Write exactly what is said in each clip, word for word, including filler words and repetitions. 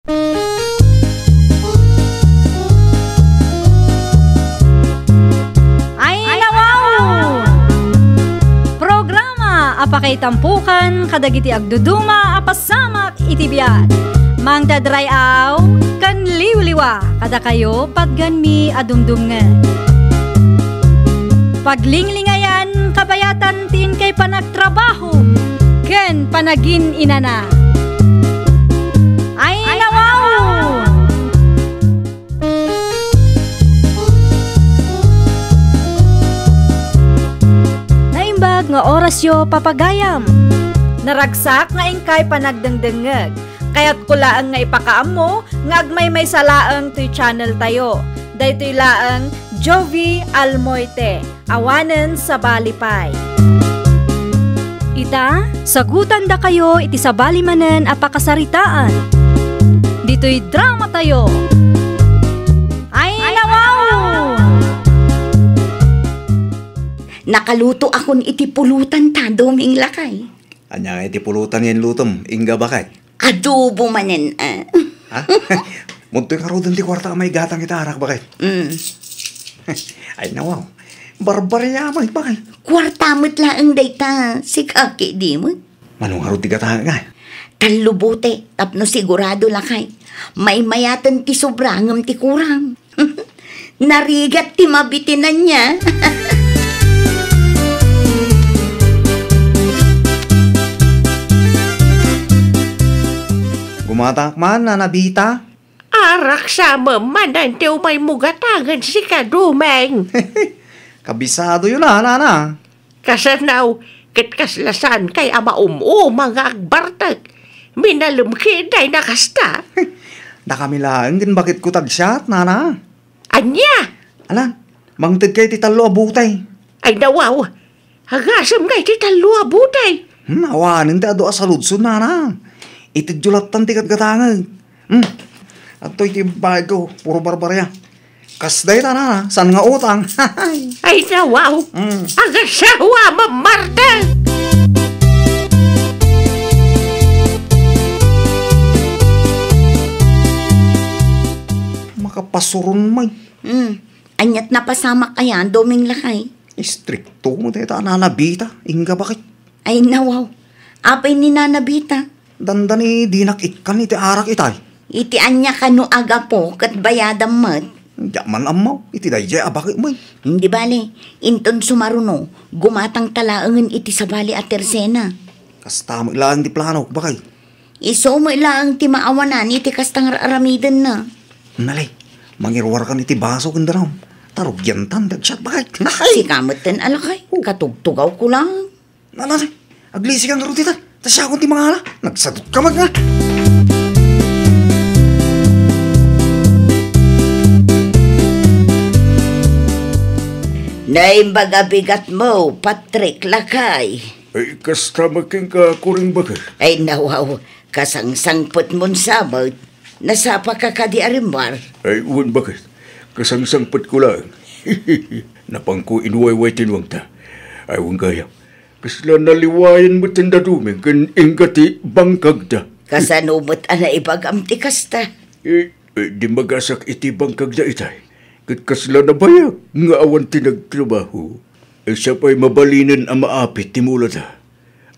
Ay, nawaw! Programa a pakaitampukan kadagiti agduduma a pasamak iti biag. Mangted ray-aw ken liwliwa kadakayo patgenmi a dumdumngeg. Paglinglingayan kabayatan ti inkay panagtrabaho ken panagin-inana. Ay, nawaw! Naimbag nga orasyo, papagayam. Naragsak nga inkay panagdengdengngeg. Kayatko laeng nga ipakaammo nga agmaymaysa laeng toy channel tayo. Daytoy laeng Jovi Almoite. Awanen sabali pay. Ita, sagutandakayo iti sabali manen a pakasaritaan. Ditoy drama tayo. Ay, nawaw! Nakalutoakon iti pulutan ta, Doming lakay. Ania nga iti pulutan nga inlutom, Inga Baket? Adobo manen, ah. Ha? Muntoy ngaruden ti kuarta a maigatang ita arak, Baket. Mm. Ay, nawaw. Barbaria met, Baket. Kuarta met laeng dayta, sika ketdi met. Mano ngarud ti gatangek, nga? Tallo bote, tapno sigurado lakay. Maymayaten ti sobra ngem ti kurang. Narigat ti mabitinanna. Gumatangek man, Nana Bita. Arak sa manen ti umaymo gatangen, sika Doming. Kabisadoyo la, Nana. Kasano, ket kasla saankay a maum-uma nga agbartek. Minalem ketdi a kasta. Dakami laeng ken baketko ti agsiat, Nana. Ania? Ala, mangtedkay ti tallo a botay. Ay, nawaw. Agasem nga iti tallo a botay. Hmm, awanen ti adu a saludsod, Nana. Itedyo lattan ti gatgatangek. Hmm. Adtoy ti baegko, puro barbaria. Kas dayta, Nana, saan nga utang. Ay, nawaw. Mm. Agasawa, mamarta. Makapasuron, may. Mm. Aniat napasamak ayan, Doming lakay? Istrikto mo dayta, Nana Bita. Inga, bakit? Ay, nawaw. Apay ni Nana Bita? Dandani dinak ikkan iti arak itay. Iti ania kano a gapu ket bayadam met? Diak man ammo, iti daydiay a bakit mo. Di bale, inton sumaruno, gumatangta laengen iti sabali a tersena. Kasta met laeng ti planok, bakay. Isu met laeng ti maawanan iti kasta nga ar-aramidenna. Nalay, mangiruarkan iti baso ken danum. Tarugiantan ti agsiat, bakay. Sika metten a lakay, katugtugawko laeng. Nana, aglisi ka ngarud ita. Ta siakon ti mangala. Nagsadut ka met nga. Naimbag a bigat mo, Patrick, lakay. Ay, kasta met kenka, Kuring Baket. Ay, nawaw, kasangsangpet mon sa met. Nasapaka kadi a rimmuar? Ay, wen, Baket. Kasangsangpetko laeng. Napanko inwayway ti nuangta. Ay, wen gayam. Kasla naliwayan met ti dadumeng ken ingga ti bangkagda. Kasano met a naibagam ti kasta? Eh, eh, dimmagasak iti bangkagda itay. Ket kasla nabayag nga awan ti nagtrabaho. Eh, siya pay mabalinen a maapit ti mulada.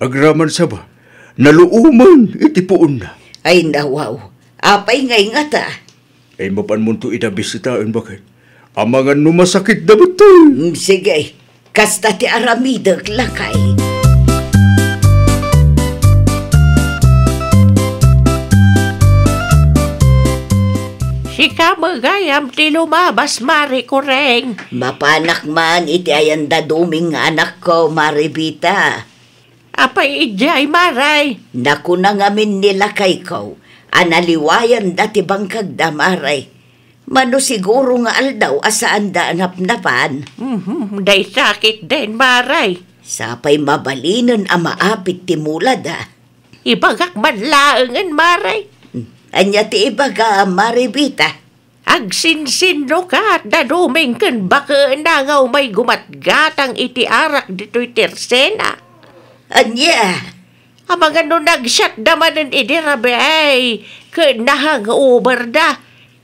Agraman saba, naluomen iti puonna. Ay, nawaw. Apay ngay ngata? Ay, mapanmonto ida bisitaen, baket. Amangan no masakitda metten. Mm, sige. Kasta ti aramidek, lakay. Sika met gayam ti lumabas, Mari Kureng. Mapanak man iti ayan da Duming nga anakko, Mari Bita. Apay idiay, Maray? Nakuna ngamin ni lakayko a naliwayanda ti bangkagda, Maray. Mano siguro nga aldaw a saanda a napnapan? Mhm, dayta ketdin, Maray. Sapay mabalinen a maapit ti mulada. Ibagak man laengen, Maray. Ania ti ibaga, Mari Bita? Agsinsinnukat da Duming ken bakena nga umay gumatgatang iti arak ditoy tersena. Ania? Amangan no nagsiatda manen idi rabii, ket nahangover da.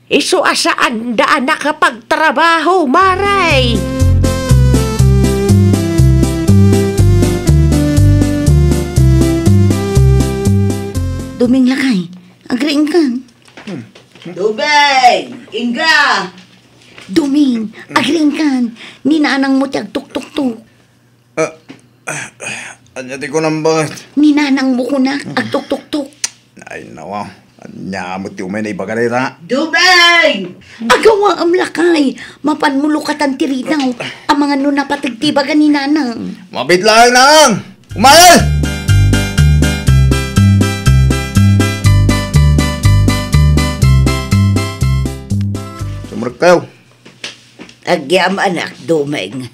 Isu a saanda a nakapagtrabaho, Mare. Doming, lakay, agriingkan. Doming, ingga! Doming, agriingkan. Ni nanangmo ti agtuktuktok. Ah, ah, ania ti kunam, baket? Ni nanangmo kunak, agtuktuktok. Ay, nawa. Ania met ti umay naibaga dayta? Doming! Agawaam, lakay. Mapanmo lukatan ti rinaw. Amangan no napateg ti ibaga ni nanang. Mabit laeng, nanang! Umayal! Sumrek kayo. Agyam, anak, Doming.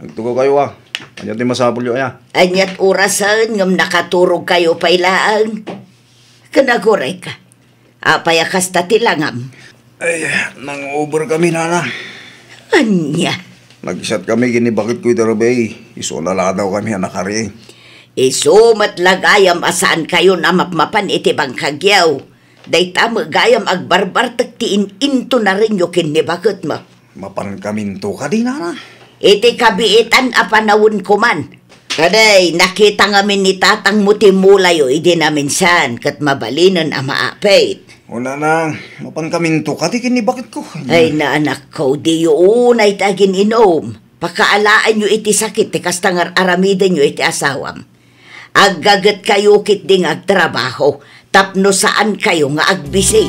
Agtugaw kayo, a. Ania ti masapulyo, aya? Ania't orasen ngem nakaturog kayo pay laeng? Ken agurayka. Apay a kasta ti langam? Ay, nang-over kami, nana. Ania? Nagsiat kami ken ni baketko iti rabii, isu a naladaw kami a nakariing. Isu met la gayam a saan kayon a mapmapan iti bangkagyo. Dayta met gayam agbarbartek ti in-intonarenyo ken ni baketmo. Mapan kaminto kadi, nana? Iti kabiitan a panawenko man. Kadi, nakita ngamin ni tatangmo ti mulayo idi naminsan, ket mabalinen a maapit. O, nanang, mapan kaminto kadi ken ni baketko. Ay, na, anakko, diyo unay ti agin-inom. Pakaalaenyo iti sakit ti kasta nga ar-aramidenyo iti asawam. Aggaget kayo ketdi nga agtrabaho tapno saan kayo nga agbisi.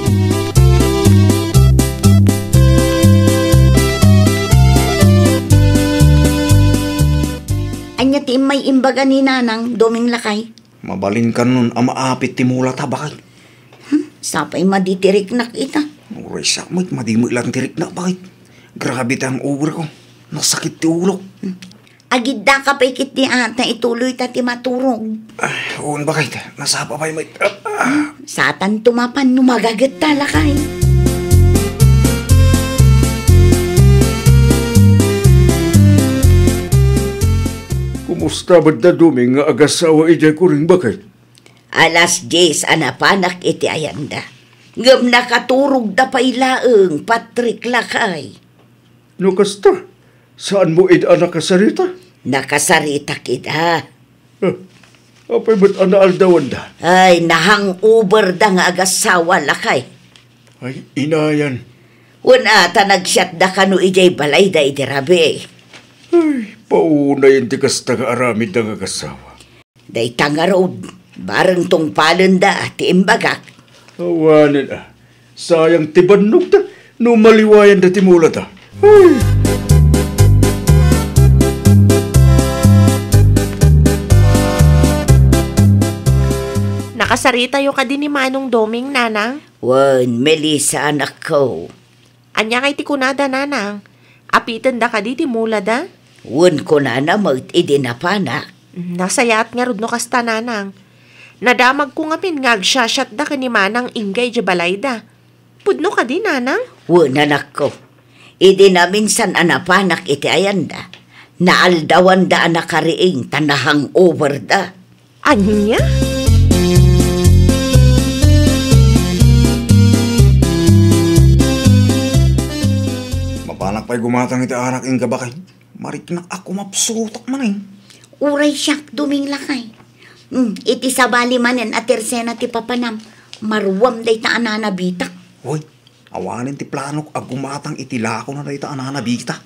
Ania ti immay imbaga ni nanang, Doming, lakay? Mabalin kanon a maapit ti mulata, baket. Hmm, sapay madi ti riknak ita. Uray sa met, madi met lang ti riknak, baket. Grabe ti hangover ko. Nasakit ti ulok. Hmm. Agiddaka pay ketdi a ta ituloyta ti maturog. Ah, wen, baket. Nasapa pay met. Ah, ah. Satanto mapan no magagetta, lakay. Kumusta met da Doming nga agassawa idiay kuring, baket? Alas dies a napanak iti ayanda. Ngem nakaturogda pay laeng, Patrick, lakay. No kasta, saanmo ida a nakasarita? Nakasaritak ida. Ah, apay met a naaldawanda? Ay, nahangoverda nga agassawa, lakay. Ay, inayan. Wen a, ta nagsiatda kano idiay balayda iti rabii. Ay, paunayen ti kasta nga aramidda nga agassawa. Dayta ngarud, bareng tungpalenda ti imbagak. Awanen a, sayang ti bannogda no maliwayanda ti mulata. Ay! Nakasaritayo kadi ni Manong Doming, Nanang? Wen, Melissa, anakko. Ania ngay ti kunada, Nanang? Apitenda kadi ti mulada? Wen, kunana met idi napanak. Mm, nasayaat ngarud no kasta, Nanang. Nadamagko ngamin nga agsiasiatda ken ni Manang Inggay idiay balayda. Pudno kadi, Nanang? Wen, anakko. Idi naminsan a napanak iti ayanda, naaldawanda a nakariing ta nahangoverda. Ania? Mapanak pay gumatang iti arak, Inggay, baket. Mariknak a kumapsutak manen. Uray siak, Doming, lakay. Hmm, iti sabali manen a tersena ti papanam, maruam dayta a nanabitak. Hoy, awanen ti planok a gumatang iti lakona dayta a nanabitak.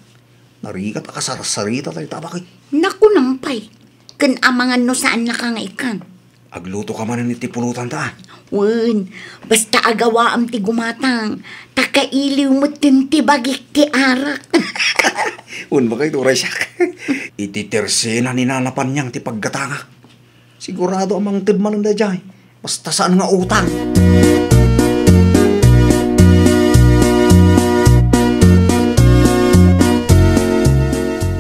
Narigat a kasarsarita dayta a baket. Nakunam pay, ken amangan no saannaka nga ikkan. Aglutoka manen iti pulotanta. Wen, basta agawaam ti gumatang, ta kailiw metten ti bagik ti arak. Wen, baket, uray siak. Iti tersena ni Nana Panyang ti paggatangak. Sigurado a mangted manen daydiay. Basta saan nga utang.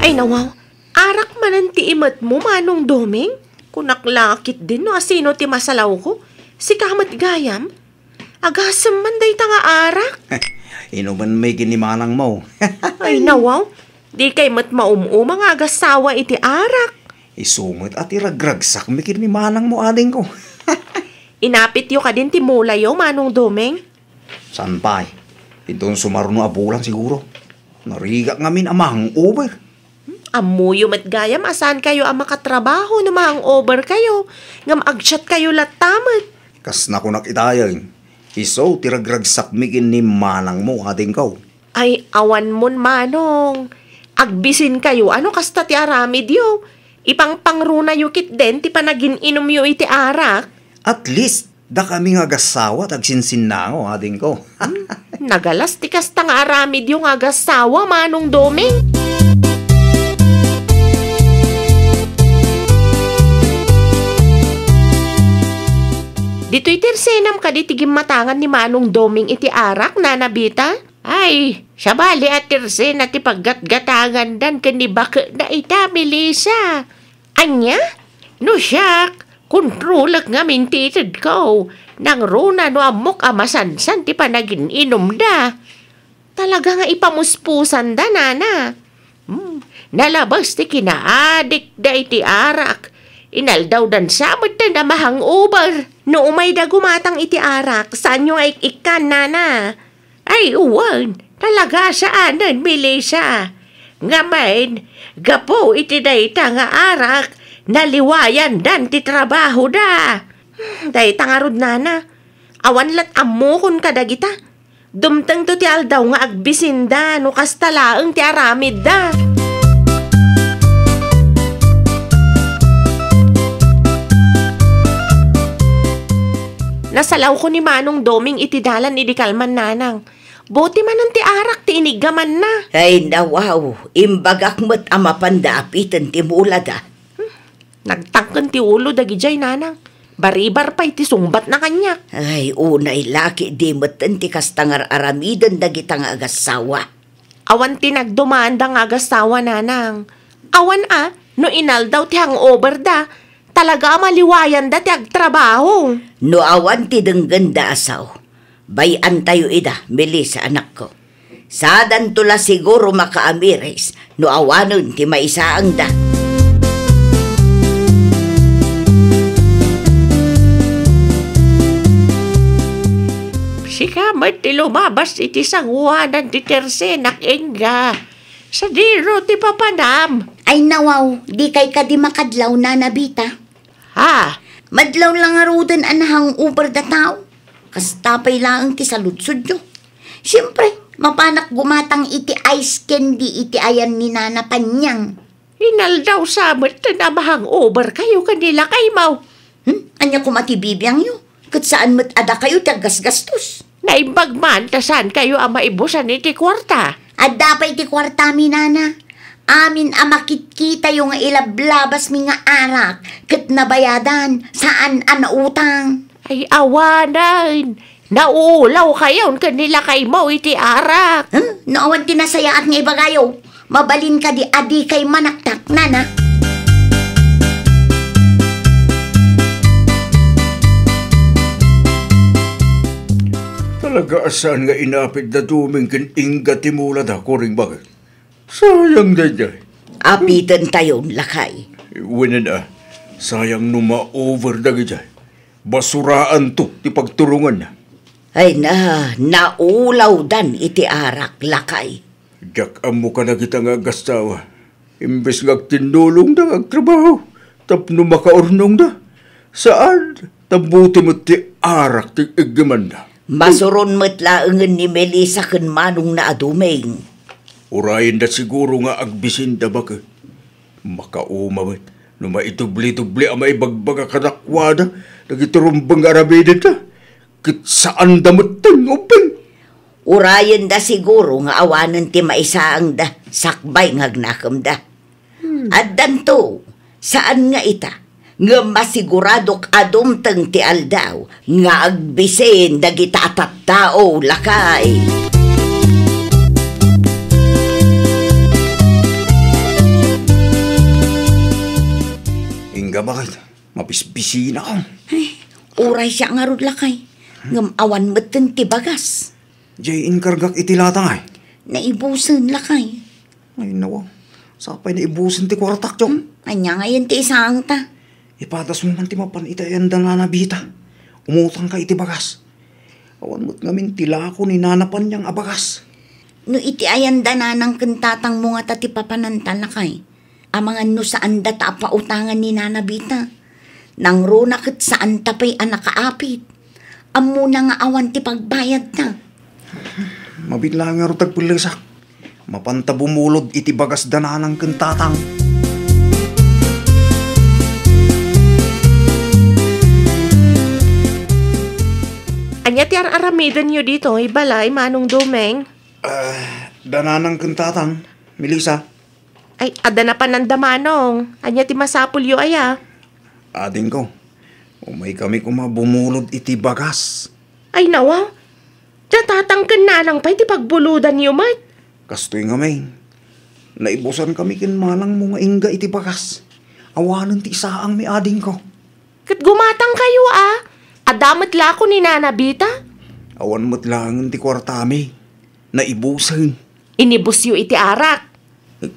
Ay, nawaw. Arak manen ti imetmo, Manong Doming? Kunak la ketdin no asino ti masalawko. Sika met gayam? Agasem man dayta nga arak. Inumen met ken ni manangmo. Ay, nawaw. Dikay met maum-uma nga agassawa iti arak. Isu met a ti ragragsakmi ken ni manangmo, adingko. Inapityo kadin ti mulayo, Manong Doming? Saan pay? Inton sumaruno a bulan siguro. Narigat ngamin a ma-hangover. Ammoyo met gayam a saankayo a makatrabaho no ma-hangover kayo, ngem agsiatkayo latta met. Kas nakunak itayen, isu ti ragragsakmi ken ni manangmo, adingko. Ay, awan mon, Manong. Agbisinkayo, ano kasta ti aramidyo? Ipangpangrunayo ketdin ti panagin-inumyo iti arak. At least, dakami nga agassawa ti agsinsinnango, adingko. Hmm, nagalas ti kasta nga aramidyo nga agassawa, Manong Doming. Ditoy ti arsenam kadi ti gimmatangan ni Manong Doming iti arak, Nana Bita? Ay, sabali a ti arsena ti paggatgatangandan ken ni baketna ita, Melissa. Ania? No siak, kontrolek ngamin ti itedko. Nangruna no ammok a masansan ti panagin-inumda. Talaga nga ipamuspusanda, Nana. Hmm, nalabas ti kinaadikda iti arak. Inaldawdan sa metten a ma-hangover. No umayda gumatang iti arak, saanyo nga ik-ikkan, Nana? Ay, wen, talaga saanen, Melissa. Ngamin, gapu iti dayta nga arak, naliwayandan ti trabahoda. Hmm, dayta ngarud, Nana. Awan lat ammokon kadagita. Dumtengto ti aldaw nga agbisinda no kasta laeng ti aramidda. Nasalawko ni Manong Doming iti dalan idi kalman, Nanang. Buti manen ti arak ti iniggamanna. Ay, nawaw, imbagak met a mapanda apiten ti mulada. Hmm, nagtangken ti ulo dagidiay, Nanang. Baribar pay ti sungbatna kaniak. Ay, unay laki, di metten ti kasta nga ar-aramiden dagita nga agassawa. Awan ti nagdumanda nga agassawa, Nanang. Awan a, no inaldaw ti hangover da, talaga a maliwayanda ti agtrabaho. No awan ti denggenda a sao, bay-antayo ida, Melissa, anakko. Sadanto la siguro makaamiris no awanen ti maisaangda. Sika met ti lumabas iti sangoanan ti tersenak, Inga. Sadino ti papanam? Ay, nawaw, dikay kadi makadlaw, Nana Bita? Ha? Madlaw la ngaruden a nahangover da tao. Kasta pay laeng ti saludsodyo. Siempre, mapanak gumatang iti ice candy iti ayan ni Nana Panyang. Inaldaw sa met ten a mahangover kayo ken ni lakaymo. Hmm? Ania koma ti bibiangyo? Ket saan met a dakayo ti aggasgastos. Naimbag man ta saankayo a maibusan iti kuarta. Adda pay ti kuartami, Nana. Amin a makitkitayo nga ilablabasmi nga arak ket nabayadan, saan a nautang. Ay, awanen. Nauulaw kayon ken ni lakaymo iti arak. Hmm? No awan ti nasayaat nga ibagayo, mabalin kadi a dikay manaktak, Nana? Talaga a saan nga inapit da Doming ken Inga ti mulada, Kuring Bakit? Sayang daydiay. Apitentayon, lakay. Wen a, sayang no ma-over dagidiay. Basuraanto ti pagturonganna. Ay na, naulawdan iti arak, lakay. Diak ammo kadagita nga agassawa. Imbes nga agtinnulongda nga agtrabaho tapno makaurnongda. Saan, ta buti met ti arak ti iggemanda. Masuron met laengen ni Melissa ken manongna a Doming. Urayenda siguro nga agbisinda, baket. Makauma met no maidubli-dubli a maibagbaga kadakuada dagiti rumbeng nga aramidenda, ket saanda metten nga ubbing. Urayenda siguro nga awanen ti maisaangda sakbay nga agnakemda. Hmm. Addanto, saan nga ita, ngem masiguradok a dumteng ti aldaw nga agbisin dagita a tattao, lakay. Inga, baket, mabisbisinakon. Ay, uray siak ngarud, lakay. Ngem awan metten ti bagas. Jay, inkargak iti lata, ay. Naibusen, lakay. Ay, nawa. Sapay naibusen ti kuartak, Chong. Hmm? Ania ngayen ti isaangta? Ipadasmo man ti mapan iti ayan da Nana Bita. Umutangka iti bagas. Awan met ngamin ti lako ni Nana Panyang a bagas. No iti ayan da nanang ken tatangmo ngata ti papananta, lakay, amangan no saanda ta a pautangan ni Nana Bita. Nangruna ket saanta pay a nakaapit. Ammona nga awan ti pagbayadta. Mabiit laeng ngarud ti agpellesak. Mapanta bumulod iti bagas da nanang ken tatang. Ania ti ar-aramidenyo ditoy balay, Manong Doming? Ah, da nanang ken tatang, Melissa. Ay, adda napananda, Manong. Ania ti masapulyo aya? Adingko, umaykami koma bumulod iti bagas. Ay, nawa. Da tatang ken nanang pay ti pagbulodanyo met. Kastoy ngamin. Naibusankami ken manangmo nga ingga iti bagas. Awanen ti isaangmi, adingko. Ket gumatangkayo a. Adda met lako ni Nana Bita? Awan met laengen ti kuartami. Naibusen. Inibusyo iti arak.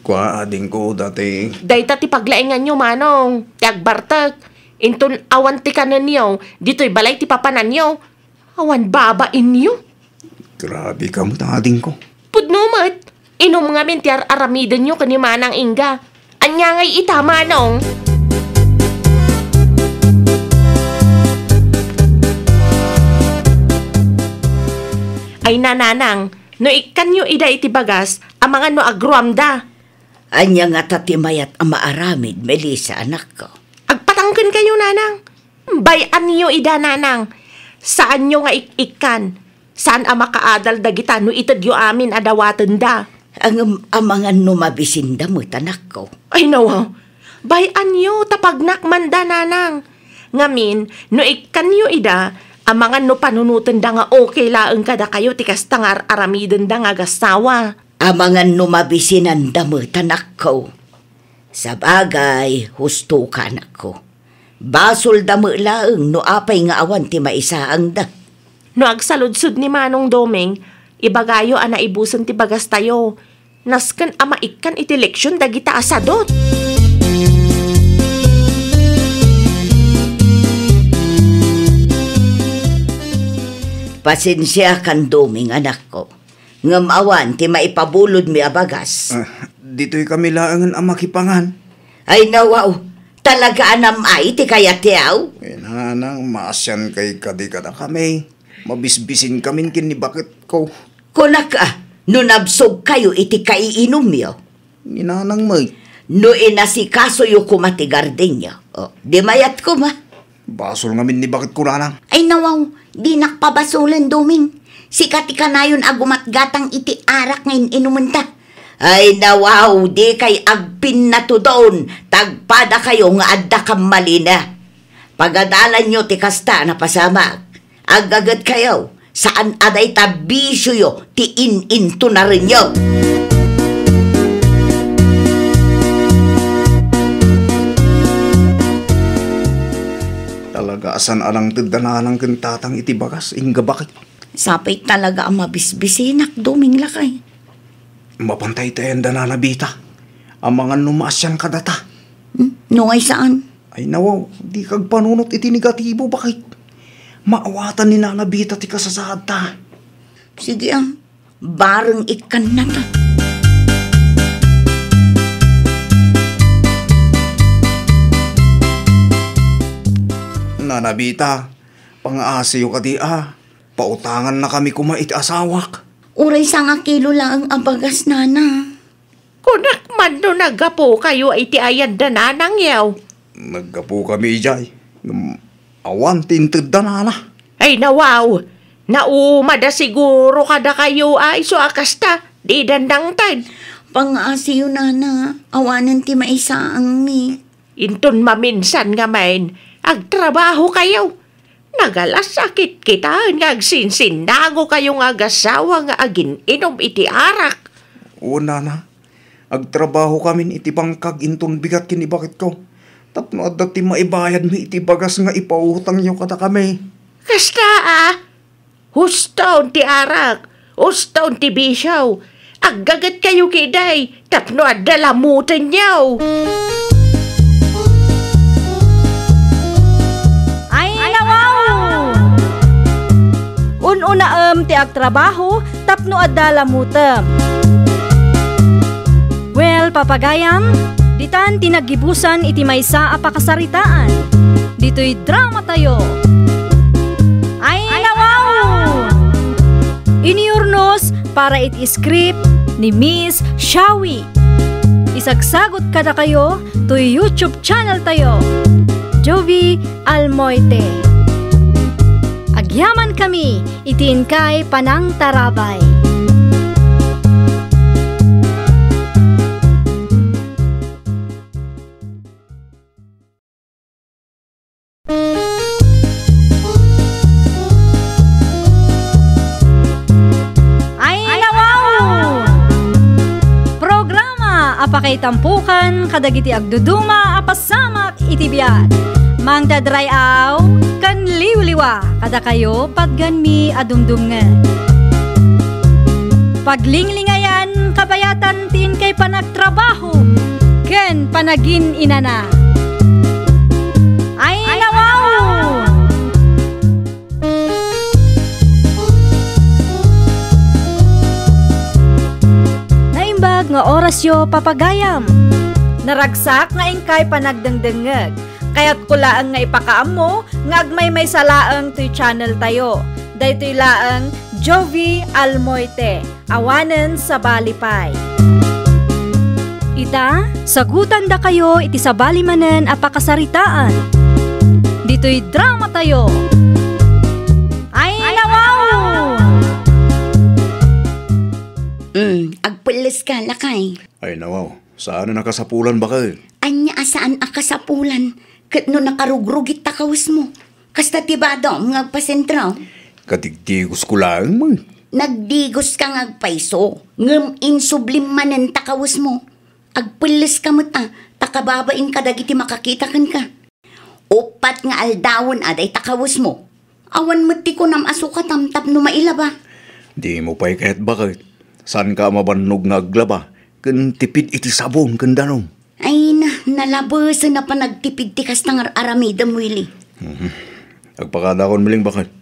Kua, adingko, dati. Dayta ti paglainganyo, Manong. Ti agbartek. Inton awan ti kanenyo, ditoy balay ti papananyo. Awan babainyo. Grabe ka met, adingko. Pudno met. Inum ngamin ti ar-aramidenyo ken ni Manang Inga. Ania ngay ita, Manong? Ay, nanang, no ikkanyo ida iti bagas, amangan no agruamda. Ania ngata ti mayat a maaramid, Melissa, anakko? Agpatangkenkayo, nanang. Bay-anyo ida, nanang. Saanyo nga ik-ikkan. Saan a makaadal dagita no itedyo amin a dawatenda. Ngem amangan no mabisinda met, anakko. Ay, nawa. Bay-anyo, ta pagnakmanda, nanang. Ngamin, no ikkanyo ida, amangan no panunotenda nga okay laeng kadakayo ti kasta nga ar-aramidenda nga agassawa. Amangan no mabisinanda met, anakko. Sabagay, husto ka, anakko. Basolda met laeng no apay nga awan ti maisaangda. No agsaludsod ni Manong Doming, ibagayo a naibusen ti bagastayo. Nasken a maikkan iti leksion dagita a sadut. Pasensiakan, Doming, anakko. Ngem awan ti maipabulodmi a bagas. Ah, ditoy kami laengen a makipangan. Ay, nawaw, talaga a nam-ay ti kayatyaw? Eh, nanang, maasian kay kadi kadakami. Mabisbisin kamin ken ni baketko. Kunak a, no nabsog kayo iti kaiinumyo. Ni nanang met. No inasikasoyo koma ti gardenyo, o, di mayat koma. Basol ngamin ni baketko, nanang. Ay, nawaw, dinak pabasolen, Doming. Sika ti kanayon a gumatgatang iti arak nga in-inumenta. Ay, nawaw, dikay agpinnatudon, ta agpadakayo nga adda kammalina. Pagadalanyo ti kasta a napasamak. Aggagetkayo, saan a dayta bisioyo ti in-intunarenyo. Talaga a saan a nangted da nanang ken tatang iti bagas, ingga baket. Sapay talaga a mabisbisinak, Doming, lakay. Mapantay ta ayan da Nana Bita. Amangan no maasian kadata. Hmm? No ngay saan? Ay, nawaw, dika agpanunot iti negatibo, baket. Maawatan ni Nana Bita ti kasasaadta. Sige, ah. Bareng ikkannata. Nana Bita, pangaasiyo kadi a. Pautangannakami koma iti asawak. Uray sangakilo laeng a bagas, nana. Kunak man no naggapukayo iti ayan da nanangyo. Naggapukami idiay. Ngem awan ti inted da nana. Ay, nawaw. Naumada siguro kadakayo a isu a kasta. Di dandangted. Pangaasiyo, nana. Awanen ti maisaangmi. Inton maminsan ngamin, agtrabahokayo. Nagalasakit kitaen nga agsinsinnagokayo nga agasawa nga agin-inom iti arak. Wen, nana, agtrabahokamin iti bangkag inton bigat ken ni baketko, tapno adda ti maibayadmi iti bagas nga ipautangyo kadakami. Kasta a, huston ti arak, huston ti bisio, Aggagetkayo ketdi tapno adda lamutenyo. Ay, nawaw! Un-unaem ti agtrabaho tapno adda lamutem. Well, papagayam, ditan ti naggibusan iti maysa a pakasaritaan. Ditoy dramatayo. Ay, nawaw! Inurnos para iti script ni Miss Shawi. Isagsagot kadakayo toy YouTube channel tayo, Jovie Almoite. Agyaman kami iti inkay panangtarabay. Ay, nawaw! Programa a pakaitampukan kadagiti agduduma a pasamak iti biag. Mangted ray-aw ken liwliwa kadakayo patgenmi a dumdumngeg. Paglinglingayan kabayatan ti inkay panagtrabaho ken panagin-inana. Ay, nawaw! Naimbag nga orasyo, papagayam. Naragsak nga inkay panagdengdengngeg. Kayatko laeng nga ipakaammo nga agmaymaysa laeng toy channel tayo. Daytoy laeng Jovie Almoite, awanen sabali pay. Ita, sagutandakayo iti sabali manen a pakasaritaan. Ditoy dramatayo. Ay, nawaw! Mm, agpelles ka, lakay. Ay, nawaw. Saan a nakasapulan, baket? Ania a saan a kasapulan? Ket no nakarugrugit ta kawesmo, kasta ti badom nga agpasentro. Kadigdigosko laeng man. Nagdigoska nga agpayso, ngem insublim manen ta kawesmo. Agpelleska met a, ta kababain kadagiti makakita kenka. Uppat nga aldawen a dayta kawesmo. Awan met ti kunam a sukatam tapno mailaba. Dimo pay kayat, baket. Saanka a mabannog nga aglaba ken tipid iti sabon ken danum. Ay na, nalabesen a panagtipid ti kasta nga ar-aramidem, Willie. Mhm. Agpakadakon, Miling, baket.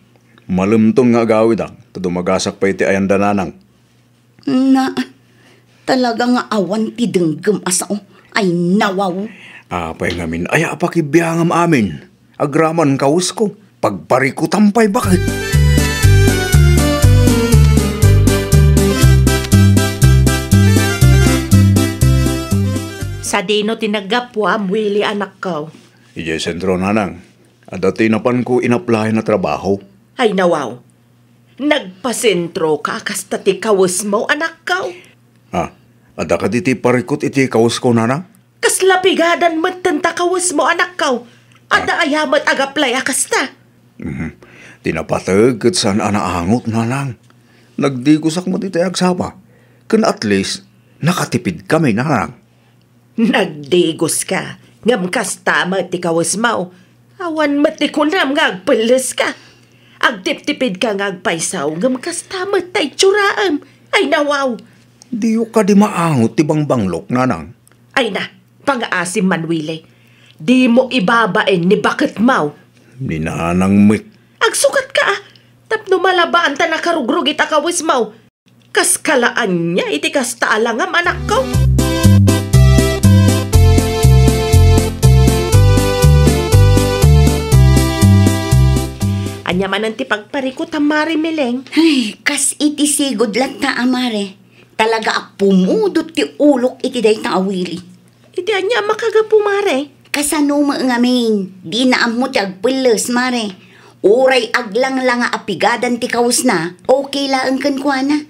Malemton nga agawidak ta dumagasak pay iti ayan da nanang. Na, talaga nga awan ti denggem a sao. Ay, nawaw. Apay ngamin, aya a pakibiangam amin? Agraman kawesko, pagparikutam pay, baket. Sadino ti naggapuam, Willie, anakko? Idiay sentro, nanang. Adda ti napanko inaplayan a trabaho. Ay, nawaw. Nagpasentroka a kasta ti kawesmo, anakko? Ah, adda kadi ti parikut iti kawesko, nanang? Kasla pigadan metten ta kawesmo, anakko. Adda aya met agaplay a kasta? Mhm. Ti napateg ket saan a naangot, nanang. Nagdigosak met iti agsapa. Ken at least, nakatipidkami, nanang. Nagdigoska, ngem kasta met ti kawesmo. Awan met ti kunam nga agpelleska. Agtiptipidka nga agpayso, ngem kasta met ta itsuraem. Ay, nawaw! Diyo kadi maangot ti bangbanglok, nanang? Ay na, pangaasim man, Willie. Dimo ibabain ni baketmo. Ni nanang met. Agsukatka, a, tapno malabaan ta nakarugrugit a kawesmo. Kas kalaanna iti kasta a langam, anakko? Ania manen ti pagparikutam, Mare Miling? Ay, kas iti sigud latta a, Mare. Talaga a pumudot ti ulok iti dayta a Willie. Iti ania a makagapu, Mare? Kasano met ngamin? Dina ammo ti agpelles, Mare. Uray aglangla nga apigadan ti kawesna, okay laeng kenkuana.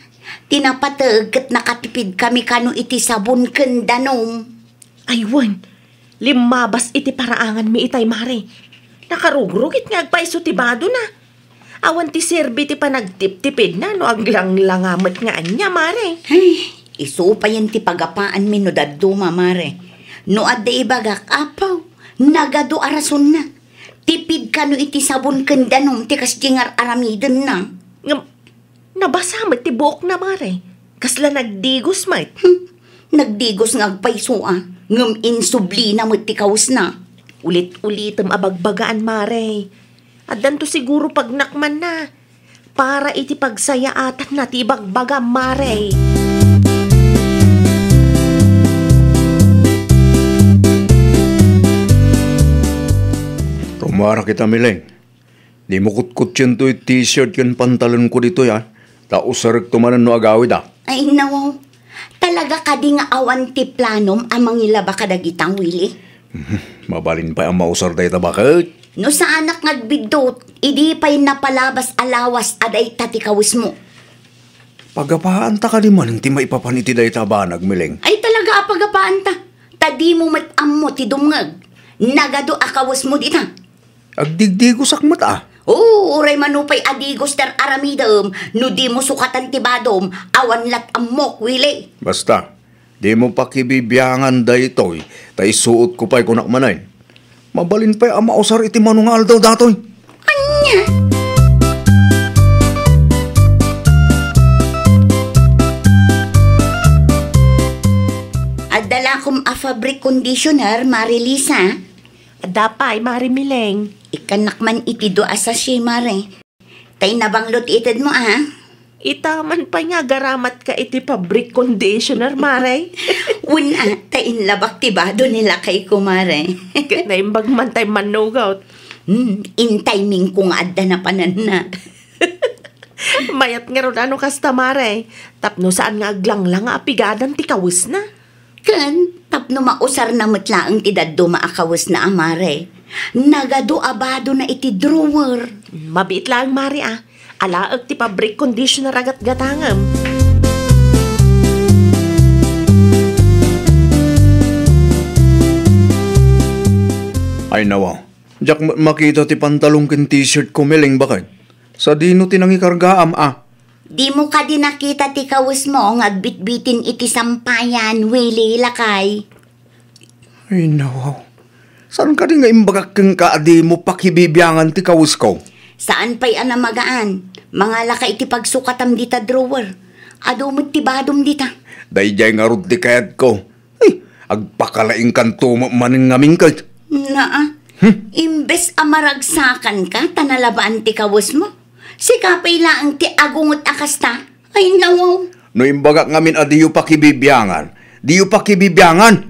Ti napateg ket nakatipidkami kano iti sabon ken danum. Ay wen, limmabas iti paraanganmi itay, Mare. Nakarugrugit nga agpayso ti badona. Awan ti serbi ti panagtiptipidna no aglangla nga met nga ania, Mare. Ay, isu payen ti pagapaanmi no dadduma, Mare. No adda ibagak, apaw, nagadu a rasonna. Tipid kano iti sabon ken danum ti kasdi nga ar-aramidenna. Ngem, nabasa met ti buokna, Mare. Kasla nagdigos met. Hmm, nagdigos nga agpayso a, ngem insublina met ti kawesna. Ulit-ulitem a bagbagaan, Mare. Addanto siguro pagnakmanna. Para iti pagsayaatanna ti ibagbagam, Mare. Rummuarak ita, Mileng. Dimo kutkutien toy t-shirt ken pantalonko ditoy, a. Ta usarekto manen no agawid, a. Ay, nawaw. Talaga kadi nga awan ti planom a mangilaba kadagita, Willie? Mhm. Mabalin pay a mausar dayta baket. No saanak nga agbiddut, idi pay napalabas a lawas a dayta ti kawesmo. Pagapaanta kadi manen ti maipapan iti dayta a banag, Mileng? Ay, talaga a pagapaanta. Ta dimo met ammo ti dumngeg. Nagadu a kawesmo dita. Agdigdigosak met a. Oo, uray mano pay a digos ti ar-aramidem, no dimo sukatan ti badom, awan lat ammok, Willie. Basta, dimo pakibibiangan daytoy, ta isuotko pay kunak manen. Mabalin pay a mausar iti mano nga aldaw datoy. Ania? Adda lakom a fabric conditioner, Mare Lisa. Adda pay, Mare Mileng. Ikkannak man iti dua a sachet, Mare. Tay nabanglo ti itedmo, a? Ita man pay nga agaramatka iti fabric conditioner, Mare. Wen a, ta inlabak ti bado ni lakayko, Mare. Ket naimbag man tay mannugot. Hmm, in timing ko nga adda napananna. Mayat ngarud a no kasta, Mare. Tapno saan nga aglanglang a pigadan ti kawesna. Ken tapno mausarna met laeng ti dadduma a kawesna a, Mare. Nagadu a badona iti drawer. Mabiit laeng, Mare, a. Alaek ti fabric conditioner a gatgatangem. Ay, nawa. Diak met makita ti pantalon ken t-shirt ko, Mileng, baket. Sadino ti nangikargaam, a? Dimo kadi nakita ti kawesmo nga agbitbitin iti sampayan, Willie, lakay? Ay, nawaw. Saan kadi nga imbagak kenka a dimo pakibibiangan ti kawesko? Saan pay a namagaan. Mangalaka iti pagsukatam dita drawer. Adu met ti badom dita. Daydiay ngarud ti kayatko. Ay, agpakalaingkanto met manen ngamin ket. Naa, hmm? Imbes a maragsakanka ta nalabaan ti kawesmo, sika pay laeng ti agunget a kasta. Ay, nawaw. No imbagak ngamin a diyo pakibibiangan, diyo pakibibiangan.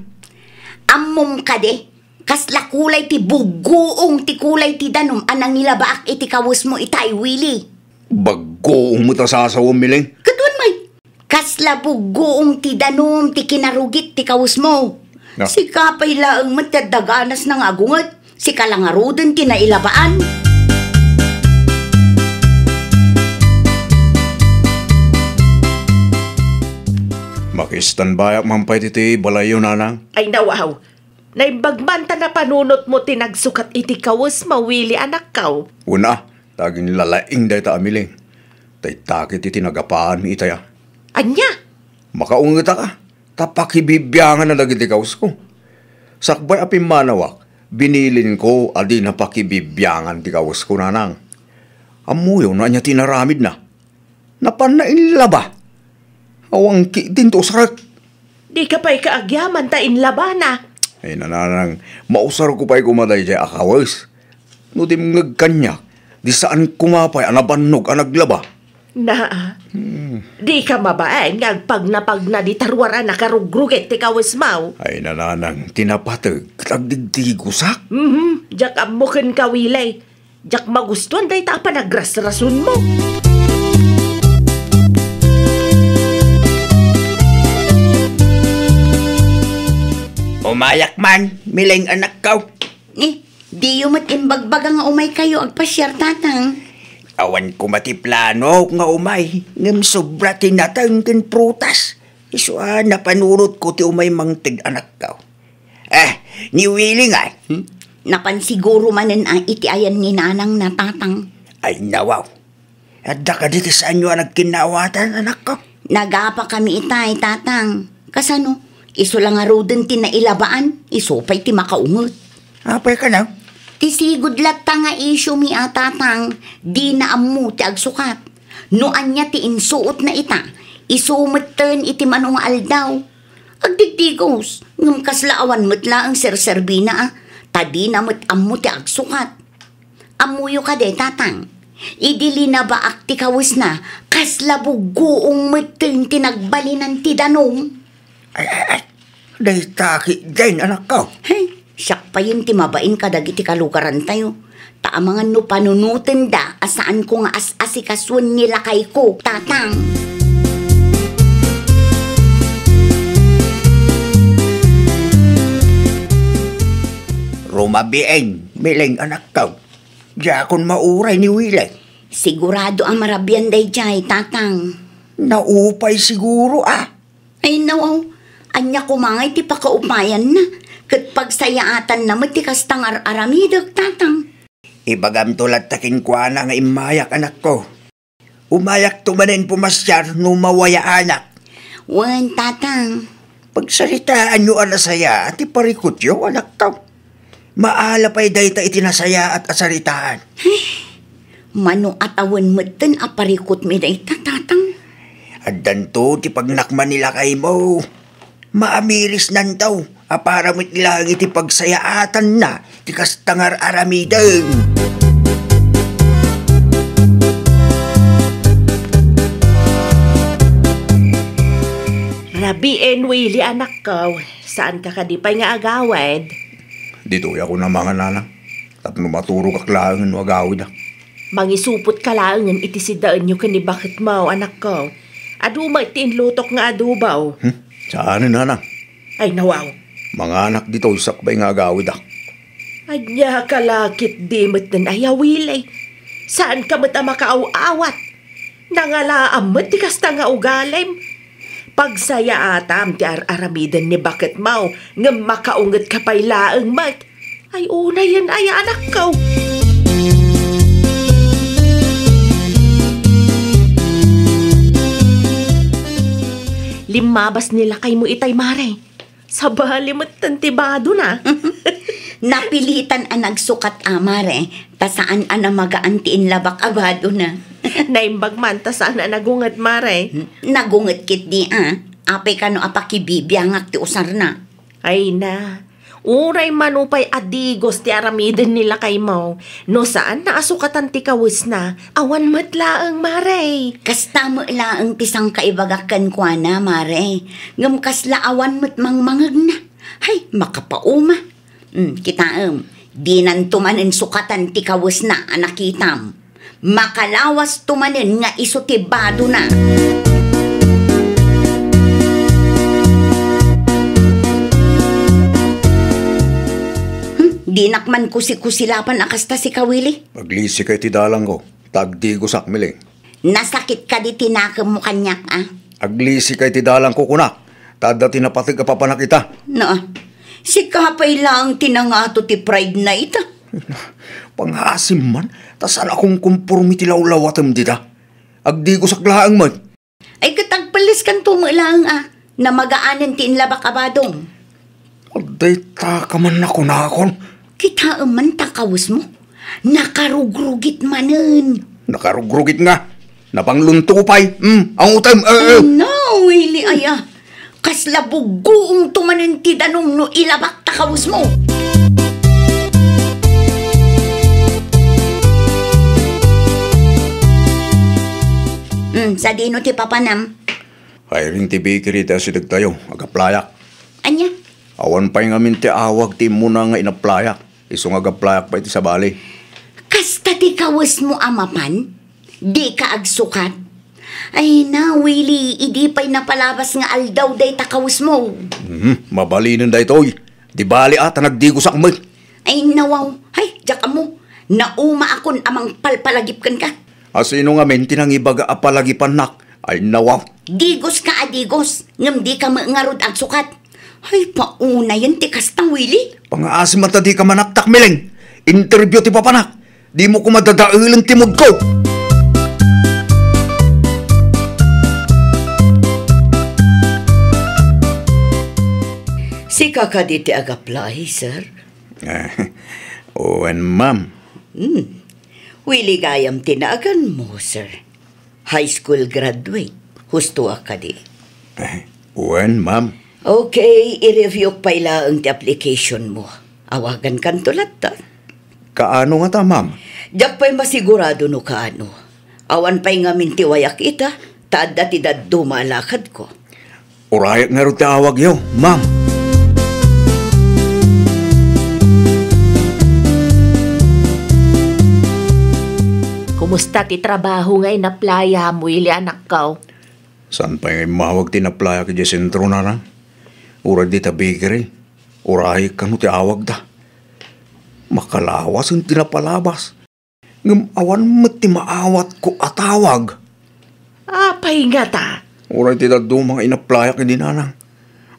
Ammom kadi, kasla kulay ti buggoong ti kulay ti danum a nangilabaak iti kawesmo itay, Willie. Baggoong met a sasawem, Mileng. Ket wen, may Kasla buggoong ti danum ti kinarugit ti kawesmo. Ah. Sika pay laeng met ti adda ganasna nga agunget. Sika la ngaruden ti nailabaan. Makistanbayak man pay ditoy balayyo, nanang. Ay, nawaw. Naimbag man ta napanunotmo ti nagsukat iti kawesmo, Willie, anakko. Una, ta aginlalaing dayta a Mileng. Tay takit iti nagapaanmi itay a. Ania? Makaungetak a, ta pakibibianganna dagiti kawesko. Sakbay a pimmanawak, binilinko a dina pakibibiangan ti kawesko, nanang. Ammoyo no ania ti inaramidna? Napanna inlaba. Awan ketdin ti usarek. Dika pay kaagyaman ta inlabana. Ay, nanang, mausarko pay koma daydiay a kawes. No dimngeg kaniak, di saan koma pay a nabannog a naglaba. Naa, hmm. Dika mabain nga agpagnapagna dita ruar a nakarugrugit ti kawesmo. Ay, nanang, ti napateg ket agdigdigosak. Mhm, diak ammo kenka, Willie. Diak magustuan dayta a panagrasrasonmo. Umayak man, Mileng, anakko. Eh, diyo met imbagbaga nga umaykayo agpasiar, tatang? Awan koma ti plano nga umay, ngem sobra ti nateng ken prutas. Isu a napanunotko ti umay mangted, anakko. Eh, ni Willie nga. Hmm? Napan siguro manen a iti ayan ni nanang na, tatang. Ay, nawaw. Adda kadi ti saanyo a nagkinnaawatan, anakko? Nagapa kami itay, tatang. Kasano? Isu la ngaruden ti nailabaan, isu pay ti makaunget. Apay kano? Ti sigud latta nga isyu mi a, tatang, dina ammo ti agsukat. No ania ti insuotna ita, Isu metten iti mano nga aldaw. Agdigdigos, ngem kasla awan met laeng serserbina, a, ta dina met ammo ti agsukat. Ammoyo kadi, Tatang? Idi linabaak ti kawesna, kasla buggoong metten ti nagbalinan ti danum. Ay, ay, ay. Dayta ketdin, anakko. Hey, siak payen ti mabain kadagiti kalugarantayo. Ta amangan no panunotenda a saanko nga as-asikasuen ni lakayko, Tatang. Rumabiin, Miling, anakko. Diakon mauray ni Willie. Sigurado a marabian daydiay, Tatang. Naupay siguro, a. Ay, nawaw. Ania koma ngay ti pakaupayanna? Ket pagsayaatanna met ti kasta nga ar-aramidek, Tatang. Ibagamto latta kenkuana nga immayak, anakko. Umayakto manen pumasiar no mawayaanak. Wen, Tatang. Pagsaritaanyo a nasayaat ti parikutyo, anakko. Maala pay dayta iti nasayaat a saritaan. Mano a tawen metten a parikutmi dayta, Tatang? Addanto ti pagnakman ni lakaymo. Maamirisnanto a para met laeng iti pagsayaatanna ti kasta nga ar-aramiden. Rabiin, Willie, anakko. Saanka kadi pay nga agawid? Ditoyak unay mangan, nanang, tapno maturogak laengen no agawidak. Mangisupotka laengen iti siddaenyo ken ni baketmo, anakko. Adu met ti inlutok nga adobo. Hmm? Saanen, nanang? Ay, nawaw. Manganak ditoy sakbay nga agawidak. Ania ka la ketdi metten aya, Willie? Saanka met a makaaw-awat. Nangalaam met ti kasta nga ugalim. Pagsayaatam ti ar-aramiden ni baketmo, ngem makaungetka pay laeng met. Ay, unayen aya, anakko. Limmabas ni lakaymo itay, Mare. Sabali metten ti badona. Napilitan a nagsukat a, Mare, ta saan a namagaan ti inlabak a badona. Naimbag man ta saan a nagunget, Mare. Nagunget ketdi a. Apay kano a pakibibiangak ti usarna? Ay na, uray mano pay a digos ti aramiden ni lakaymo, no saanna a sukatan ti kawesna, awan met laeng, Mare. Kasta met laeng ti sangkaibagak kenkuana, Mare. Ngem kasla awan met mangmangegna. Hay, makapauma. Hmm, kitaem, dinanto manen sukatan ti kawesna a nakitam. Makalawasto manen nga isu ti badona. Hmm, dinak man kusikusilapan a kasta, Sika Willie. Aglisi kay ti dalangko, ta agdigosak, Miling. Nasakit kadi ti nakemmo kaniak, a? Aglisi kay ti dalangko, kunak, ta adda ti napateg a papanak ita. No, sika pay laeng ti nangato ti pride na ita. Pangaasim man, ta saan a kumkumpormi ti lawlawatem dita. Agdigosak laeng met. Ay, ket agpelleskanto met laeng a namagaanen ti inlabak a badom. Dayta ka man nakunakon. Kitaem man ta kawesmo. Nakarugrugit manen. Nakarugrugit nga. Napanglunto pay. Hmm, angutem, eh, eh. No, Willie, aya. Kasla buggoongto manen ti danum no ilabak ta kawesmo. Hmm, sadino ti papanam? Ay, ring ti bakery ti asidegtayo, agaplayak. Ania? Awan pay ngamin ti awag ti immuna nga inaplayak. Isu nga agaplayak pay ti sabali. Kasta ti kawesmo a mapan? Dika agsukat? Ay na, Willie, idi pay napalabas nga aldaw dayta kawesmo. Mhm, mabalinen daytoy. Di bali a, ta nagdigosak met. Ay, nawaw. Hay, diak ammo. Naumaakon a mangpalpalagip kenka. A sino ngamin ti nangibaga a palagipannak? Ay, nawaw. Digos ka a digos, ngem di ka met ngarud agsukat. Ay, paunayen ti kasta, Willie. Pangaasim ta di ka manaktak, Miling. Interview ti papanak. Di mo koma dadaelen ti mood ko. Sika kadi ti agaplay, sir? Eh, wen, ma'am. Hmm. Willie gayam ti naganmo, sir. High school graduate. Husto a kadi? Eh, wen, ma'am. Okay, i-review pay laeng ti application mo. Awagankanto latta. Kaano ngata, ma'am? Diak pay masigurado no kaano. Awan pay ngamin ti wayak ita, ta adda ti dadduma a lakadko. Urayek ngarud ti awagyo, ma'am. Kumusta ti trabaho nga inaplaya mo, Willy, anakko? Saan pay nga immawag ti inaplayak idiay sentro, nanang? Uray dita bakery, urayek kano ti awagda. Makalawasen ti napalabas. Ngem awan met ti maawatko a tawag. Apay ngata? Uray ti dadduma nga inaplayak idi, nanang.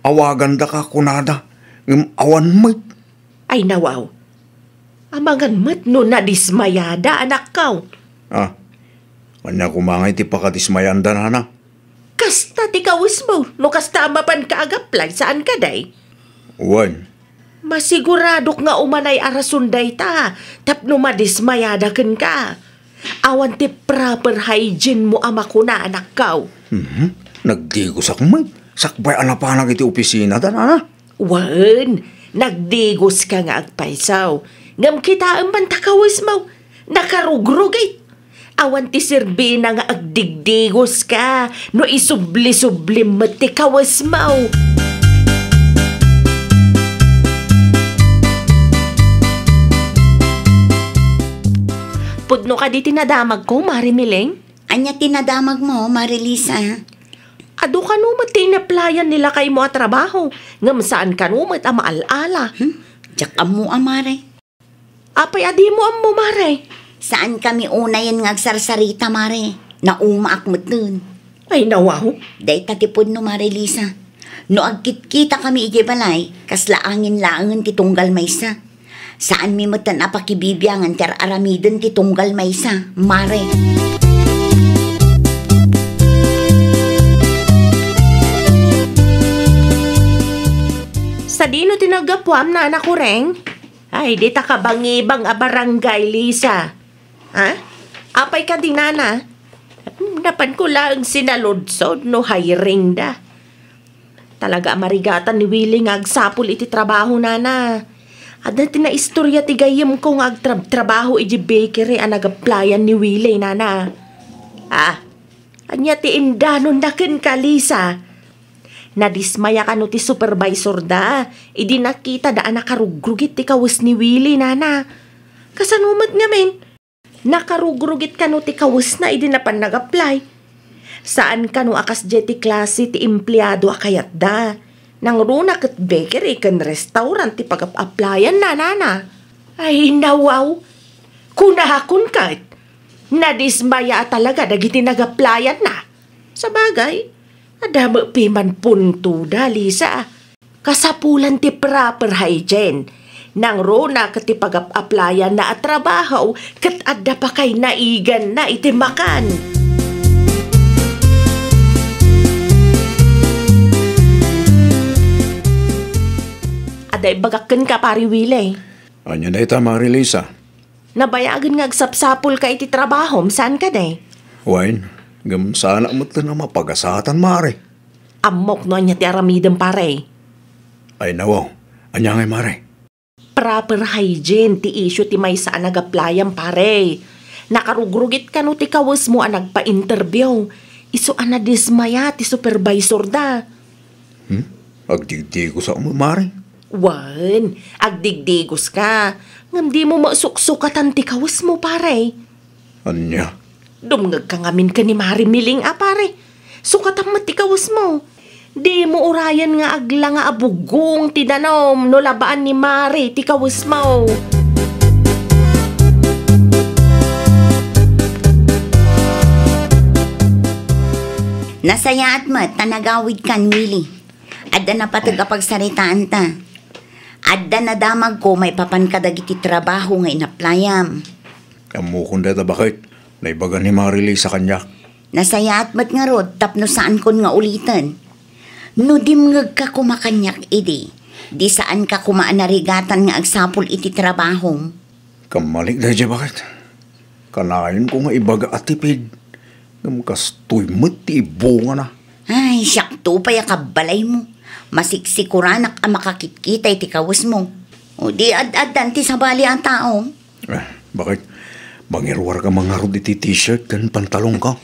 Awagandaka kunada, ngem awan met. Ay, nawaw. Amangan met no nadismayada, anakko. Ah, ania koma ngay ti pakadismayanda, nanang? Kasta ti kawesmo, no kasta a mapanka ag-apply, saan kadi? Wen. Masiguradok nga umanay a rason dayta, tapno madismayada kenka. Awan ti proper hygiene mo a makuna, anakko. Mhm. Nagdigosak met. Sakbay a napanak iti opisina, nanang. Wen, nagdigoska nga agpayso. Ngem kitaem man ta kawesmo, nakarugrugit. Awan ti serbina nga agdigdigoska no isubli-sublim met ti kawesmo. Pudno kadi ti nadamagko, Mare Miling? Ania ti nadamagmo, Mare Lisa? Adu kano met ti inaplayan ni lakaymo a trabaho, ngem saan kano met a maal-ala. Hmm? Diak ammo a, Mare. Apay a dimo ammo, Mare? Saan kami unayen nga agsarsarita, Mare. Naumaak metten. Ay, nawaw. Dayta ti pudno, Mare Lisa. No agkitkita kami idiay balay, kasla angin laengen ti tunggal maysa. Saanmi metten a pakibibiangan ti ar-aramiden ti tunggal maysa, Mare. Sadino ti naggapuam, Nana Kureng? Ay, dita kabangibang a barangay, Lisa. Ha? Apay kadi, Nana? Napanko laeng sinaludsod no hiring da. Talaga a marigatan ni Willie nga agsapul iti trabaho, Nana. Adda ti naistorya ti gayyemko nga agtrab-trabaho iti bakery a nag-applyan ni Willie, Nana. Ah, ania ti indanonna kenka, Lisa? Nadismaya kano ti supervisor da, idi nakita da a nakarugrugit ti kawes ni Willie, Nana. Kasano met ngamin? Nakarugrugit kano ti kawesna idi napan nag-apply. Saan kano a kasdiay ti klase ti empleado a kayatda. Nangruna ket bakery ken restaurant ti pagap-applyan na, Nana. Ay, nawaw! Kunakon ket, nadismaya a talaga dagiti nag-applyan na. Sabagay, adda met piman punto da, Lisa. Kasapulan ti proper hygiene. Nangruna ket ti pagap-applyan na a trabaho ket adda pa kay naigan na iti makan. Adda ibagak kenka, Pari Willie. Ania dayta, Mari Lisa? Nabayagen nga agsapsapulka iti trabahom, saan kadi? Wen, ngem saanak met a mapagasatan, Mari. Ammok no ania ti aramidem, pare. Ay, nawaw. Ania ngay, Mari? Proper hygiene ti issue ti maysa a nag-applyan, pare. Nakarugrugit kano ti kawesmo a nagpa-interview. Isu a nadismaya ti supervisor da. Hmm? Agdigdigos a, Mari? Wen, agdigdigos ka. Ngem dimo masuksukatan ti kawesmo, pare. Ania? Dumngegka ngamin ken ni Mari Miling a, pare. Sukatan met ti kawesmo. Dimo urayen nga aglanga a bugong ti danum no labaan ni Mari ti kawesmo. Nasayaat met ta nagawidkan, Willie. Adda napateg a pagsaritaanta. Adda nadamagko maipapan kadagiti trabaho nga inaplayam. Ammokon dayta, baket. Naibaga ni Mari Lisa kaniak. Nasayaat met ngarud tapno saankon nga uliten. No dimngegka koma kaniak idi, di saanka koma a narigatan nga agsapul iti trabahom. Kammalik daydiay, baket. Kanayonko nga ibaga a tipid. Ngem kastoy met ti ibungana. Ay, siakto pay a kabbalaymo. Masiksikuranak a makakitkita iti kawesmo. O di ad-addan ti sabali a tao. Eh, bakit? Mangiruarka man ngarud iti t-shirt ken pantalonko.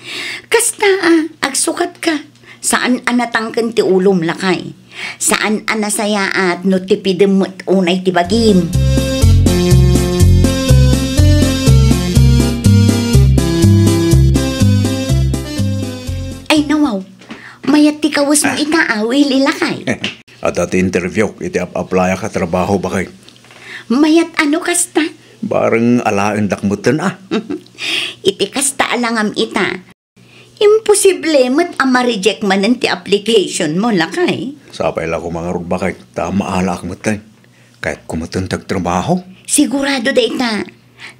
Kasta a, agsukatka. Saan a natangken ti ulom, lakay. Saan a nasayaat no tipidem met unay ti bagim. Ay, nawaw. Mayat ti kawesmo ita a, Willie, lakay. Adda ti interview iti ap-aplayak a trabaho, bakit? Mayat a no kasta. Bareng alaendak metten a. Iti kasta a langam ita, imposible met a ma-reject manen ti application mo, lakay. Sapay la koma ngarud, bakit, ta maalaak metten. Kayatko metten ti agtrabaho. Sigurado dayta.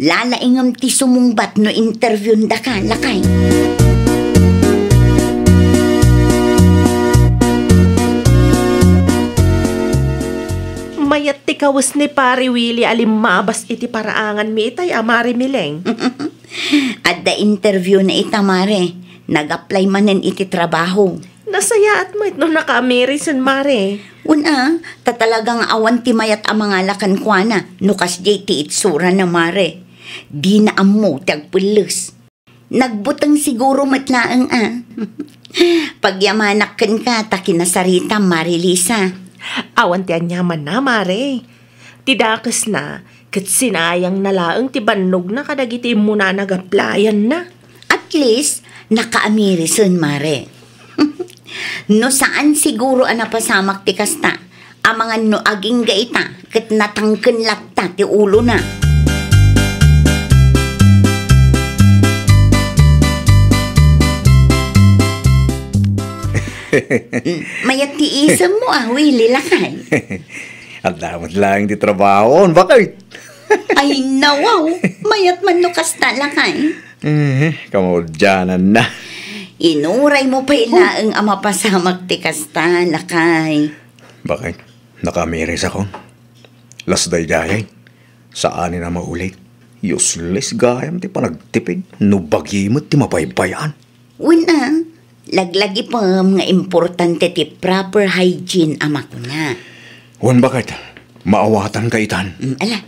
Lalaingem ti sumungbat no interviewendaka, lakay. Mayat ti kawes ni Pare Willie a limmabas iti paraanganmi itay a Mare Mileng. Adda interview na ita, Mare. Nag-apply manen iti trabaho. Nasayaat met no nakaamiri sen Mare. Wen a, ta talaga nga awan ti mayat a mangala kenkuana no kasdiay ti itsurana, Mare. Dina ammo ti agpelles. Nagbuteng siguro met laeng a. Pagyamanak kenka ta kinasaritam, Mare Lisa. Awan ti aniamanna, Mare. Ti dakesna, ket sinayangna laeng ti bannogna kadagiti immunana nga applyanna. At least, nakaamiri sen, Mare. No saan siguro a napasamak ti kasta, amangan no agingga ita, ket natangken latta ti ulona. Mayat ti isemmo a, Willie, lakay. Adda met laeng ti trabahoon, bakit? Ay, nawaw. Mayat man no kasta, lakay. Eh, kamaudiananna. Inuraymo pay laeng a mapasamak ti kasta, lakay. Bakit? Nakaamirisakon. Las daydayay. Saanen a maulit. Useless gayam ti panagtipid no bagi met ti mabaybay-an. Wen a, laglagipem nga importante ti proper hygiene a makuna. Wen, bakit? Maawatanka itan. Mm, ala,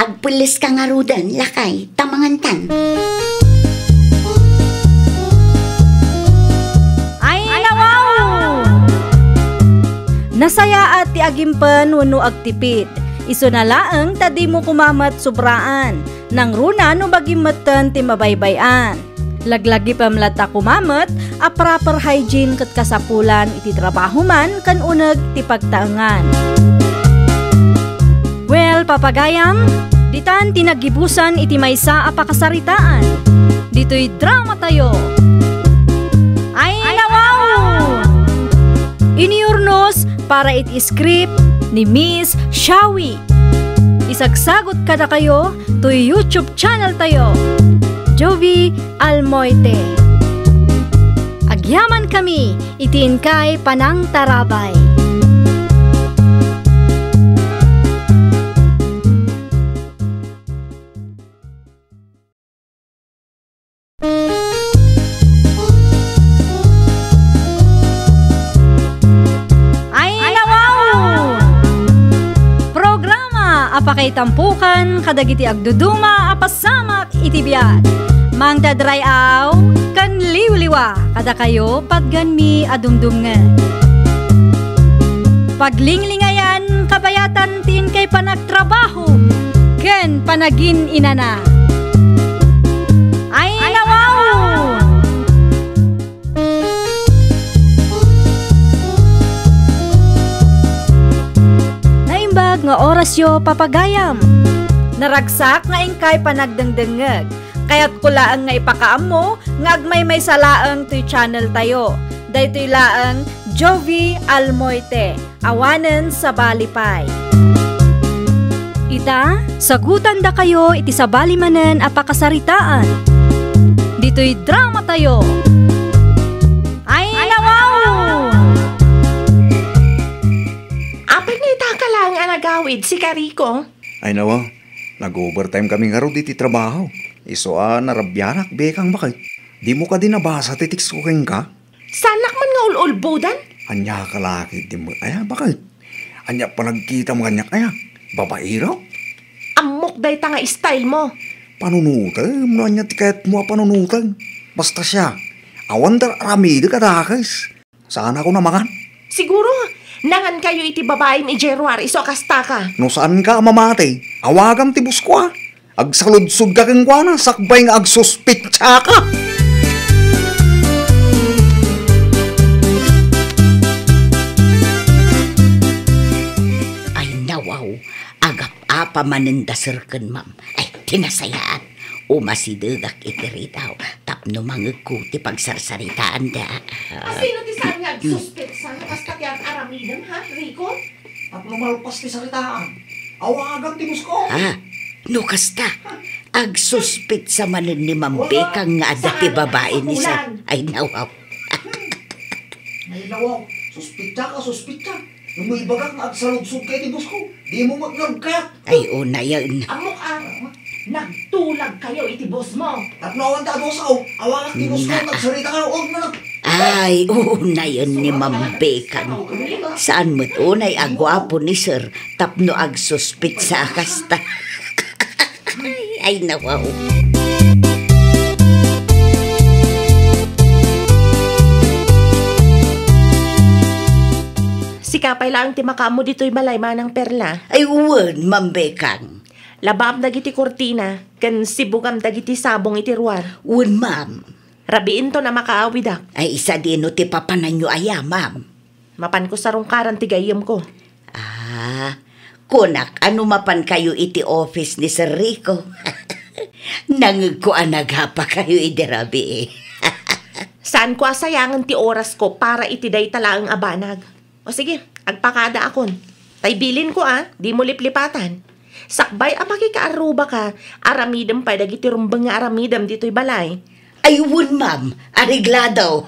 agpelleska ngaruden, lakay, ta mangantan. Ay, nawaw! Nasayaat ti agimpen wenno agtipid. Isuna laeng ta dimo koma met sobraan. Nangruna no bagim metten ti mabaybay-an. Laglagipem latta koma met a proper hygiene ket kasapulan iti trabaho man ken uneg ti pagtaengan. Well, papagayam, ditan ti naggibusan iti maysa a pakasaritaan. Ditoy drama tayo. Ay, nawaw! Inurnos para iti script ni Miss Shawi. Isagsagot kadakayo toy YouTube channel tayo, Jovi Almoite. Agyaman kami iti inkay panangtarabay. Ay, nawaw! Programa a pakaitampukan kadagiti agduduma a pasamak iti biag. Mangted ray-aw ken liwliwa kadakayo patgenmi a dumdumngeg. Paglinglingayan kabayatan ti inkay panagtrabaho ken panagin-inana. Ay, nawaw! Naimbag nga orasyo, papagayam. Naragsak nga inkay panagdengdengngeg. Kayatko laeng nga ipakaammo nga agmaymaysa laeng toy channel tayo. Daytoy laeng Jovi Almoite. Awanen sabali pay. Ita, sagutandakayo iti sabali manen a pakasaritaan. Ditoy drama tayo. Ay, nawaw! Apay nga ita ka laeng a nagawid, si Kariko? Ay, nawaw. Nag-overtime kami ngarud iti trabaho. Isu a narabianak, bekang, bakit? Dimo kadi nabasa ti text ko kenka? Saanak man nga ul-ulbodan? Ania ka laki, di mo, aya, bakit? Ania panagkitam kaniak, aya? Babaero? Ammok dayta nga style mo. Panunutem, no ania ti kayatmo a panunutem. Basta siya, awan dar-aramidek a dakes. Saan ako namangan? Siguro, nangan kayo iti babaim idiay ruar, isu a kasta ka. No saan ka a mamati, awagam ti boss ko, a. Agsaludsod ka kenkuana, sakbay nga agsuspitsa ka. Ay, nawaw, agap-apa manen da sir ken ma'am. Ay, ti nasayaat. Umasidegak iti ridaw tapno mangegko ti pagsarsaritaanda. Asino ti saan nga agsuspetsa nga kasta ti ar-aramidem, ha, Rico? Tapno malpas ti saritaan, awagam ti boss ko. Ah, no kasta, agsuspetsa manen ni Ma'am Bekang nga adda ti babae ni Sir. Ay, nawaw. Ay, nawaw. Suspetsa ka, suspetsa. No ibagak nga agsaludsod ka iti boss ko, dimo met nga agkayat. Ay, unayen. Ammok a, nagtulag kayo iti boss mo. Tapno awan ta a boss, aw, awagak ti boss ko, nagsarita ka, og na. Ay, unayen ni Ma'am Bekang. Saan met unay a guapo ni Sir tapno agsuspetsa a kasta. Ay, nawaw. Sika pay laeng ti makaammo ditoy balay, Manang Perla. Ay, wen, Ma'am Bekang. Labaam dagiti kurtina, ken sibugam dagiti sabong iti ruar. Wen, ma'am. Rabiinton a makaawidak. Ay, sadino ti papananyo aya, ma'am? Mapanko sarungkaran ti gayyemko. Ah, kunak a no mapankayo iti office ni Sir Rico. Nangegko a nagapakayo idi rabii. Saanko a sayangen ti orasko para iti dayta laeng a banag. O sige, agpakada akon. Tay bilinko a, dimo liplipatan. Sakbay a makikaarrubaka, aramidem pay dagiti rumbeng nga aramidem ditoy balay. Ay, wen, ma'am. Areglado.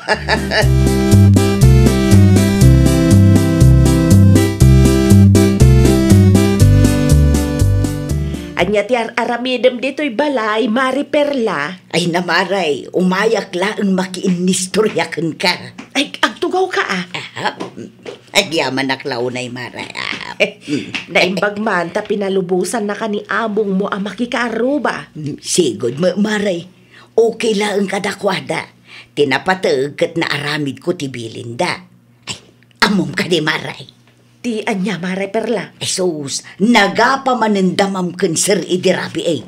Ania ti ar-aramidem ditoy balay, Mari Perla? Ay, Mare, umayak laeng makiinnistorya kenka. Ay, agtugawka a. Aha. Agyamanak la unay, Mare. Ah, mm. Naimbag man ta pinalubosannaka ni amongmo a makikaarruba. Mm, sigud met, Mare. Okay laeng kadakuada. Ti napateg ket naaramidko ti bilinda. Ay, ammom kadi, Mare? Ti ania, Mare Perla? Ay, sus, nagapa manen da ma'am ken sir idi rabii.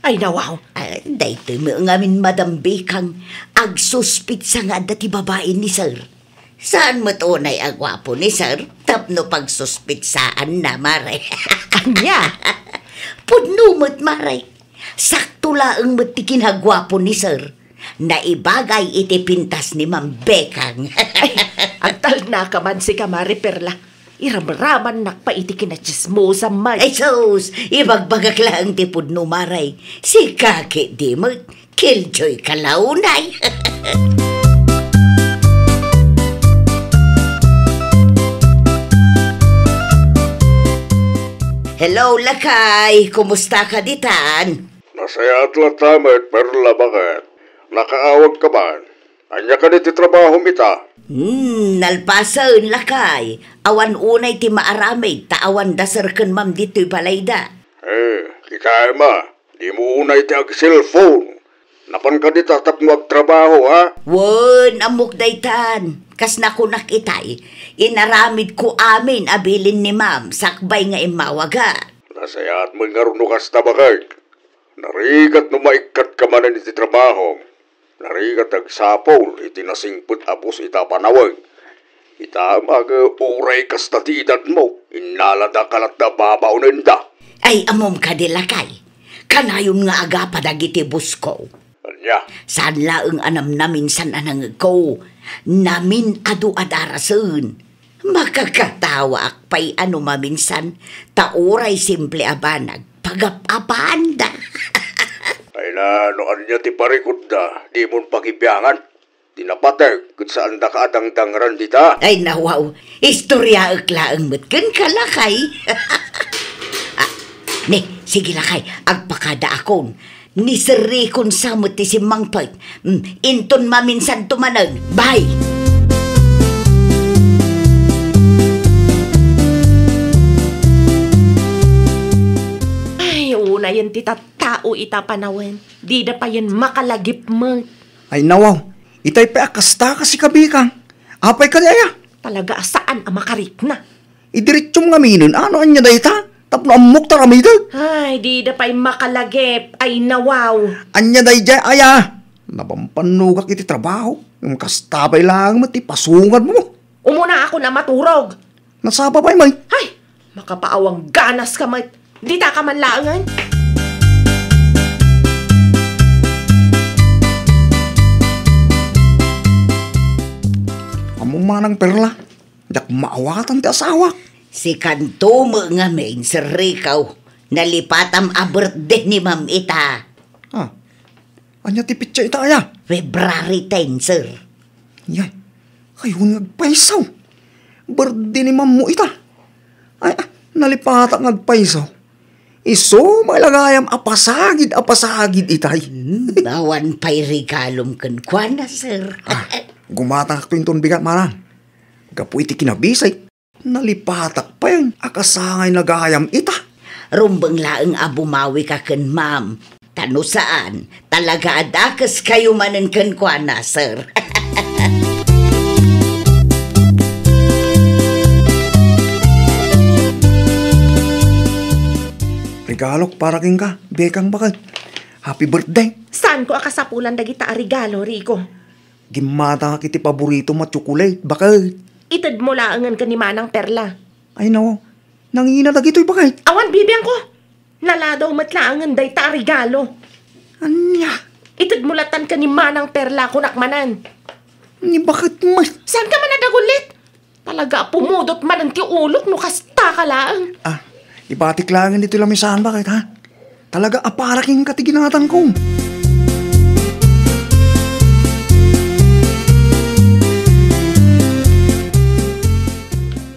Ay, nawaw. Ah, daytoy met ngamin, Madam Bekang, agsuspitsa nga adda ti babai ni sir. Saan met unay a guapo ni sir tapno pagsuspitsaanna, Mare? Ania? Pudno met, Mare. Sakto laeng met ti kinaguapo ni sir. Naibagay iti pintas ni Ma'am Bekang. Ay, agtalnaka man sika, Mare Perla. Iramramannak pay iti kinatsismosam man. Ay, sus! Ibagbagak laeng ti pudno, Mare. Sika ketdi met, killjoy ka la unay. Hello, lakay. Kumusta ka ditan? Nasayaat latta met, Perla, baket. Nakaawag ka man. Ania kadi ti trabahom ita? Hmm, nalpasen, lakay. Awan unay ti maaramid ta awan da sir ken ma'am ditoy balayda. Eh, kitaem a, dimo unay ti agcellphone. Napan kadi ta tapno agtrabaho, ha? Wen, ammok daytan. Kas nakunak itay, inaramidko amin a bilin ni ma'am sakbay nga immawaga. Nasayaat met ngarud no kasta, baket. Narigat no maikkat ka manen iti trabahom. Narigat agsapul iti nasingpet a boss ita a panawag. Ita, aga, uray kasta ti edadmo, innalada ka latta babaonenda. Ay, ammom kadi, lakay. Kanayon nga agapa dagiti boss ko. Ania? Saan laeng a namnaminsan a nangegko. Namin-adu a darasen. Makakatawaak pay a no maminsan, ta uray simple a banag, pagap-apaanda. Ay na, no ania ti parikutda, dimon pagibiangan. Ti napateg, ket saandaka a dangdangran dita. Ay, nawaw, istoryaek laeng met kenka, lakay. Ah, ne, sige, lakay, agpakada akon. Ni Sir Rico sa met ti simmangpet. Mm, inton maminsanto manen. Bye! Ay, unayen ti tattao ita panawen. Dida payen makalagip met. Ay, nawaw. Itay pay a kasta ka si Kabikang. Apay kadi aya? Talaga a saan a makarikna. Idiretsum ngaminen, ano ania dayta? Tapno ammok ta aramidek. Ay, dida pay makalagip. Ay, nawaw. Ania daydiay aya? Napampannugak iti trabaho. Ngem kasta pay laeng met ti pasungad mo. Umuna akon a maturog. Nasapa pay, may. Hay! Makapaawang ganas ka met. Dita ka man laengen. Ammom, Manang Perla, diak maawatan ti asawak. Sikanto met ngamin, Sir Rico. Nalipatam a birthday ni Ma'am ita. Ah, ania ti petsa ita aya? February ten, sir. Yay, kayon nga agpayso. Birthday ni Ma'am mo ita. Ay, ah, nalipatak nga agpayso. Isu, malagayam a pasagid, a pasagid itay. Hmm, awan pay regalom kenkuana, sir. Ah, gumatangakto inton bigat, Manang. Gapu iti kinabisay, nalipatak pay a kasangayna gayam ita. Rumbeng laeng a bumawika ken Ma'am. Ta no saan, talaga a dakeskayo manen kenkuana, sir. Regalok para kenka, Bekang, baket. Happy birthday. Saanko a kasapulan dagita a regalo, Rico? Gimmatangak iti paboritom a tsokolate, baket. Itedmo laengen ken ni Manang Perla. Ay, nawaw. Nangina dagitoy, baket. Awan bibiangko. Naladaw met laengen dayta a regalo. Ania? Itedmo lattan ken ni Manang Perla, kunak manen. Ni baket met? Saanka man a dagullit? Talaga a pumudot manen ti ulok no kasta ka laeng. Ah, ibatik laengen ditoy lamisaan, baket, ha? Talaga a para kenka ti ginatangko.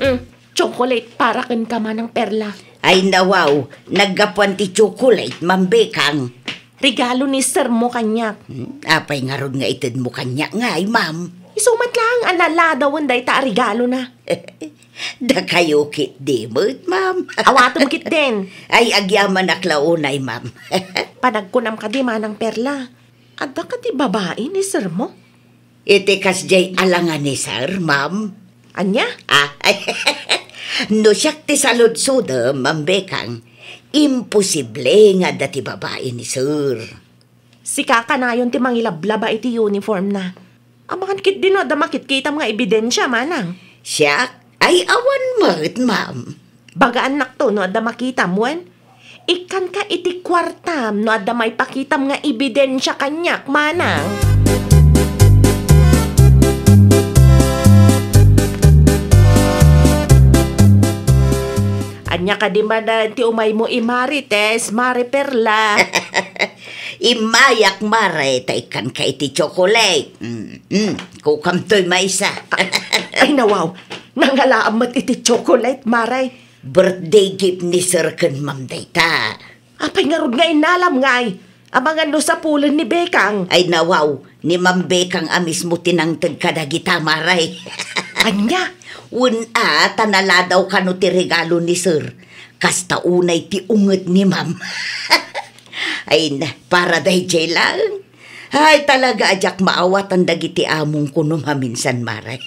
Mm. Chocolate para kenka, Manang Perla. Ay, nawaw, naggapuan ti chocolate, Ma'am Bekang. Regalo ni sir mo kaniak. Hmm, apay ngarud nga itedmo kaniak ngay, ma'am? Isu met laeng a naladawen dayta a regalona. Dakayo ketdi met, ma'am. Awatem ketdin. Ay, agyamanak la unay, ma'am. Panagkunam kadi, Manang Perla. Adda kadi babai ni sir mo? Iti kasdiay a langa ni sir, ma'am. Ania? Ah, no siak ti saludsodem, Ma'am Bekang, imposible nga adda ti babai ni sir. Sika kanayon ti mangilablaba iti uniformna. Amangan ketdi no adda makitkitam nga ebidensia, manang. Siak? Ay, awan met, ma'am. Bagaannakto no adda makitam, wen? Ikkanka iti kuartam no adda maipakitam nga ebidensia kaniak, manang. Ania kadi manen ti umaymo, i Marites, Mari Perla? Immayak, Mare, ta ikkanka iti tsokolate. Mm, mm, kukamtoy maysa. Ay, nawaw. Nangalaam met iti tsokolate, Mare. Birthday gift ni Sir ken Ma'am dayta. Apay ngarud nga innalam ngay? Amangan no sapulen ni Bekang. Ay, nawaw, ni Ma'am Bekang a mismo ti nangted kadagita, Mare. Ania? Wen a, ta naladaw kano ti regalo ni Sir. Kasta unay ti unget ni Ma'am. Ay, na, para daydiay laeng. Ay, talaga a diak maawatan dagiti amongko no maminsan, Mare.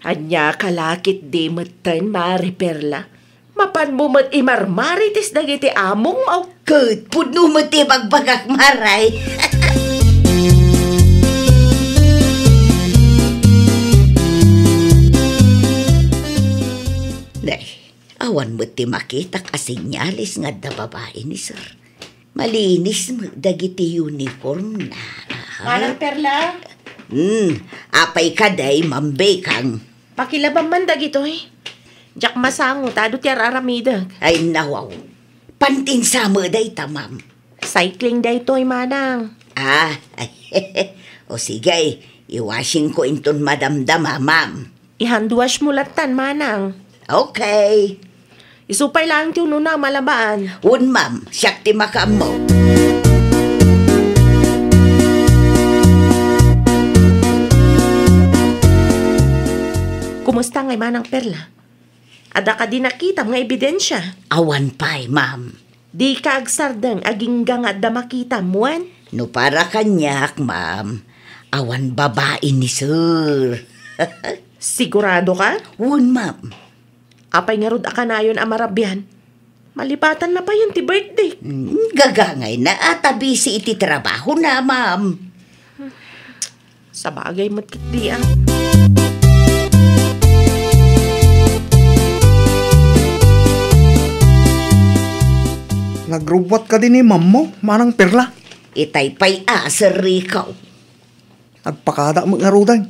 Ania ka la ketdi metten, Mare Perla? Mapanmo met imarmarites dagiti amongmo. Ket pudno met ti ibagbagak, Mare. Nay, awan met ti makitak a senyales nga adda babai ni Sir. Malinis met dagiti uniformna. Aha. Manang Perla? Hmm, apay kadi, Ma'am Bekang? Pakilabam man dagitoy. Diak masango ta adu ti ar-aramidek. Ay, nawaw. Pantinsa met dayta, ma'am. Cycling daytoy, manang. Ah, o sige, i-washingko inton madamdama, ma'am. I-hand wash mo lattan, manang. Okay. Isu pay laeng ti unona a malabaan. Wen, ma'am, siak ti makaammo. Musta ngay, Manang Perla? Adda kadi nakitam nga ebidensia? Awan pay, ma'am. Dika agsardeng agingga nga adda makitam, wen? No para kaniak, ma'am, awan babai ni sir. Sigurado ka? Wen, ma'am. Apay ngarud a kanayon a marabian? Malipatanna payen ti birthday. Hmm, gagangayna a ta busy iti trabahona, ma'am. Sabagay met ketdi, a. Nagrubbuat kadi ni mammo, Manang Perla? Itay pay a, Sir Rico. Agpakada met ngaruden.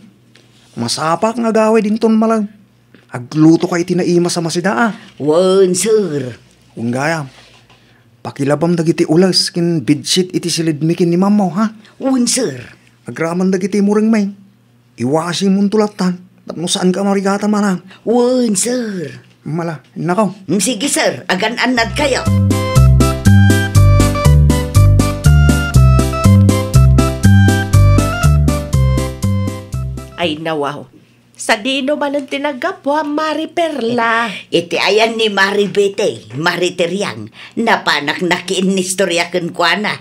Masapak nga agawid inton malem. Aglutoka iti naimas a masida, a. Wen, sir. Wen gayam. Pakilabam dagiti ules ken bedsheet iti silidmi ken ni mammo, ha? Wen, sir. Agraman dagiti murengmi. Iwasimonto lattan tapno saanka a marigatan, Manang. Wen, sir. Mala, innaka. Mm, sige, sir. Agan-annadkayo. Ay, nawaw. Sadino manen ti naggapuam, Mari Perla? Iti ayan ni Mari Betty, Mari Teriang, napanak nakiinnistoria kenkuana.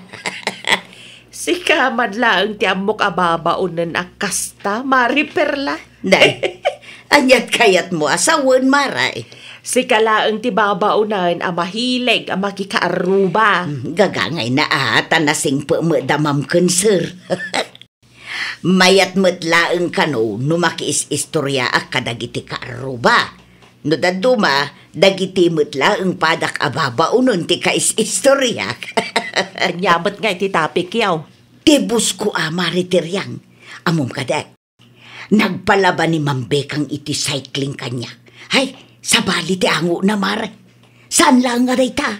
Sika met laeng ti ammok a babaonen a kasta, Mari Perla. Nay, aniat kayatmo a sawen, Mari? Sika laeng ti babaonen a mahilig a makikaarruba. Hmm, gagangayna a, ta nasingpet met da ma'am ken sir. Mayat met laeng kano no makiis-istoriaak kadagiti kaarruba. No dadduma, dagiti met laeng padak a babaonen ti kais-istoriak. Ania met ngay ti topic, yaw? Ti boss ko a Mari Teriang. Ammom kadi, nagpalaba ni Ma'am Bekang iti cycling kaniak. Ay, sabali ti angona, Mari. Saan laeng a dayta.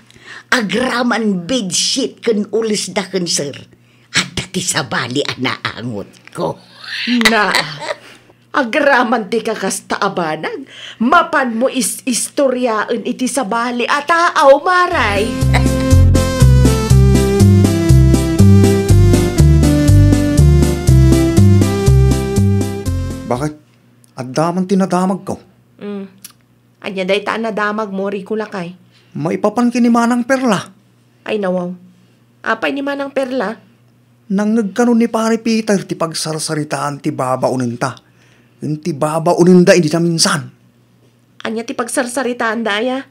Agraman bedsheet ken ulesda ken sir. Adda ti sabali a naangotko. Na, agraman ti kakasta a banag. Mapanmo is-istoriaen iti sabali a taaw, Mari. Bakit? Adda man ti nadamagko. Mm. Ania dayta a nadamagmo, Rico, lakay? Maipapan ken ni Manang Perla. Ay, nawaw. Apay ni Manang Perla? Nangngeg kano ni Pare Peter ti pagsarsaritaan ti babaonenta ken ti babaonenda idi naminsan. Ania ti pagsarsaritaanda aya?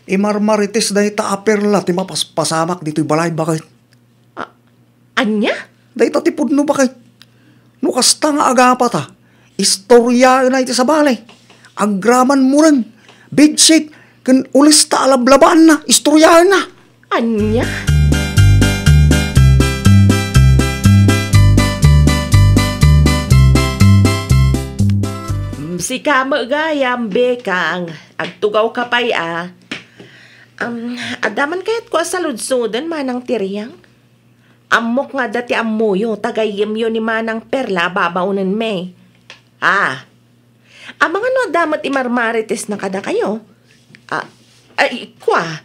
Imarmarites dayta a Perla ti mapaspasamak ditoy balay, bakit? A-, ania? Dayta ti pudno, bakit? No kasta nga agapata, istoriaenna iti sabali. Agraman mureng, bedsheet, ken ulista a lablabaanna, istoriaenna. Ania? Mm, sika met gayam, Bekang. Agtugawka pay a. Um, adda man kayatko a saludsoden, Manang Teriang? Ammok nga adda ti ammoyo, ta gayyemyo ni Manang Perla a babaonenmi. Ah. Amangan no adda met imarmaritesna kadakayo? Ah, ay, kua.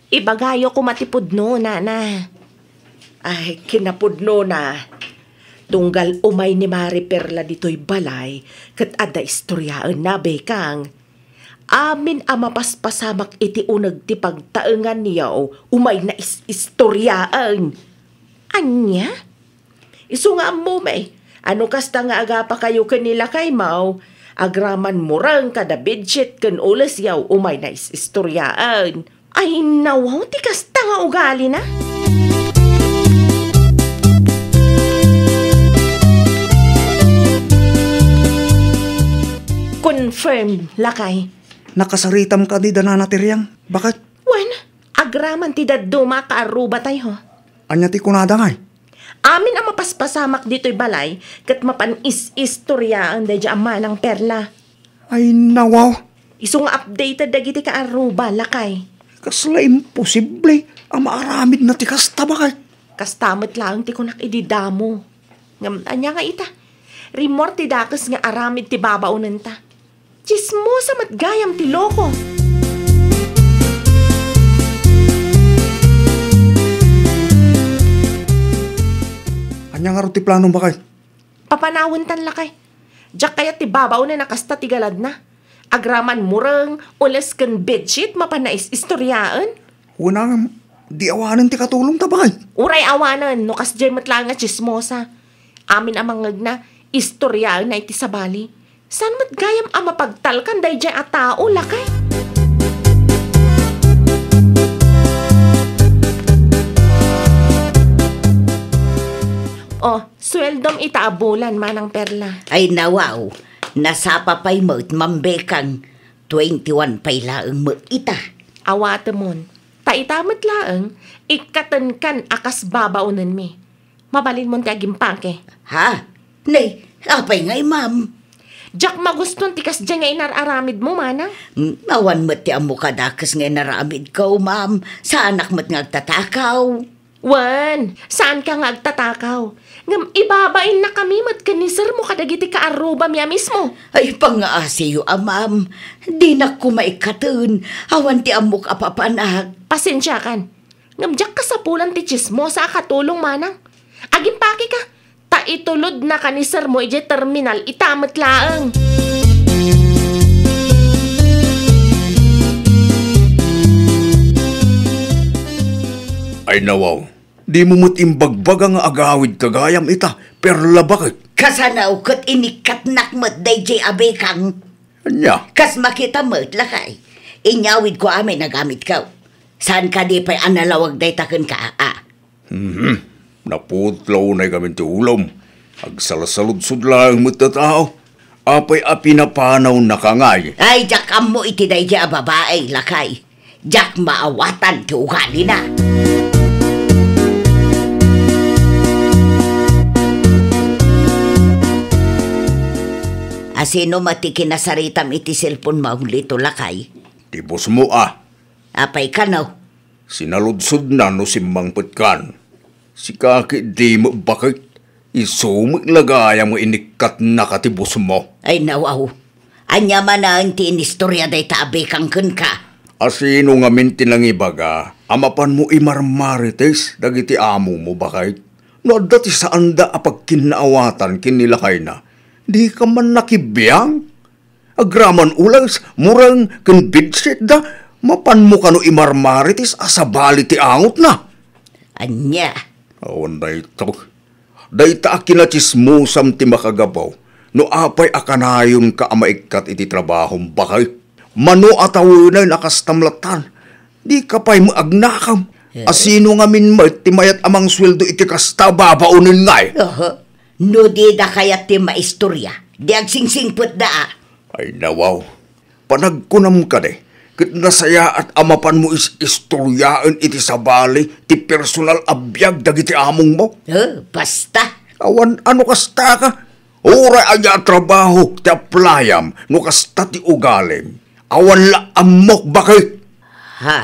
Ibagayo koma ti pudno, nana. Ay, kinapudnona. Tunggal umay ni Mari Perla ditoy balay, ket adda istoriaenna, Bekang. Amin a mapaspasamak iti uneg ti pagtaenganyo, umayna is-istoriaen. Ania? Isu nga ammomi, a no kasta nga agapakayo ken ni lakaymo, agraman mureng kada bedsheet ken ulesyo, umayna is-istoriaen. Ay, nawaw ti kasta nga ugalina. Confirm, lakay. Nakasaritam kadi da Nana Teriang? Bakit? Wen, agraman ti dadduma a kaarrubatayo. Ania ti kunada ngay? Amin a mapaspasamak ditoy balay, ket mapan is-istoriaen daydiay a Manang Perla. Ay, nawaw. Isu nga updated dagiti kaarruba, lakay. Kasla imposible a maaramidna ti kasta, bakit? Kasta met laeng ti kunak idi damo. Ngem ania nga ita? Rimmuar ti dakes nga aramid ti babaonenta. Tsismosa met gayam ti loko. Ania ngarud ti planom, bakit? Papanawentan, lakay. Diak kayat ti babaonen a kasta ti galadna. Agraman mureng, ules ken bedsheet mapan na is-istoriaen. Wen a, di awanen ti katulongta, baket. Uray awanen, no kasdiay met laeng a tsismosa. Amin a mangngegna, istoriaenna iti sabali. Saan met gayam a mapagtalkan daydiay a tao, lakay? Oh, sueldom ita a bulan, Manang Perla. Ay, nawaw, nasapa pay met, Ma'am Bekang. Twenty-one pay laeng met ita. Awatemon. Ta ita met laeng, ikkatenkan a kas babaonenmi. Mabalinmon ti agimpake. Ha? Nay, apay ngay, ma'am? Diak magustuan ti kasdiay nga inar-aramidmo, manang. Mm, awan met ti ammo kadakes nga inaramidko, ma'am. Saanak met nga agtatakaw. Wen, saanka nga agtatakaw. Ngem ibabainnakami met ken ni sermo kadagiti kaarrubami a mismo. Ay, pangaasiyo a, ma'am. Dinak koma ikkaten. Awan ti ammok a papanak. Pasensiakan. Ngem diak kasapulan ti tsismosa a katulong, manang. Agimpakeka, ta itulodnaka ni sermo idiay terminal ita met laeng. Ay, nawaw, dimo met imbagbaga nga agawidka gayam ita, Perla, baket. Kasano ket inikkatnak met daydiay a Bekang? Ania? Kas makita met, lakay. Inyawidko amin a gamitko. Saan kadi pay a nalawag dayta kenka, a? Mhm. Naputlaw unay gamin ti ulom. Agsalsaludsod laeng met a tao. Apay a pinapanawnaka ngay? Ay, diak ammo iti daydiay a babai, lakay. Diak maawatan ti ugalina. Asino met ti kinasaritam iti cellphone mo, Lito, lakay? Ti boss mo, a. Apay kano? Sinaludsodna no simmangpetkan. Sika ketdi met, baket. Isu met la gayam nga inikkatnaka ti boss mo. Ay, nawaw. Ania manen ti inistoria dayta a Bekang kenka? Asino ngamin ti nangibaga a mapanmo imarmarites dagiti amongmo, baket? No adda ti saanda a pagkinnaawatan ken ni lakayna, dika man nakibiang? Agraman ules, mureng, ken bedsheet da, mapanmo kano imarmarites a sabali ti angotna? Ania? Awan dayta. Dayta a kinatsismosam ti makagapu no apay a kanayonka a maikkat iti trabahom, baket. Mano a tawenay a kastam latta. Dika pay met agnakam. Eh? Asino ngamin met ti mayat a mangsueldo iti kasta a babaonen ngay? Aha. No dida kayat ti maistoria, di agsingsingpetda, a. Ay, nawaw. Panagkunam kadi, ket nasayaat a mapanmo is-istoriaen iti sabali ti personal a biag dagiti amongmo? Eh, basta. Awan a no kastaka. Uray ania a trabaho ti aplayam no kasta ti ugalim. Awan la ammok, baket. Ha?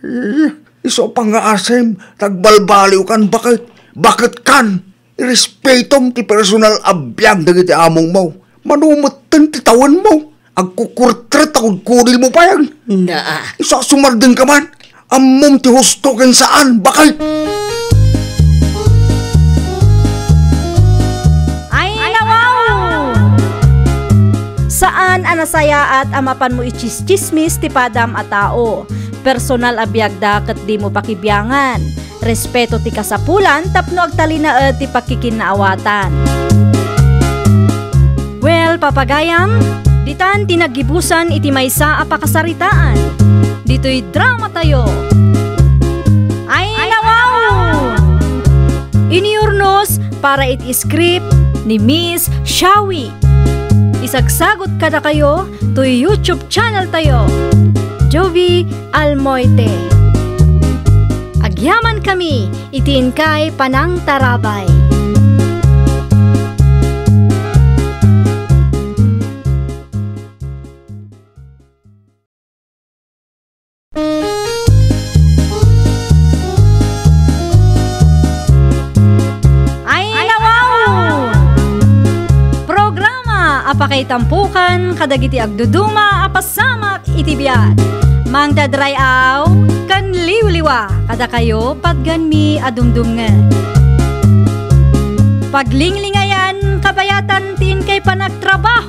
Eh, isu a pangngaasim, ta agbalbaliwkan, baket. Baketkan. Irespetom ti personal a biag dagiti amongmo. Mano metten ti tawenmo. Agkukurtret a kudkudilmo pay. Naa. Isu a sumardengka man. Ammom ti husto ken saan, baket. Ay, nawaw! Saan a nasayaat a mapanmo itsistsismis ti padam a tao. Personal a biagda ket dimo pakibiangan. Respeto ti kasapulan tapno agtalinaed ti pagkikinnaawatan. Well, papagayam, ditan ti naggibusan iti maysa a pakasaritaan. Ditoy dramatayo. Ay, nawaw! Iniurnos para iti script ni Miss Shawi. Isagsagot kadakayo toy YouTube channel tayo, Jovi Almoite. Agyaman kami iti inkay panangtarabay. Ay, nawaw! Programa a pakaitampokan kadagiti agduduma a pasamak iti biag. Mangted ray-aw ken liwliwa kadakayo patgenmi a dumdumngeg. Paglinglingayan kabayatan ti inkay panagtrabaho.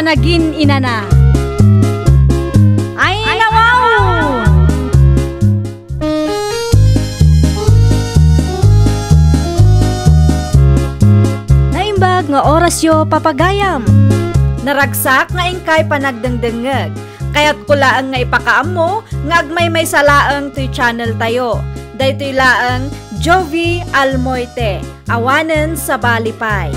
Nagin inana. Ay, nawaw! Naimbag nga orasyo, papagayam. Naragsak nga inkay panagdengdengngeg. Kayatko laeng nga ipakaammo nga agmaymaysa laeng toy channel tayo. Daytoy laeng Jovie Almoite. Awanen sabali pay.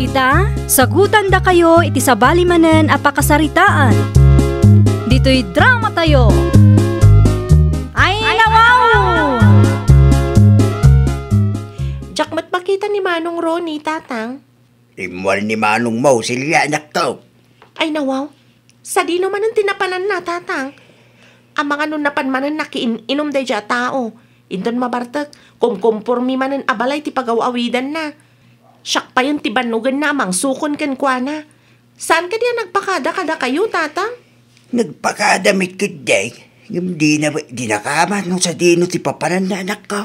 Ita, sagutandakayo iti sabali manen a pakasaritaan. Ditoy drama tayo. Ay, nawaw! Diak met makita ni Manong Ronnie, Tatang. Immuar ni manongmo, Celia, anakko. Ay, nawaw. Sadino manen ti napananna, Tatang? Amangan no napan manen nakiin-inom daydiay a tao. Inton mabartek, kumkumpormi manen a balay ti pagaw-awidanna. Siak payen ti bannogenna a mangsukon kenkuana. Saan kadi a nagpakada kadakayo, Tatang? Nagpakada met ketdi, ngem dina, dinaka ammo no sadino ti papananna, anakko.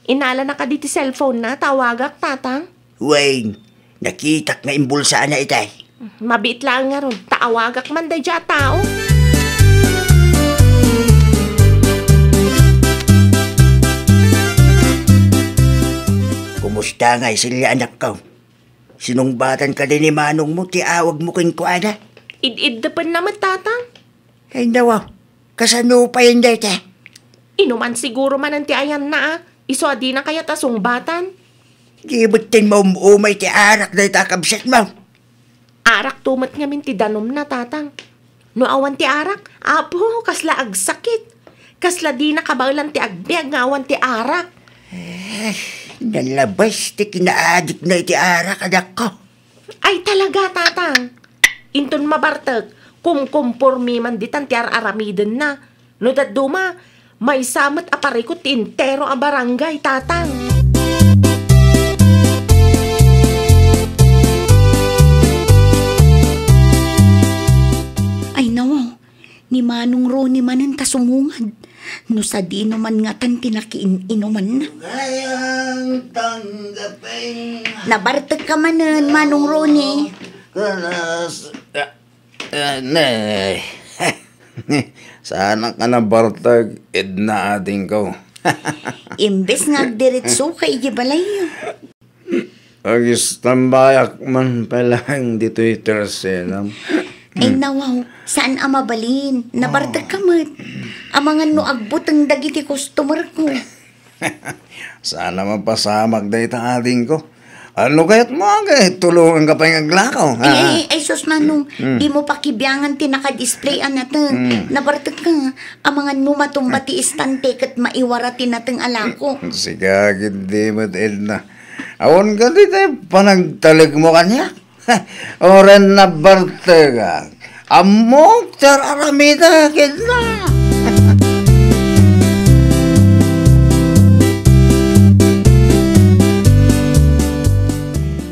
Inalana kadi ti cellphone-na, ta awagak, Tatang? Wen, nakitak nga imbulsana itay. Mabiit laeng ngarud, ta awagak man daydiay a tao. Kumusta ngay, Celia, anakko? Sinungbatan kadi ni manongmo ti awagmo kenkuana? Id-iddepenna met, Tatang. Ay, nawa, kasano pay dayta? Inuman siguro manen ti ayanna, a. Isu a dina kayat a sungbatan. Di met maum-umay ti arak dayta a kabsatmo? Arakto met ngamin ti danumna, Tatang. No awan ti arak, apo, kasla agsakit. Kasla dina kabaelan ti agbiag nga awan ti arak. Eh, nalabas ti kinaadikna iti arak, anakko. Ay, talaga, Tatang. Inton mabartek, kumkumpormi man ditan ti ar-aramidenna. No dadduma, maysa met a parikut ti entero a barangay, Tatang. Ay, nawaw. Ni Manong Ronnie manen ta sumungad. No sadino man ngatan ti nakiin-inumanna. Kayang tanggapin. Nabartek ka manen, Manong Ronnie. Kanas. Ah, ah, ne. Saanak a nabartek, Edna, adingko. Imbes nga agdiretso ka iti balayyo. Agistambayak man pay laeng ditoy tersenam. Ay, nawaw, saan a mabalin? Nabartek ka met. Amangan no agbuteng dagiti customer ko. Saan a mapasamak dayta, adingko. Ano kayat mo, agay? Tulungan ka pay nga aglako, ha? Ay, ay, ay, sus, Manong, di mo pakibiangan ti naka-display a nateng. Nabartek ka, amangan no matumba ti istante ket maiwara ti nateng a lako. Sika, ket di met, Edna. Awan ka ditoy panagtalekmo kaniak. Uray nabartekak. Ammok ti ar-aramidek kenka.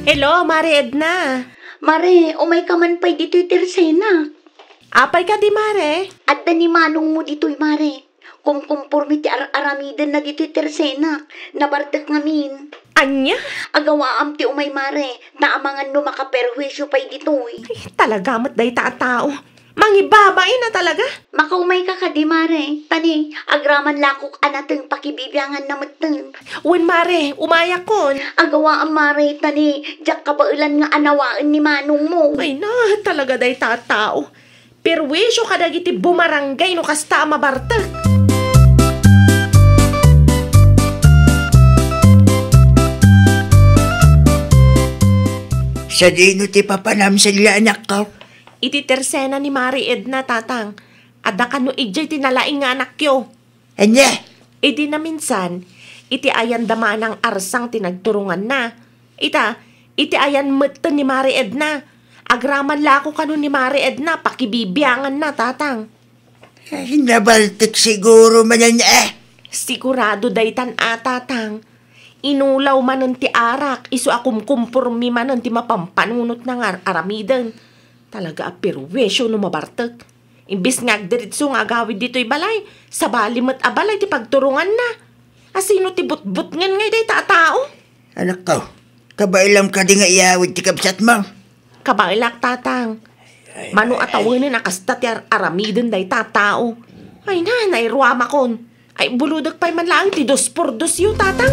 Hello, Mare Edna. Mare, umay ka man pay ditoy tersenak. Apay kadi, Mare? Adda ni manongmo ditoy, Mare. Kumkumpormi ti ar-aramidenna ditoy tersenak. Nabartek ngamin. Ania? Agawaam ti umay, Mare, ta amangan no makaperhuisyo pay ditoy. Ay, talaga met dayta a tao. Mangibabain a talaga. Makaumay ka kadi, Mare. Ta ni, agraman lakok a nateng pakibibianganna metten. Wen, Mare, umayakon. Agawaam, Mare, ta ni, diak kabaelan nga anawaen ni manongmo. Ay na, talaga dayta a tao. Perwisyo kadagiti bumarangay no kasta a mabartek. Sadino ti papanam, Celia, anakko? Iti tersena ni Mari Edna, Tatang. Adda kano idiay ti nalaing nga anakyo. Ania? Idi naminsan, iti ayan da manang arsang ti nagturonganna. Ita, iti ayan metten ni Mari Edna. Agraman lako kano ni Mari Edna, pakibibianganna, Tatang. Ay, nabaltek siguro manen, eh. Sigurado daytan a, Tatang. Inulaw manen ti arak, isu a kumkumpormi manen ti mapampanunotna nga ar-aramiden. Talaga a perwisyo no mabartek. Imbes nga agdiritso nga agawid ditoy balay, sabali met a balay ti pagturonganna. Asino ti butbutngen ngay dayta a tao? Anakko, kabaelam kadi nga iyawid ti kabsatmo? Kabaelak, Tatang. Mano a tawenen a kasta ti ar-, aramiden dayta a tao. Ay na, nairuamakon. Ay, bulodek pay man laeng ti dos por dos yo, Tatang.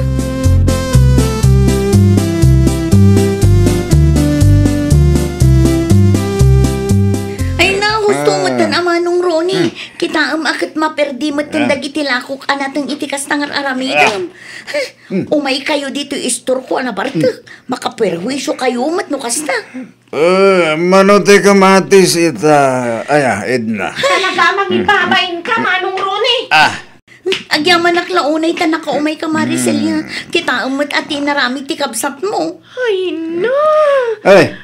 Ay na, husto metten a Manong Ronnie. Kitaem a ket maperdi metten dagiti lakok a nateng iti kasta nga ar-aramidem. Umaykayo ditoy istorko a nabartek. Makaperhuisiokayo met no kasta. Eh, mano ti kamatis ita, aya, Edna? Talaga, mangibabain ka, Manong Ronnie. Ah. Agyamanak la unay ta nakaumayka, Mare Celia. Kitaem met a ti inaramid ti kabsatmo. Ay, na. Ay,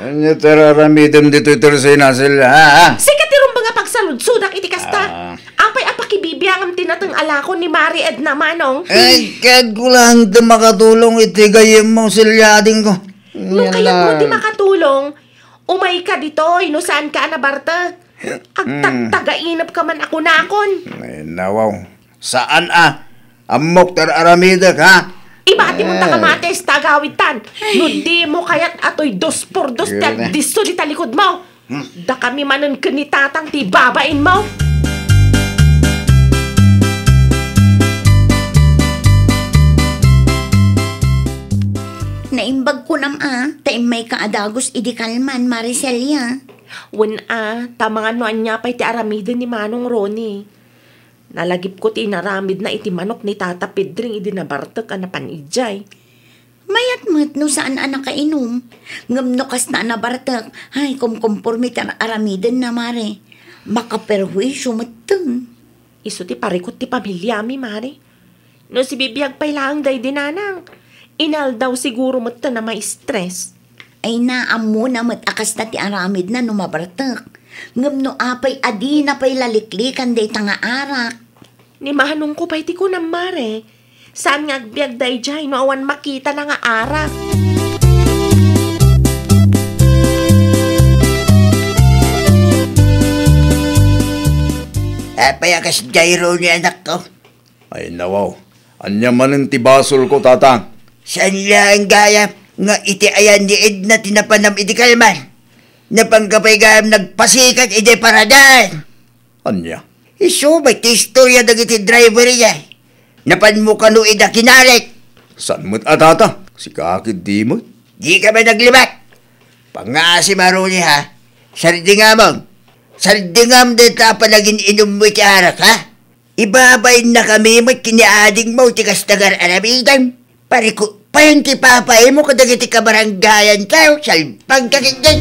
ania ti ar-aramidem ditoy Tercena, Celia, ha, ha? Sika ti rumbeng a pagsaludsodak iti kasta. Ah. Apay a pakibibiangem ti nateng a lakok ni Mare Edna, Manong? Ay, kayatko laeng ti makatulong iti gayyemmo, Celia, adingko. No kayatmo ti makatulong, umayka ditoy no saanka a nabartek. Agtagtagainepka man a kunakon. Ay, nawaw. Saan a? Ammok ti ar-aramidek, ha? Ibatimon ta kamatis ta agawidtan. No dimo kayat a toy dos por dos ti agdisso dita likodmo. Dakami manen ken ni Tatang ti babainmo. Naimbag kunam a, ta immayka a dagus idi kalman, Mare Celia. Wen a, ta mangan no ania pay ti aramiden ni Manong Ronnie. Nalagipko ti inaramidna iti manok ni Tata Pedring idi nabartek a napan idiay. Mayat met no saan a nakainom. Ngem no kasta a nabartek, ay, kumkumpormi ti ar-, aramidenna, Mare. Makaperhuisio metten. Isu ti parikut ti pamiliami, Mare. No sibibiag pay laeng daydi, Nanang, inaldaw siguro metten a ma-stress. Ay, naammona met a kasta ti aramidna no mabartek. Ngem no apay a dina pay laliklikan dayta nga arak? Ni manongko pay ti kunam, Mare. Saan nga agbiag daydiay no awan makitana nga arak? Apay a kasdiay, Ronnie, anakko? Ay, nawaw. Ania manen ti basolko, Tatang? Saan laeng gayam nga iti ayan ni Edna ti napanam idi kalman? Napanka pay gayam nagpasikat idiay paradaan. Ania? Isu met ti istoria dagiti driver idiay. Napanmo kano ida kinarek? Saan met a, Tata? Sika ketdi met. Dika met naglibat. Pangngaasim a, Ronnie, ha? Sardingamon. Sardingam dayta a panagin-inummo iti arak, ha? Ibabainnakami met ken ni adingmo iti kasta nga ar-aramidem. Parikutpayen ti papaimo kadagiti kabarangayantayo, salbangka ketdin.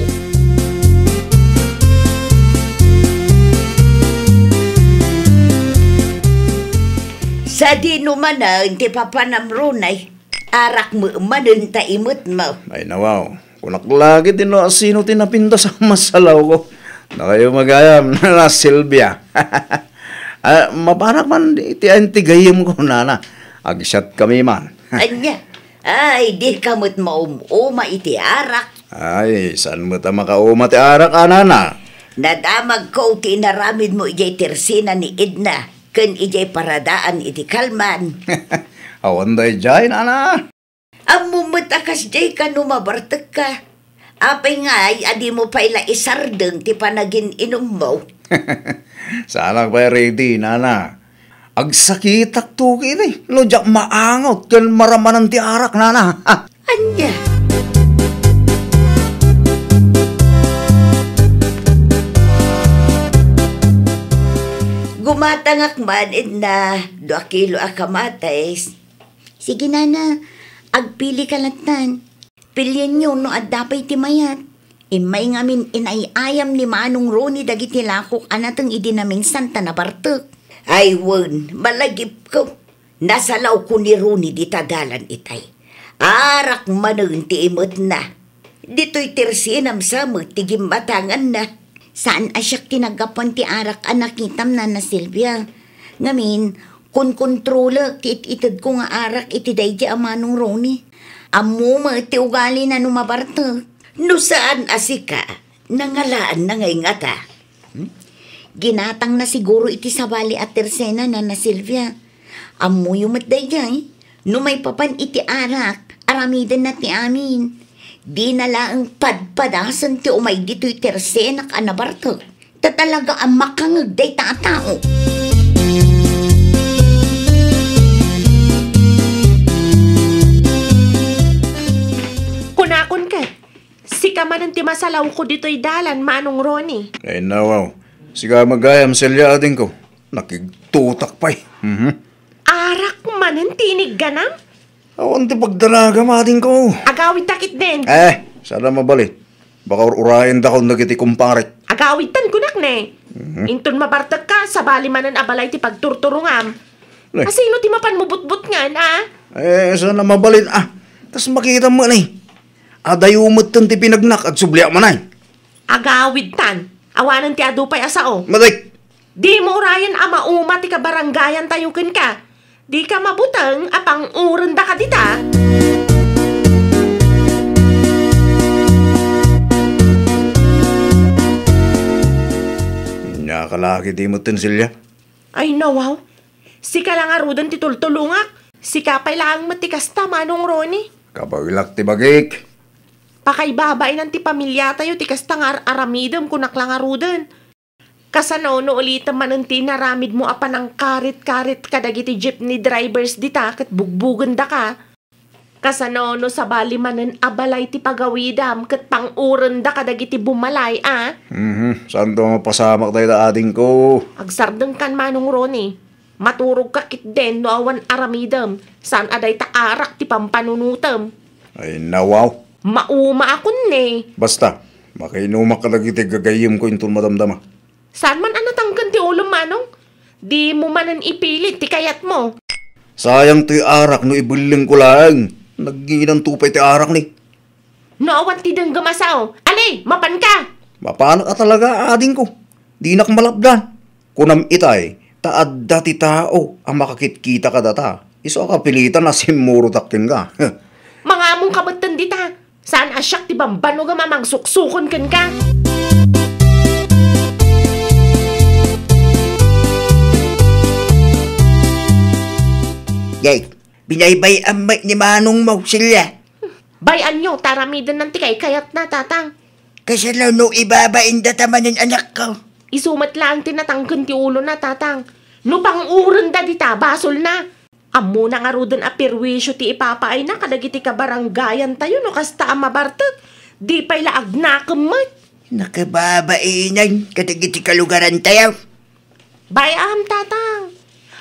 Sadino manen ti papanam, Ronnie? Arak met manen ta imetmo. Ay, nawaw. Kunak la ketdi no asino ti napintas a masalawko. Dakayo gayam, Nana Silvia. Ah, maparak man iti ayan ti gayyemko, Nana. Agsiatkami man. Ania? Ay, dika met maum-uma iti arak. Ay, saan met a makauma ti arak, a, Nana? Nadamagko ti inaramidmo idiay Tercena ni Edna ken idiay paradaan idi kalman. Awan daydiay, Nana. Ammom met a kasdiay kano mabartekka. Apay ngay a dimo pay la isardeng ti panagin-inummo? Saanak pay ready, Nana. Agsakitak tuki ni, no diak maangot ken maramanan ti arak, Nana. Ania? Gumatangak man, Edna, dua kilo a kamatis. Sige, Nana, agpilika lattan. Pilienyo no adda pay ti mayat. Immay ngamin inay-ayam ni Manong Ronnie dagiti lakok a nateng idi naminsan ta nabartek. Ay wen, malagipko. Nasalawko ni Ronnie dita dalan itay. Arak manen ti imetna. Ditoy Tercena sa met ti gimmatanganna. Saan a siak ti naggapuan ti arak a nakitam, Nana Silvia. Ngamin, konkontrolek ti it-itedko nga arak iti daydi a Manong Ronnie. Ammo met ti ugalina no mabartek. No saan a sika, nangalaanna ngay ngata. Hmm? Ginatangna siguro iti sabali a Tercena, Nana Silvia. Ammoyo met daydiay, no maipapan iti arak, aramidenna ti amin. Dina laeng padpadasen ti umay ditoy tersenak a nabartek. Ta talaga a makangeg dayta a tao. Kunakon ket, sika manen ti masalawko ditoy dalan, Manong Ronnie. Ay, nawaw. Sika met gayam, Celia, adingko. Nakigtutak pay. Mhm. Arak manen ti inigganam? Awan ti pagdaragam, adingko. Agawidta ketdin. Eh, saan a mabalin. Baka ur-urayendakon dagiti kumparek. Agawidtan kunak ne. Mhm. Inton mabartekka, sabali manen a balay ti pagturturongam. Ne. Asino ti mapanmo butbutngan, a? Eh, saan a mabalin, a. Kas makitam met ne. Adayo metten ti pinagnak, agsubliak manen. Agawidtan. Awanen ti adu pay a sao. Matik! Dimo urayen a mauma ti kabarangayantayo kenka. Dika mabuteng a pang-urendaka dita. Nia kalaki ti metten, Celia? Ay, nawaw. Sika la ngaruden ti tultulongak. Sika pay laeng met ti kasta, Manong Ronnie. Kabaelak ti bagik. Pakaibabainan ti pamiliatayo ti kasta nga ar-aramidem, kunak la ngaruden. Kasano no ulitem manen ti inaramidmo a panangkarit-karit kadagiti jeepney drivers dita ket bugbugendaka? Kasano no sabali manen a balay ti pagawidam ket pang-urenda kadagiti bumalay a? Mhm, saanto a mapasamak dayta, adingko. Agsardengkan, Manong Ronnie. Maturogka ketdin no awan aramidem, saan a dayta arak ti pampanunotem. Ay, nawaw. Mauma a kun ne. Basta, makainumak kadagiti gagayyemko inton madamdama. Saan man a natangken ti ulom, Manong? Dimo manen ipilit ti kayatmo. Sayang toy arak no ibellengko laeng. Nagginanto pay ti arak ni. No awan ti denggem a sao, ali, mapanka! Mapanak a talaga, adingko. Dinak malapdan. Kunam itay, ta adda ti tao a makakitkita kadata. Isu a kapilitan a simmurotak kenka. Mangamongka metten dita. Saan a siak ti bambanogem a mangsuksukon kenka. Jay, binaybay-am met ni manongmo, Celia. Bay-anyo, ta aramidennan ti kaykayatna, Tatang. Kasano no ibabain data manen, anakko? Isu met laeng ti natangken ti ulona, Tatang. No pang-urenda dita, basolna. Ammona ngaruden a perwisio ti ipapaayna kadagiti kabarangayantayo no kasta a mabartek. Di pay la agnakem met. Nakababainan kadagiti kalugarantayo. Bay-am, Tatang.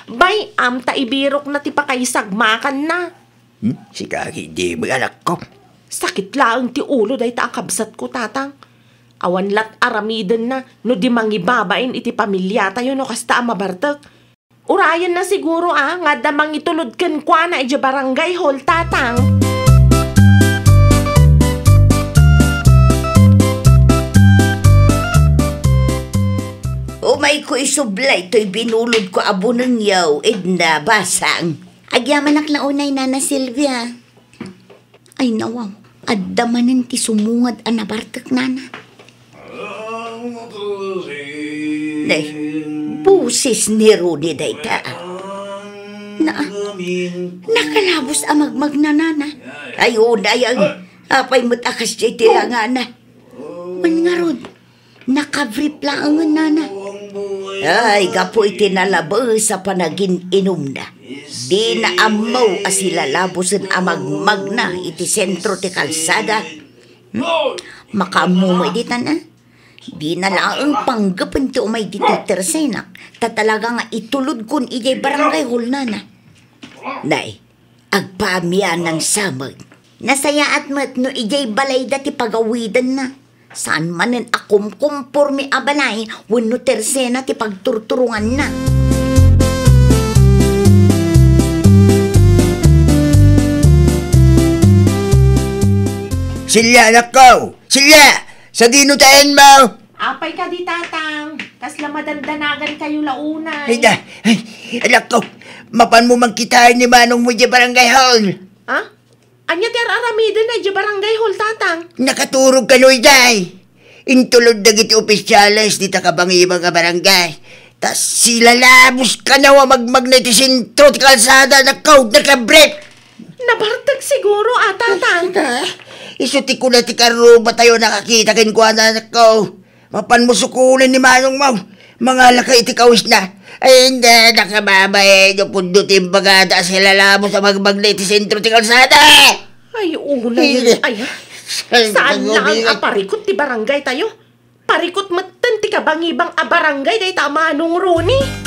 Bay-am ta ibirokna ti pakaisagmakanna. Hmm? Sika, di mo, anakko. Sakit laeng ti ulo dayta a kabsatko, Tatang. Awan lat aramidenna no di mangibabain iti pamiliatayo no kasta a mabartek. Urayenna siguro a nga adda mangitulod kenkuana idiay barangay hall, Tatang. Umayko isublay toy binulodko a bunengyo, Edna, basang. Agyamanak la unay, Nana Silvia. Ay, nawaw. Adda manen ti sumungad a nabartek, Nana. Nay, boses ni Rudy dayta. Na, nakalabos a magmagna, Nana. Ay, unay, ay, apay met a kasdiay ti langana. Wen ngarud, nakabrief laengen, Nana. Ay, gapu iti nalabes a panagin-inumna, dina ammo a silalabosen a magmagna iti sentro ti kalsada. Hmm? Makaammo met ditan, a? Dina laeng panggepen ti umay ditoy tersenak, ta talaga nga itulodkon idiay barangay hall, Nana. Nay, agpaamianan sa met. Nasayaat met no idiay balayda ti pagawidanna. Saan manen a kumkumpormi a balay wenno tersena ti pagturturonganna. Silya, anakko! Silya! Sadino taenmo? Apay kadi, Tatang? Kasla madandanagan kayo la unay. Ay, da, ay, anakko, mapanmo mangkitaen ni manongmo idiay barangay hall. Ha? Ania ti ar-aramiden idiay barangay hall, Tatang? Nakaturog kano idiay. Intulod dagiti opisyales dita kabangibang a barangay. Ta silalabos kano a magmagna iti sentro ti kalsada, anakko, nakabrief. Nabartek siguro, a, Tatang. Ay, isu ti kuna ti karrubatayo a nakakita kenkuana, anakko. Mapanmo sukonen ni manongmo. Mangalaka iti kawisna. Ay, hindi, nakababain, no pudno ti imbagada a silalamos a magbagna iti sentro ti kalsada. Ay, unay. Hindi. Ay, saan lang a parikut ti barangay tayo? Parikut metten ti kabangibang a barangay dayta a Manong Ronnie.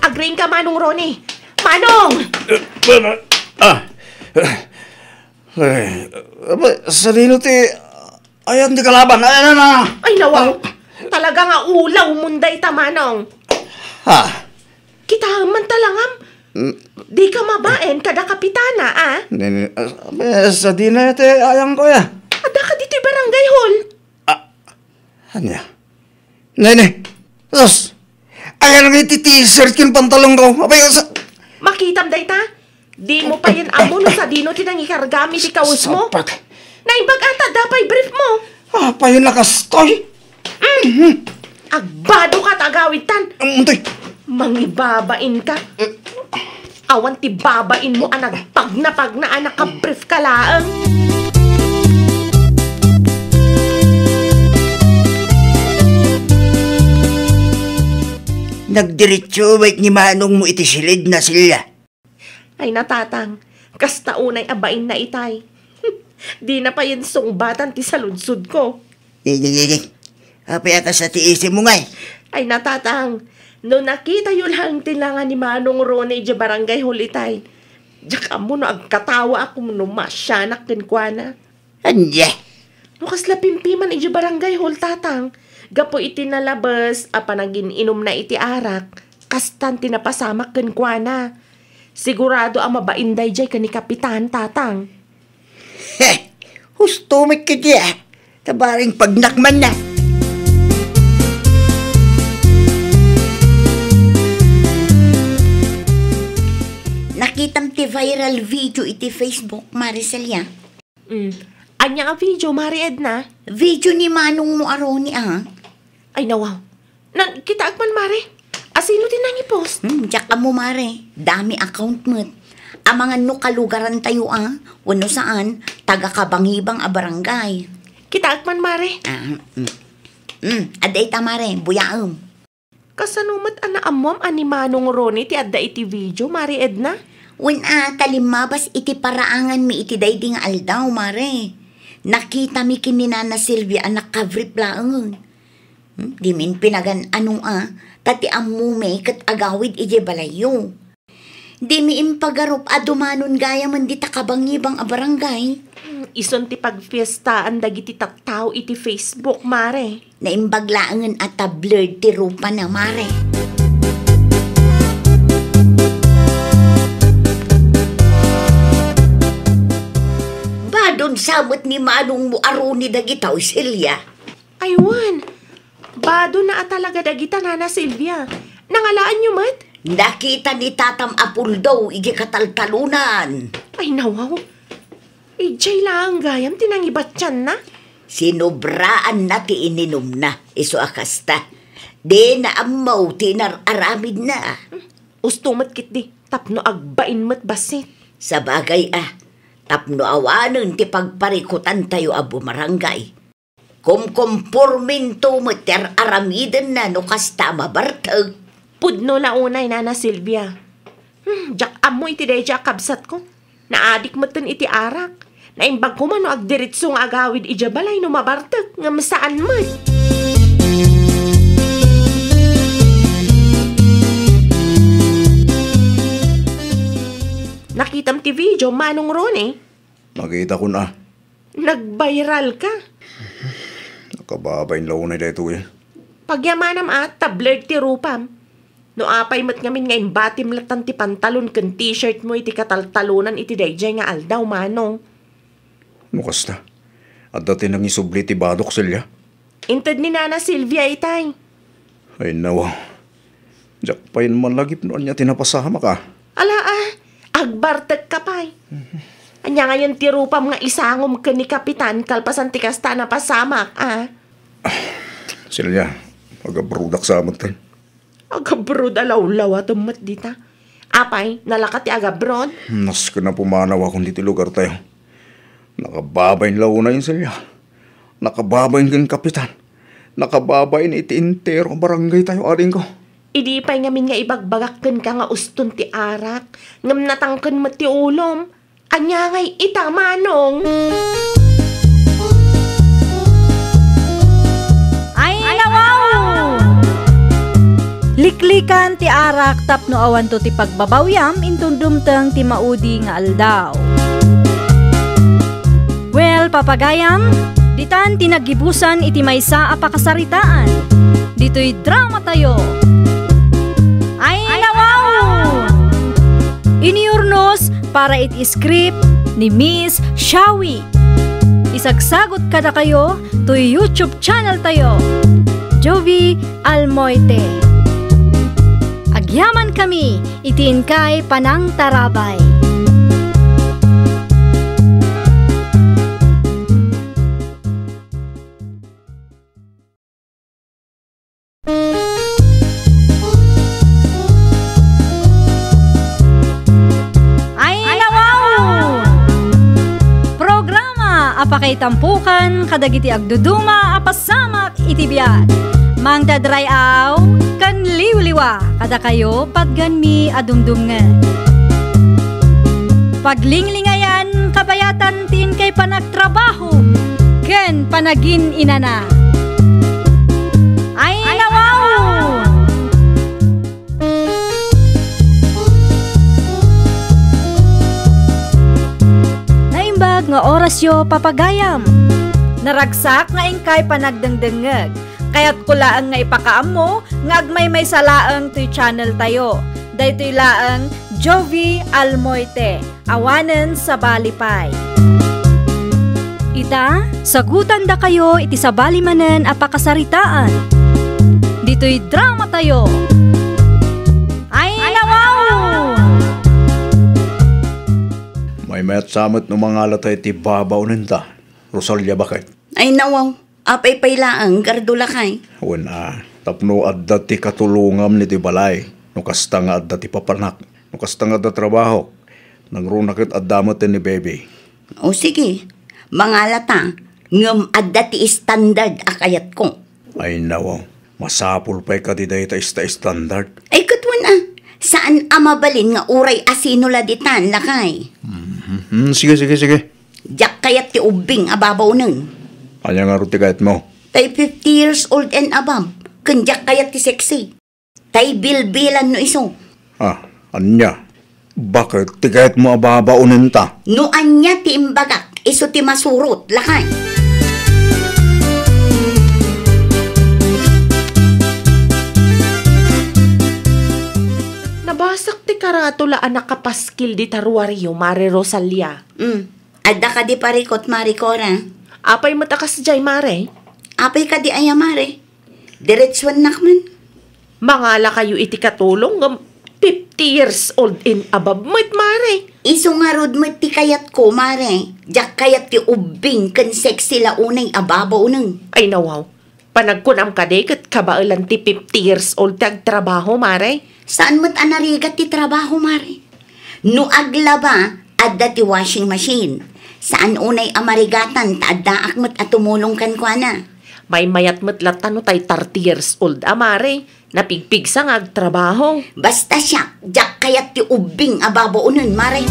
Agriingka, Manong Ronnie. Manong! Eh, Manong! Ah! Eh, aba, sadino ti ayan ti kalaban? Ayan na! Ay, nawa. Talaga nga ulaw mo dayta, Manong. Ha? Kitaem man talangam. Mm. Dika mabain kada kapitana, a? Nene, ah, eh, sadino ti ayangko, ya? Adda ka ditoy barangay hall. Ah, ania? Nene, sus! Ayan nga iti t-shirt ken pantalonko. Apay, sa- Makitam dayta? Dimo payen ammo no sadino ti nangikargam iti kawesmo. Sapak. Naimbag ata adda pay brief mo. Apay, nakastoy. Mm. Agbadoka ta agawidtan. Mm, toy. Mangibabainka. Awan ti babainmo a nagpagnapagna a nakabrief ka laeng. Nagdiretso met ni manongmo iti silidna, Celia. Ay, natatang, kasta unay a bainna itay. Dina pay sungbatan ti saludsodko. Di, di, di, di. Apay a kasta ti isipmo ngay? Ay, natatang, no nakitayo laeng ti langa ni Manong Ronnie idiay barangay hall itay, diak ammo no agkatawaak wenno maasianak kenkuana. Ania? No kasla pimpiman idiay barangay hall, tatang, gapu iti nalabes a panagin-inumna iti arak, kastan ti napasamak kenkuana. Sigurado a mabain daydiay ken ni Kapitan, tatang. He! Husto met ketdi, a. Ta bareng pagnakmanna. Nakitam ti viral video iti Facebook, Mare Celia. Mm. Ania a video, Mare Edna? Video ni manongmo a Ronnie, a. Ay, nawaw. Nakitaak man, Mare. A, sino ti nangipost? Hmm, diak ammo, Mare. Dami account met. Amangan no kalugarantayo, a, wenno saan, taga kabangibang a barangay. Kitaak man, Mare. A, mm. Mm, adda ita, Mare. Buyaem. Kasano met a naammoam a ni Manong Ronnie ti adda iti video, Mare Edna? Wen a, ta limmabas iti paraanganmi iti daydi nga aldaw, Mare. Nakitami ken ni Nana Silvia a nakabrief laengen. Hmm, dimin pinagan-ano a, ta ti ammomi ket agawid idiay balayyo. Dimi impagarup a dumanon gayamen dita kabangibang a barangay. Hmm, isun ti pagfiestaan dagiti tattao iti Facebook, Mare. Naimbag laengen a ta blurred ti rupana, Mare. Badon sa met ni manongmo a Ronnie dagita, Celia. Ay, wen. Badonna a talaga dagita, Nana Silvia. Nangalaanyo met? Nakita ni tatam a puldaw idiay kataltalonan. Ay, nawaw. Idiay laeng gayam ti nangibatianna? Sinobraanna ti ininumna, isu a kasta. Dina ammo ti inar-aramidna. Husto met ketdi, tapno agbain met bassit. Sabagay a, tapno awanen ti pagparikutantayo a bumarangay. Kumkumporminto met ti ar-aramidenna no kasta a mabartek. Pudno la unay, Nana Silvia. Hmm, diak ammo iti daydiay a kabsatko. Naadik metten iti arak. Naimbag koma no agdiretso nga agawid idiay balay no mabartek, ngem saan met. Nakitam ti video, Manong Ronnie? Nakitakon a. Nagviral ka? Nakababain la unay daytoy. Pagyamanam a, ta blurred ti rupam. No apay met ngamin nga imbatim latan ti pantalon ken t-shirt mo iti kataltalonan iti daydiay nga aldaw, Manong. No kasta, adda ti nangisubli ti badok, Celia? Inted ni Nana Silvia itay. Ay, nawa. Diak pay malagip no ania ti napasamak a. Ala a, agbartek ka pay. Ania ngayon ti rupam nga isangom ken ni Kapitan kalpasan ti kasta a napasamak a? Celia, Agabroadak sa metten. Agabroad a lawlawatem met dita. Apay, nalaka ti agabroad? Nasken a pumanawakon ditoy lugartayo. Nakababain la unay ni Celia. Nakababain ken kapitan. Nakababain iti entero a barangaytayo, adingko. Idi pay ngamin nga ibagbagak kenka nga uston ti arak, ngem natangken met ti ulom. Ania ngay ita, Manong? Ay, nawaw! Liklikan ti arak tapno awanto ti pagbabawiam inton dumteng ti maudi nga aldaw. Well, papagayam, ditan ti naggibusan iti maysa a pakasaritaan. Ditoy dramatayo. Ay, nawaw! Iniurnos para iti script ni Miss Shawi. Isagsagot kadakayo toy YouTube channel tayo, Jovi Almoite. Agyaman kami iti inkay panangtarabay. Ay, nawaw! Programa a pakaitampukan kadagiti agduduma a pasamak iti biag. Mangdadray-aw ken liwliwa kadakayo patgenmi a dumdumngeg. Paglinglingayan kabayatan ti inkay panagtrabaho ken panagin-inana. Ay, nawaw! Naimbag nga orasyo, papagayam. Naragsak nga inkay panagdengdengngeg. Kayatko laeng nga ipakaammo nga agmaymaysa laeng toy channel tayo. Daytoy laeng Jovi Almoite. Awanen sabali pay. Ita, sagutandakayo iti sabali manen a pakasaritaan. Ditoy dramatayo. Ay, nawaw! Maymayat sa met no mangalata iti babaonenta, Rosalia, baket. Ay, nawaw. Apay pay laeng, garud lakay? Wen a, tapno adda ti katulongam ditoy balay, no kasta nga adda ti papanak, no kasta nga adda trabahok, nangruna ket adda met ni baby. O sige, mangalata, ngem adda ti standard a kayatko. Ay, nawaw, masapul pay kadi dayta ista standard? Ay, ket wen a, saan a mabalin nga uray asino la ditan, lakay? Mhm. Hmm, sige, sige, sige. Diak kayat ti ubbing a babaonen. Ania ngarud ti kayatmo? Tay fifty years old and above, ken diak kayat ti sexy. Tay bilbilan no isu. Ah, ania? Baket ti kayatmo a babaonenta? No ania ti imbagak, isu ti masurot, lakay. Nabasak ti karatula a nakapaskil dita ruario, Mare Rosalia. Mm. Adda kadi parikot, Mare Cora? Apay met a kasdiay, Mare? Apay kadi aya, Mare? Diretsuennak man. Mangalakayo iti katulong ngem fifty years old and above met, Mare. Isu ngarud met ti kayatko, Mare. Diak kayat ti ubbing ken sexy la unay a babaonen. Ay, nawaw. Panagkunam kadi ket kabaelan ti fifty years old ti agtrabaho, Mare? Saan met a narigat ti trabaho, Mare? No aglaba, adda ti washing machine. Saan unay a marigatan ta addaak met a tumulong kenkuana. Maymayat met latta no tay thirty years old a, Mare. Napigpigsa nga agtrabaho. Basta siak, diak kayat ti ubbing a babaonen, Mare.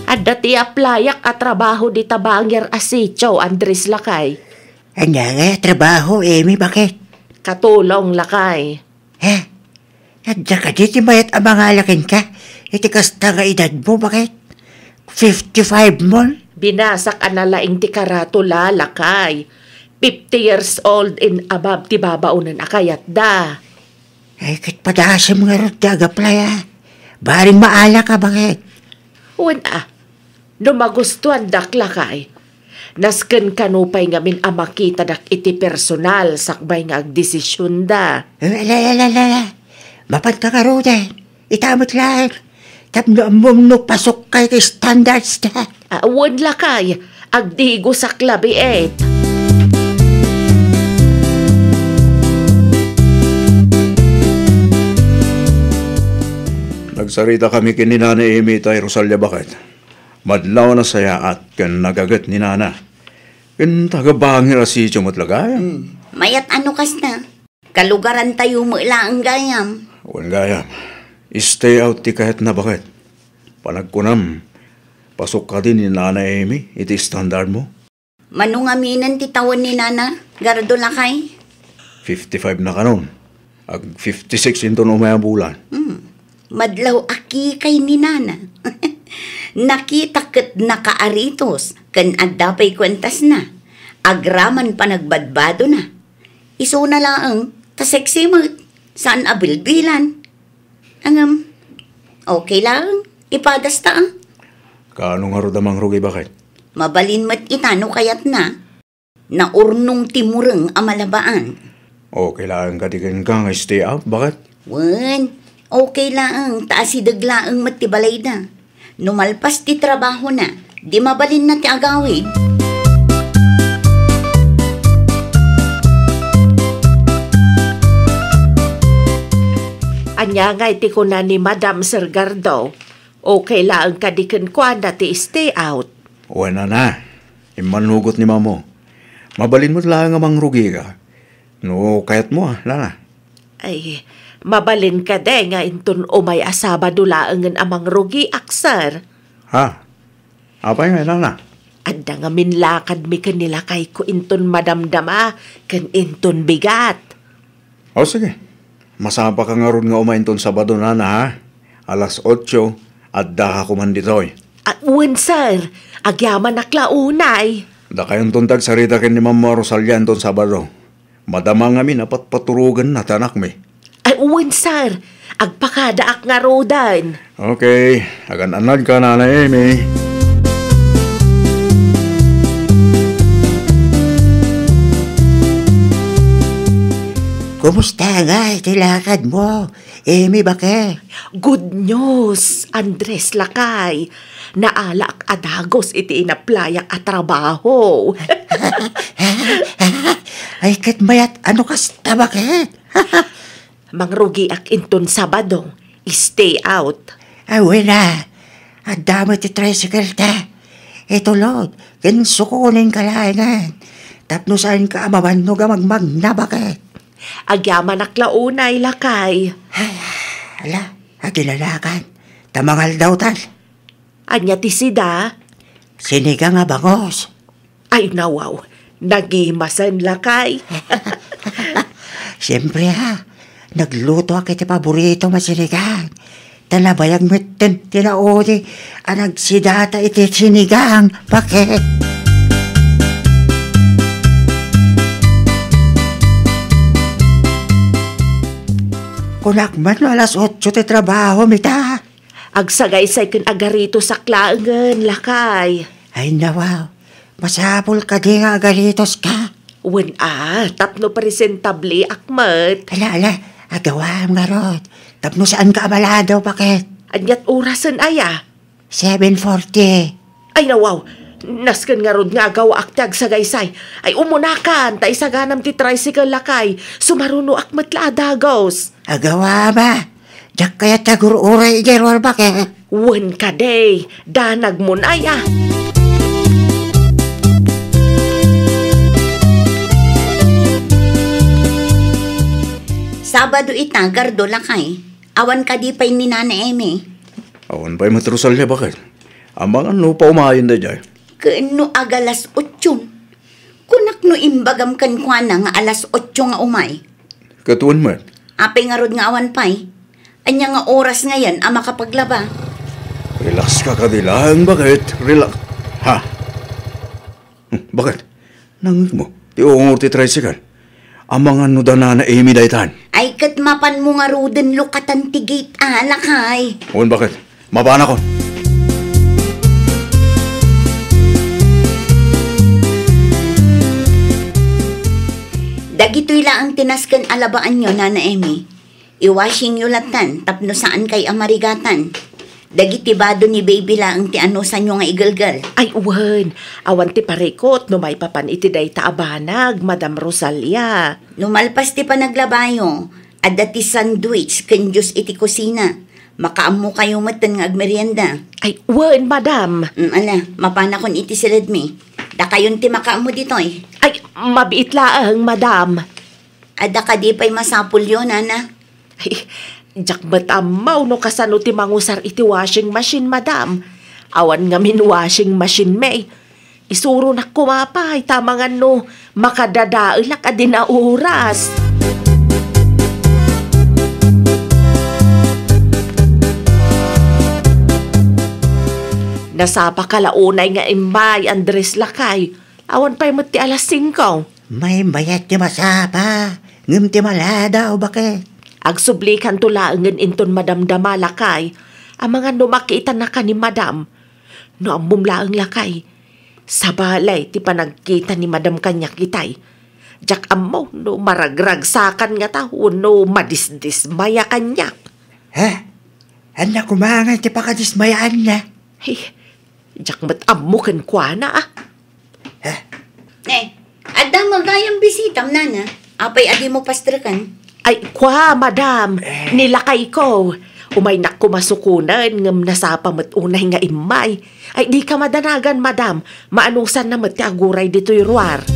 Adda ti aplayak a trabaho dita bangir a sitio, Andres, lakay. Ania nga trabaho, Emi, baket? Katulong, lakay. Eh, adda kadi ti mayat a mangala kenka iti kasta nga edadmo, baket? Fifty-five mon? Binasak a nalaing ti karatula, lakay. Fifty years old and above ti babaonen a kayatda. Ay, ket padasem ngarud ti agaplay, a. Bareng maalaka, baket? Wen a, no magustuandak, lakay, nasken kano pay ngamin a makitadak iti personal sakbay nga agdesisionda. Eh, ala, ala, ala, ala. Mapanta ngaruden. Ita met laeng. Tapno ammom no pasukka iti standards da. Awan lakay, agdigosak labiit. Nagsarita kami ken ni Nana Amy tay Rosalia baket. Madlaw a nasayaat ken nagaget ni Nana. Ken taga-Bangir a sitio met lakay. Hmm. Mayat a no kasta. Kalugarantayo met laeng gayam. Wen gayam. Stay out ti kayatna baket. Panagkunam, pasok kadi ni Nana Amy iti standard mo? Mano ngamin ti tawen ni Nana, Gardo lakay? Fifty-five na kanon. Ag fifty-six inton umay a bulan. Hmm. Madlaw a kikay ni Nana. Nakita ket nakaaritos ken adda pay kuentasna. Agraman panagbadbadona. Isuna laeng, ta sexy met. Saan a bilbilan. Ngem, okay laeng. Ipadasta, ah. Kaano ngarud a mangrugi, baket? Mabalin met ita no kayatna. Naurnong ti mureng a malabaan. Okay laeng kadi kenka nga stay out, baket? Wen, okay laeng, ta asideg laeng met ti balayda. No malpas ti trabahona, di mabalinna ti agawid. Ania ngay ti kuna ni Madam, Sir Gardo? Okay laeng kadi kenkuana ti stay out? Wen, Nana. Immanugot ni Mamo. Mabalin met laeng a mangrugika. No kayatmo, ah, Nana. Ay, mabalin kadi nga inton umay a Sabado laengen a mangrugiak, sir? Ha? Apay nga, Nana? Adda ngamin lakadmi ken ni lakayko inton madamdama ken inton bigat. O, sige. Masapaka ngarud nga umay inton Sabado, Nana, ha? Alas otso, addaka koman ditoy. Ah, wen, sir. Agyamanak la unay. Dakayonton ti agsarita ken ni Mama Rosalia inton Sabado. Madama ngamin a patpaturogenna ti anakmi. Ay, wen, sir. Agpakadaak ngaruden. Okay. Agan-anadka, Nana Amy. Kumusta ngay ti lakadmo, Amy, baket? Good news, Andres lakay. Naalaak a dagus iti inaplayak a trabaho. Ay, ket mayat a no kasta, baket? Mangrugiak inton Sabado, stay out. Ay, wen a. Adda met ti tricycle ta. Itulod, ken sukonen ka laengen. Tapno saanka a mabannog a magmagna, baket? Agyamanak la unay, lakay. Ay, ala, agilalakan. Ta mangaldawtan. Ania ti sida? Sinigang a bangus. Ay, nawaw. Nagimasen, lakay. Siempre, ha. Naglutoak iti paboritom a sinigang. Ta nabayag metten ti naudi a nagsidata iti sinigang, baket. Kunak man no alas otso ti trabahom ita. Agsagaysay ken agaritosak laengen, lakay. Ay, nawaw. Masapul kadi nga agaritoska? Wen a, tapno presentabliak met. Ala, ala, agawam ngarud. Tapno saanka a maladaw, baket? Aniat orasen aya? Seven forty. Ay, nawaw. Nasken ngarud nga agawaak ti agsagaysay. Ay, umunakan, ta isaganam ti tricycle, lakay. Sumarunoak met la a dagus. Agawam a. Diak kayat ti agur-uray idiay ruar, baket. Wen kadi, danagmon aya. Sabado ita, Gardo, lakay. Awan kadi pay ni Nana Amy? Awan pay met, Rosalia, baket? Amangan no paumayen daydiay. Ken no agalas otso? Kunak no imbagam kenkuana nga alas otso nga umay. Ket wen met. Apay ngarud nga awan pay? Ania nga oras ngayen a makapaglaba? Relax ka kadi laeng, baket? Relax. Ha? Hmm, baket? Nangngegmo ti ungor ti tricycle. Amangan no da Nana Amy daytan. Ay, ket mapanmo ngaruden lukatan ti gate, a, lakay. Wen, baket? Mapanakon. Dagitoy laeng ti nasken a labaanyo, Nana Amy. I-washingyo lattan tapno saankay a marigatan. Dagiti bado ni baby laeng ti anusanyo nga igelgel. Ay, wen. Awan ti parikut no maipapan iti dayta a banag, Madam Rosalia. No malpas ti panaglabayo, adda ti sandwich ken juice iti kusina. Makaammokayo metten nga agmerienda. Ay, wen, madam. Mm, ala, mapanakon iti siledmi. Dakayon ti makaammo ditoy. Ay, mabiit laeng, madam. Adda kadi pay masapulyo, nana? Ay, diak met ammo no kasano ti mangusar iti washing machine, madam. Awan ngamin washing machine, may. Isuronak koma pay, ta mangan no makadadaelak a di nauras. Nasapaka la unay nga immay, Andres lakay. Awan pay met ti alas singko. Maymayat ti masapa, ngem ti maladaw, baket. Agsublikanto laengen inton madamdama, lakay. Amangan no makitanaka ni madam. No ammom laeng, lakay. Sabali ti panagkita ni madam kaniak itay. Diak ammo no maragragsakan ngata wenno madisdismaya kaniak. Ha? Ania koma ngay ti pakadismayaanna? Ay, diak met ammo kenkuana, a. Ha? Eh, adda met gayam bisitam, nana. Apay a dimo pastreken? Ay, kua, madam. Eh. Ni lakayko. Umaynak koma sukonen, ngem nasapa met unay nga immay. Ay, dika madanagan, madam. Maanusanna met ti aguray ditoy ruar.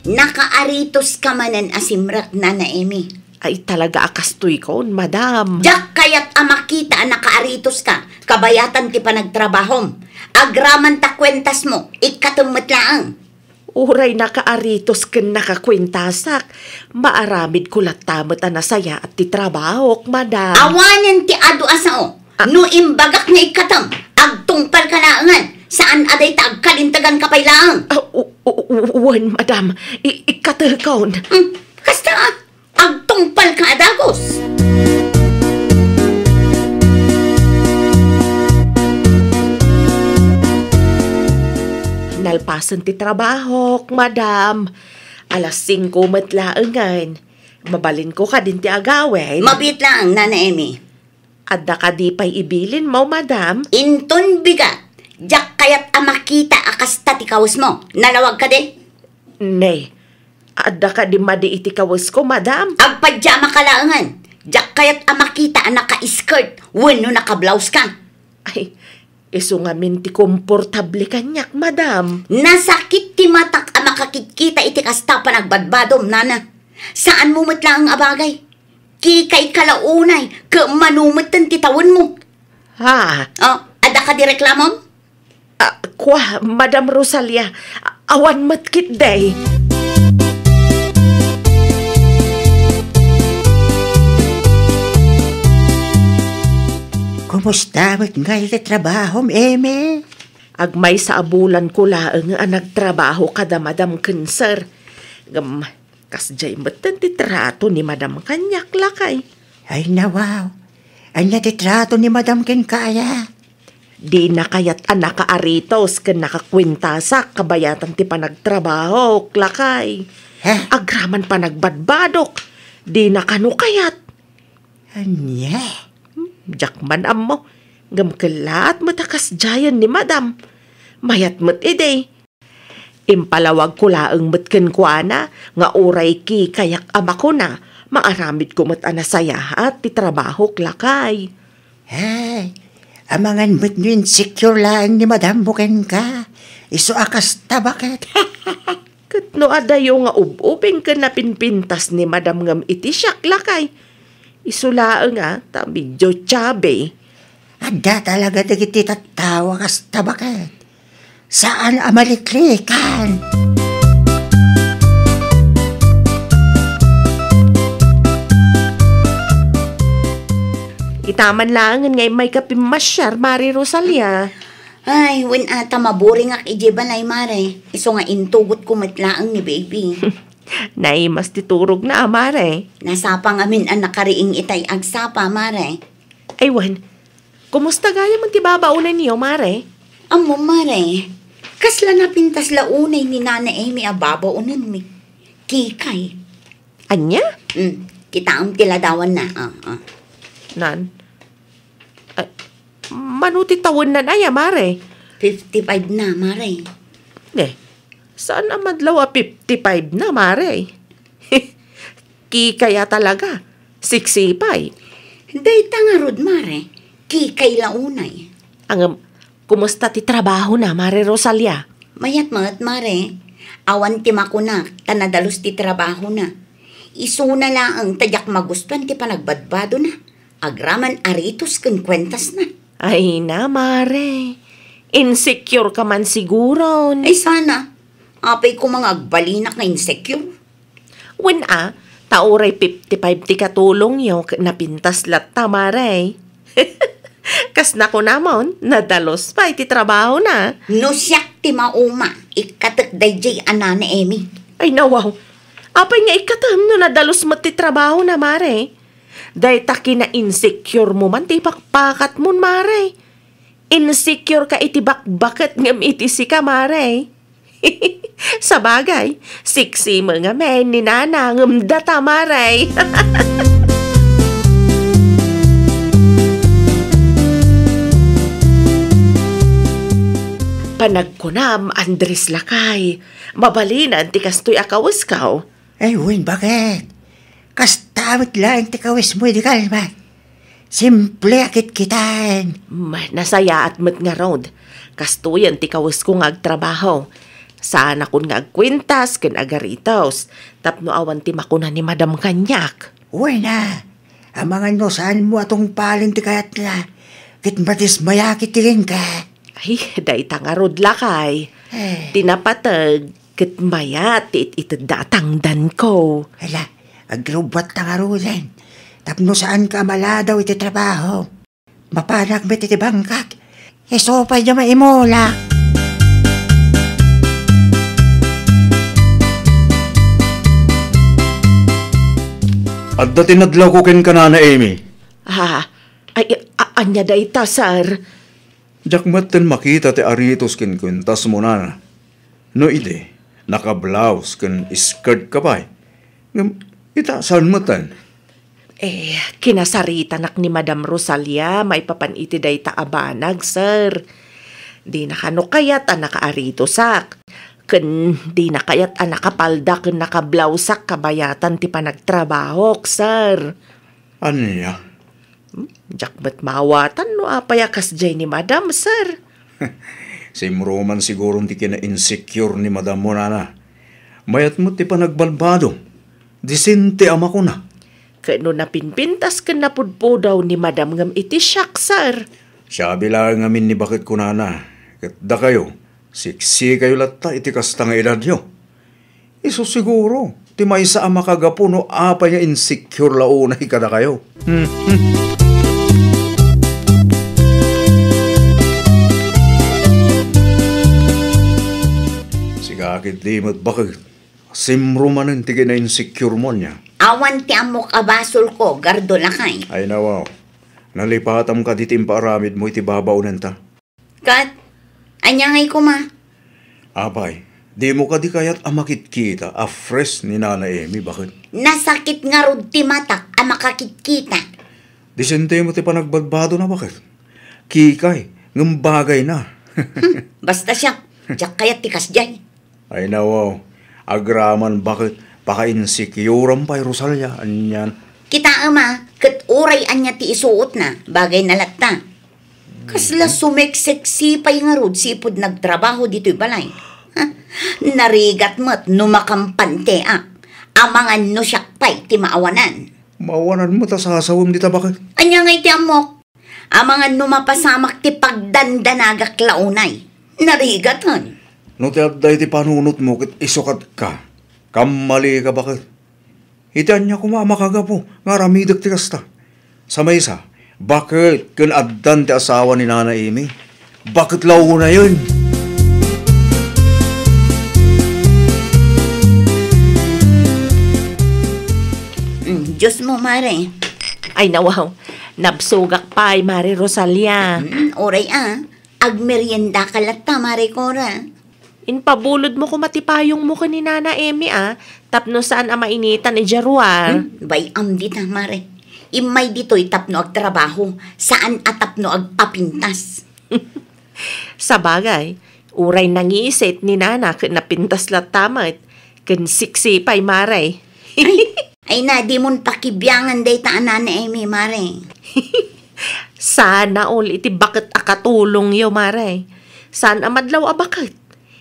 Nakaaritoska manen a simrek, Nana Emmy. Ay, talaga a kastoykon, madam. Diak kayat a makita a nakaaritoska, kabayatan ti panagtrabahom. Agraman ta kuentasmo, ikkatem met laeng. Uray nakaaritos ken nakakuentasak, maaramidko latta met a nasayaat ti trabahok, madam. Awanen ti adu a sao. Ah. No imbagak nga ikkatem, agtungpalka laengen. Saan a dayta agkalinteganka pay laeng. Ah, u-, u-, u-, wen, madam. I-, ikkatekon. Hmm, kasta, ah. Agtungpalka a dagus. Nalpasen ti trabahok, madam. Alas singko met laengen. Mabalinko kadin ti agawid. Mabiit laeng, Nana Emmy. Adda kadi pay ibilinmo, madam? Inton bigat, diak kayat a makita a kasta ti kawesmo. Nalawag kadi? Nay, adda kadi madi iti kawesko, madam? Agpadiamaka laengen. Diak kayat a makita a naka-skirt wenno naka-blouse ka. Ay, isu ngamin ti komportable kaniak, madam. Nasakit ti matak a makakitkita iti kasta panagbadbadom, nana. Saanmo met laeng a bagay. Kikayka la unay, ket mano metten ti tawenmo? Ha? Oh, adda kadi reklamom? Ah, kua, Madam Rosalia, awan met ketdi. Kumusta met ngay ti trabahom, Emmy? Agmaysa a bulanko laeng a nagtrabaho kada madam ken sir. Ngem, kasdiay metten ti trato ni madam kaniak, lakay. Ay, nawaw. Ania ti trato ni madam kenka aya? Dina kayat a nakaaritos ken nakakuentasak kabayatan ti panagtrabahok, lakay. Ha? Agraman panagbadbadok. Dina kano kayat. Ania? Hmm, diak man ammo. Ngem kellaat met a kasdiayen ni madam. Mayat met idi. Impalawagko laeng met kenkuana nga uray kikayak a makuna, maaramidko met a nasayaat ti trabahok, lakay. Ay, amangan met no insecure laeng ni madammo kenka. Isu a kasta, baket. Ket no adayo nga ub-ubing ken napinpintas ni madam ngem iti siak, lakay. Isu laeng a, ta medio chubby. Adda talaga dagiti tattao a kasta, baket. Saan a maliklikan. Itaman laengen nga immayka pimmasiar, Mare Rosalia. Ay, wen a ta maburingak idiay balay, Mare. Isu nga intugotko met laeng ni baby. Naimas ti turogna, a, Mare. Nasapa ngamin a nakariing itay agsapa, Mare. Ay, wen. Kumusta gayam ti babaonenyo, Mare? Ammom, Mare. Kasla napintas la unay ni Nana Emmy a babaonenmi. Kikay. Ania? Mm, kitaem ti ladawanna. Ah, ah. Nan? Ay, mano ti tawennan aya, mare? Fifty-five na, mare. Ne, saan a madlaw a fifty-five na, mare? Kikay a talaga. Siksi pay. Dayta ngarud, mare. Kikay la unay. Ngem, kumusta ti trabahona, Mare Rosalia? Mayat met, mare. Awan ti makunak, ta nadalus ti trabahona. Isuna laeng ta diak magustuan ti panagbadbadona. Agraman aritos ken kuentasna. Ay na, mare. Insecure ka man siguron. Ay, sana. Apay koma nga agbalinak nga insecure. Wen a, ta uray fifty-five ti katulongyo ket napintas latta, mare. Kas nakunamon, nadalus pay ti trabahona. No siak ti mauma, ikkatek daydiay a Nana Emi. Ay, nawaw. Apay nga ikkatem no nadalus met ti trabahona, mare? Dayta kina-insecure mo man ti ipakpakatmon, mare. Insecure ka iti bakbaket ngem iti sika, mare. Sabagay, siksi met ngamin ni Nana ngem data, mare. Panagkunam, Andres lakay, mabalinan ti kastoy a kawesko. Ay, wen, baket? Kasta met laeng ti kawismo idi kalman. Simple a kitkitaen. Mm, nasayaat met ngarud. Kastoyen ti kawisko nga agtrabaho. Saanakon nga agkuentas ken agaritos tapno awan ti makuna ni Madam kaniak. Wen a, amangan no saanmo a tungpalen ti kayatna, ket madismayakit ti kenka. Ay, dayta ngarud lakay. Eh. Ti napateg, ket mayat ti it-itedda a tangdanko. Ala, agrubbuatta ngaruden, tapno saanka a maladaw iti trabaho. Mapanak met iti bangkak. Isu pay a maimulak. Adda ti nadlawko kenka, Nana Emi. Ah, ay, a-, ania dayta, sir? Diak metten makita ti aritos ken kuentasmo, Nana. No idi, nakablaus ken skirt ka pay. Ngem ita, saan metten? Eh, kinasaritanak ni Madam Rosalia maipapan iti dayta a banag, sir. Dina kano kayat a nakaaritosak. Ken dina kayat a nakapalda ken nakablausak kabayatan ti panagtrabahok, sir. Ania? Hmm, diak met maawatan no apay a kasdiay ni Madam, sir. Simro man siguron ti kina-insecure ni Madam mo, Nana. Mayat met ti panagbalbado. Disente a makuna. Ket no napinpintas ken napudpudaw ni Madam ngem iti siak, sir? Siabi laeng ngamin ni baketko, Nana. Ket dakayo, siksikayo latta iti kasta nga edadyo. Isu siguro ti maysa a makagapu no apay nga insecure la unay kadakayo. Hmm, hmm. Sika ketdi met baket. Simro manen ti kina-insecure mo ania. Awan ti ammok a basolko, Gardo lakay. Ay, nawaw. Nalipatam kadi ti impaaramidmo iti babaonenta. Ket, ania ngay koma? Apay, dimo kadi kayat a makitkita a fresh ni Nana Emi, baket? Nasakit ngarud ti matak a makakitkita. Disente met ti panagbadbadona, baket? Kikay, ngem bagayna. Hmm, basta siak, diak kayat ti kasdiay. Ay, nawaw. Agraman baket, paka-insecure-am pay, Rosalia, anian. Kitaem a, ket uray ania ti isuotna, bagayna latta. Kasla sumeksexy pay ngarud sipud nagtrabaho ditoy balay. Ha? Narigat met no makampante a. Amangan no siak pay ti maawanan. Maawanan met a sasawem dita baket. Ania ngay ti ammok? Amangan no mapasamak ti pagdandanagak la unay. Narigaten. No ti adda iti panunotmo ket isukatka, kammalika baket. Iti ania koma a makagapu nga aramidek ti kasta? Sa maysa, baket ken addan ti asawa ni Nana Emi? Baket la unayen. Mm, Diyos mo, mare. Ay, nawaw. Nabsogak pay, Mare Rosalia. Mm, uray a. Agmerienda ka latta, Mare Cora. Impabulodmo koma ti payongmo ken ni Nana Emi, a, tapno saan a mainitan idiay ruar. Hmm, bay-am dita, Mare. Immay ditoy tapno agtrabaho, saan a tapno agpapintas. Sabagay, uray nangisit ni Nana ket napintas latta met, ken siksi pay, Mare. Ay, ay na, dimon pakibiangan dayta a Nana Emi, Mare. Sana all iti baket a katulongyo, Mare. Saan a madlaw a baket.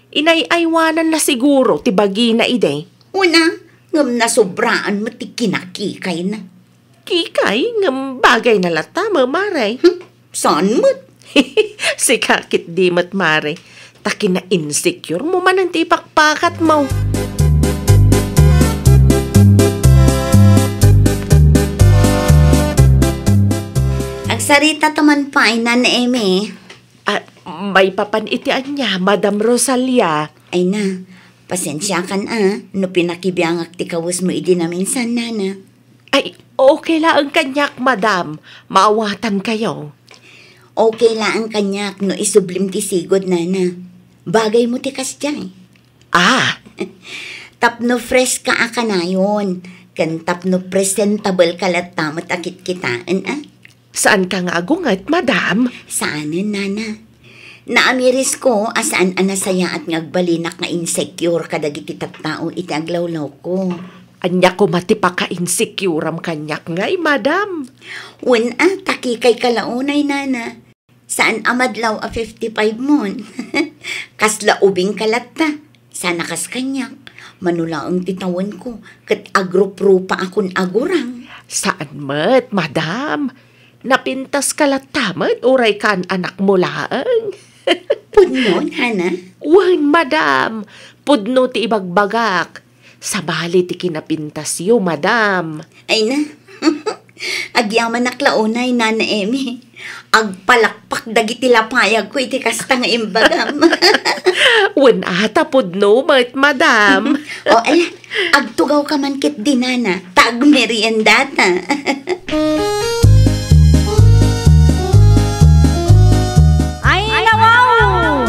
Inay-aywananna siguro ti bagina idi. Una, ngem nasobraan met ti kinakikayna. Kikay, ngem bagayna latta, Mare. Hmm, saan met? Sika ketdi met, Mare. Ta kina-insecuremo manen ti ipakpakatmo. Agsarita ta man pay, Nana Emi. Ah, maipapan iti ania, Madam Rosalia? Ay na, pasensiakan a, no pinakibiangak ti kawesmo idi naminsan, Nana. Ay, okay laeng kaniak, Madam. Maawatankayo. Okay laeng kaniak no isublim ti sigud, Nana. Bagaymo ti kasdiay. Ah! Tapno fresh ka a kanayon, ken tapno presentable ka latta met a kitkitaen, a? Saanka nga agunget, Madam? Saanen, Nana. Naamirisko a saan a nasayaat nga agbalinak nga insecure kadagiti tattao iti aglawlawko. Ania koma ti paka-insecuream kaniak ngay, Madam? Wen a, ta kikay ka la unay, Nana. Saan a madlaw a fifty-five mon. Kasla ubing ka latta. Sana kas kaniak, mano laeng ti tawenko, ket agruprupa akon agurang. Saan met, Madam. Napintas ka latta met, uray kaan-anakmo laeng. Pudno, Nana? Wen, Madam. Pudno ti ibagbagak. Sabali ti kinapintasyo, Madam. Ay na. Agyamanak la unay, Nana Emi. Agpalakpak dagiti lapayagko iti kasta nga imbagam. Wen a, ta pudno met, Madam. O, ala, agtugaw ka man ketdi, Nana, ta agmeriendata. Ay, nawaw!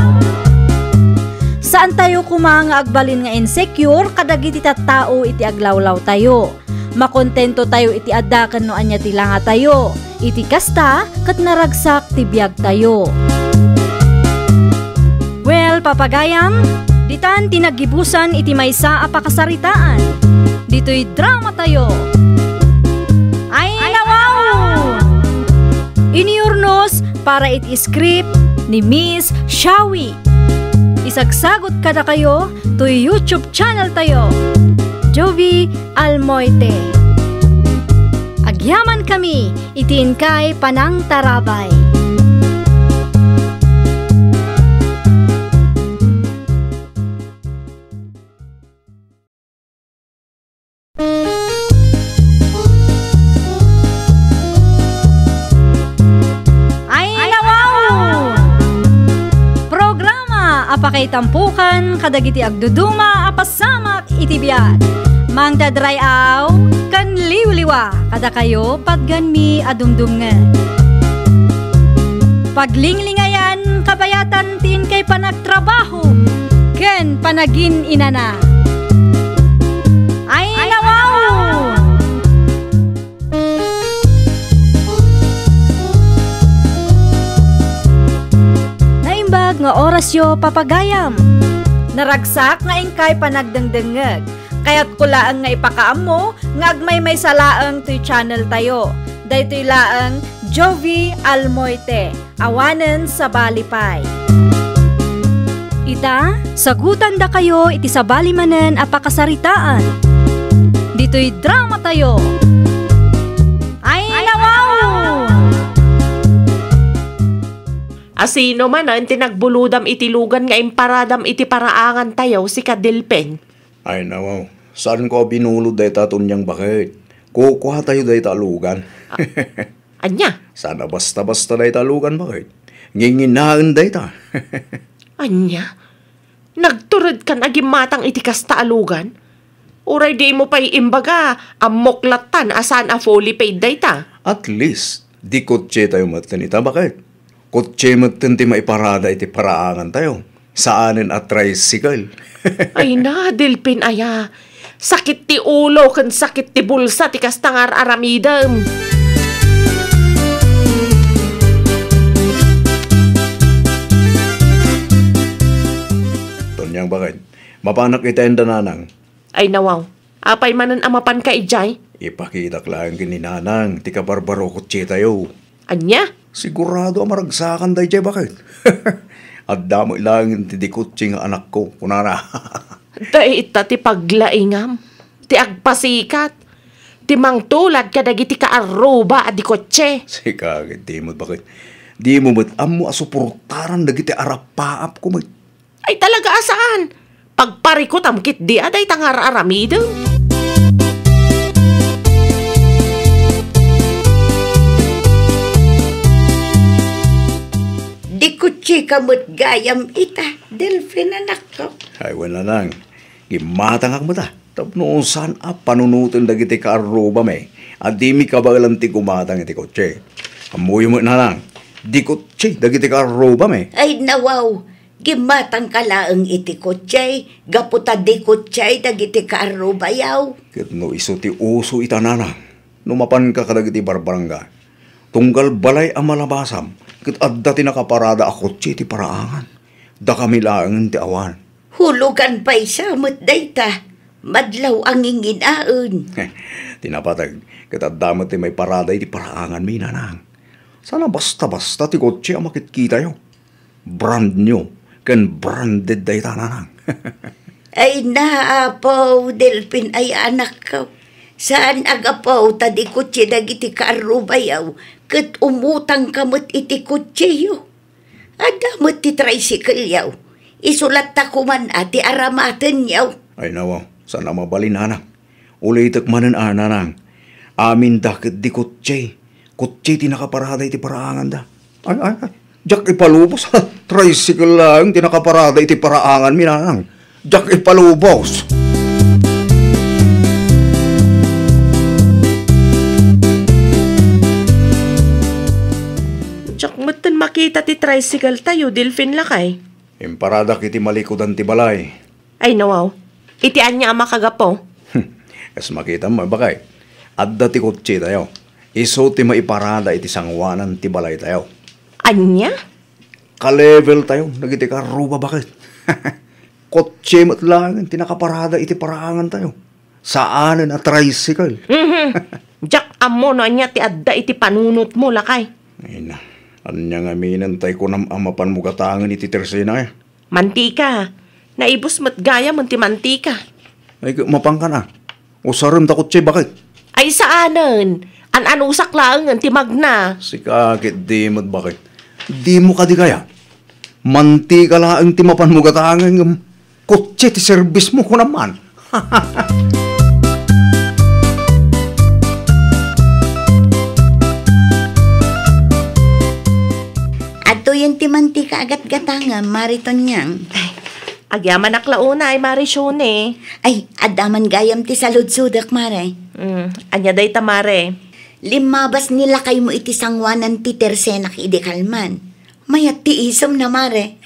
Saantayo koma nga agbalin nga insecure kadagiti tattao iti aglawlawtayo. Makontentotayo iti adda ken no ania ti langatayo. Iti kasta, ket naragsak ti biagtayo. Well, papagayam, ditan ti naggibusan iti maysa a pakasaritaan. Ditoy dramatayo. Ay, nawaw! Inurnos para iti script ni Miss Shawi. Isagsagut kadakayo toy YouTube channel tayo, Jovi Almoite. Agyamankami iti inkay panangtarabay. Ay, nawaw! Programa a pakaitampukan kadagiti agduduma a pasamak iti biag. Mangted ray-aw ken liwliwa kadakayo patganmi a dumdumngeg. Paglinglingayan kabayatan ti inkay panagtrabaho ken panagin-inana. Ay, nawaw! Naimbag nga orasyo, papagayam. Naragsak nga inkay panagdengdengngeg. Kayatko laeng nga ipakaammo nga agmaymaysa laeng toy channel tayo. Daytoy laeng Jovi Almoite. Awanen sabali pay. Ita, sagutandakayo iti sabali manen a pakasaritaan. Ditoy dramatayo. Ay, nawaw! Asino manen ti nagbulodam iti lugan nga imparadam iti paraangantayo, sika Delpin? Ay, nawaw. Saanko a binulod dayta, Tonyang baket. Kukuatayo dayta a lugan. Ania? Saan a basta-basta dayta a lugan, baket. Nginginaen dayta. Ania? Nagturedkan a gimmatang iti kasta a lugan? Uray dimo pay imbaga, ammok lattan a saan a fully paid dayta. At least, di kotsetayo metten ita, baket. Kotse metten ti maiparada iti paraangantayo. Saanen a tricycle. Ay na, Delfin aya. Sakit ti ulo ken sakit ti bulsa ti kasta nga ar-aramidem. Tonyang, bakit? Mapanak itaen da, nanang. Ay, nawaw. Apay manen a mapanka idiay? Ipakitak laeng ken ni nanang ti kabarbaro kotsetayo. Ania? Sigurado a maragsakan daydiay, bakit? Adda met laeng ti dikotse nga anakko, kunana. Dayta ti paglaingam, ti agpasikat, ti mangtulad kadagiti kaarruba a dikotse. Sika ket di met, bakit? Di mo met ammo a suportaran dagiti arappaapko met. Ay, talaga a saan. Pagparikutam ketdi a dayta nga ar-aramidem. Dikotseka met gayam ita, Delfin, anakko. Ay, wen, nanang. Gimmatangak met a. Tapno saan a panunoten dagiti kaarrubami a dimi kabaelan ti gumatang iti kotse. Ammoyo met, nanang. Dikotse dagiti kaarrubami. Ay, nawaw. Gimmatangka laeng iti kotse, gapu ta dikotse dagiti kaarrubayo. Ket no isu ti uso ita, nanang, no mapanka kadagiti barbarangga, tunggal balay a malabasam, ket adda ti nakaparada a kotse iti paraangan. Dakami laengen ti awan. Hulugan pay sa met dayta, madlaw a nginginaen. Ti napateg, ket adda met ti maiparada iti paraanganmi, nanang. Saan a basta-basta ti kotse a makitkitayo. Brand new ken branded dayta, nanang. Ay na, Apo, Delfin aya, anakko. Saan a gapu ta dikotse dagiti kaarrubayo, ket umutangka met iti kotseyo. Adda met ti tricycleyo. Isu latta koman a ti aramatenyo. Ay, nawaw, saan a mabalin, nanang. Ulitek manen a, nanang. Aminda ket dikotse. Kotse ti nakaparada iti paraanganda. Ay, ay, ay. Diak ipalubos. Tricycle laeng ti nakaparada iti paraanganmi, nanang. Diak ipalubos. Diak metten makita ti tricycle tayo, Delfin, lakay. Imparadak iti malikudan ti balay. Ay, nawaw. Iti ania a makagapu? Kas makitam, bakay. Adda ti kotse tayo. Isu ti maiparada iti sanguanan ti balay tayo. Ania? Ka-level tayo dagiti kaarruba, bakit? Kotse met laeng ti nakaparada iti paraangan tayo. Saanen a tricycle. Mhm. Diak ammo no ania ti adda iti panunotmo, lakay. Ay na, ania ngamin tay kunam a mapanmo gatangen iti tersena, eh? Mantika. Naibus met gayam ti mantika. Ay, mapankan a. Usaren ta kotse, bakit? Ay, saanen. An-anusak laengen ti magna. Sika ket di met, bakit? Dimo kadi kaya? Mantika laeng ti mapanmo gatangen, ngem kotse ti serbismo, kunam man. Adtoyen ti mantika a gatgatangam, Mari Tonyang. Ay, agyamanak la unay, Mari Shone. Ay, adda man gayam ti saludsodek, Mare. Mm, ania dayta, Mare? Limmabas ni lakaymo iti sanguanan ti tersenak idi kalman. Mayat ti isemna, Mare.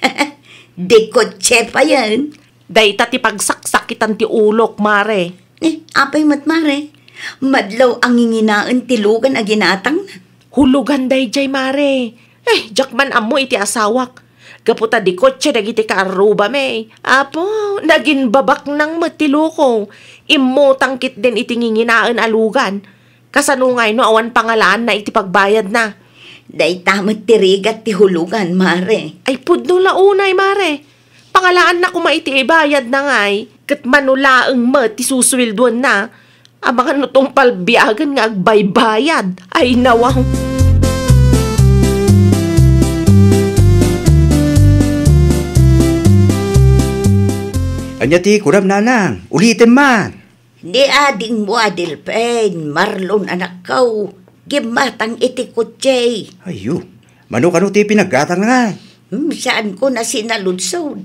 Di kotse payen. Dayta ti pagsaksakitan ti ulok, Mare. Eh, apay met, Mare? Madlaw a nginginaen ti lugan a ginatangna. Hulugan daydiay, Mare. Eh, diak man ammo iti asawak. Gapu ta di kotse dagiti kaarrubami. Apo, naginbabaknang met ti loko. Immutang ketdin iti nginginaen a lugan. Kasano ngay no awan pangalaanna iti pagbayadna? Dayta met ti rigat ti hulugan, Mare. Ay, pudno la unay, Mare. Pangalaanna koma iti ibayadna ngay, ket mano laeng met ti susueldoenna. Amangan no tungpal biagen nga agbaybayad. Ay, nawaw. Ania ti kunam, nanang? Ulitem man. Ni adingmo a Delfin, Marlon, anakko, gimmatang iti kotse. Ayyo, mano kano ti pinaggatangna? Hmm, saanko a sinaludsod.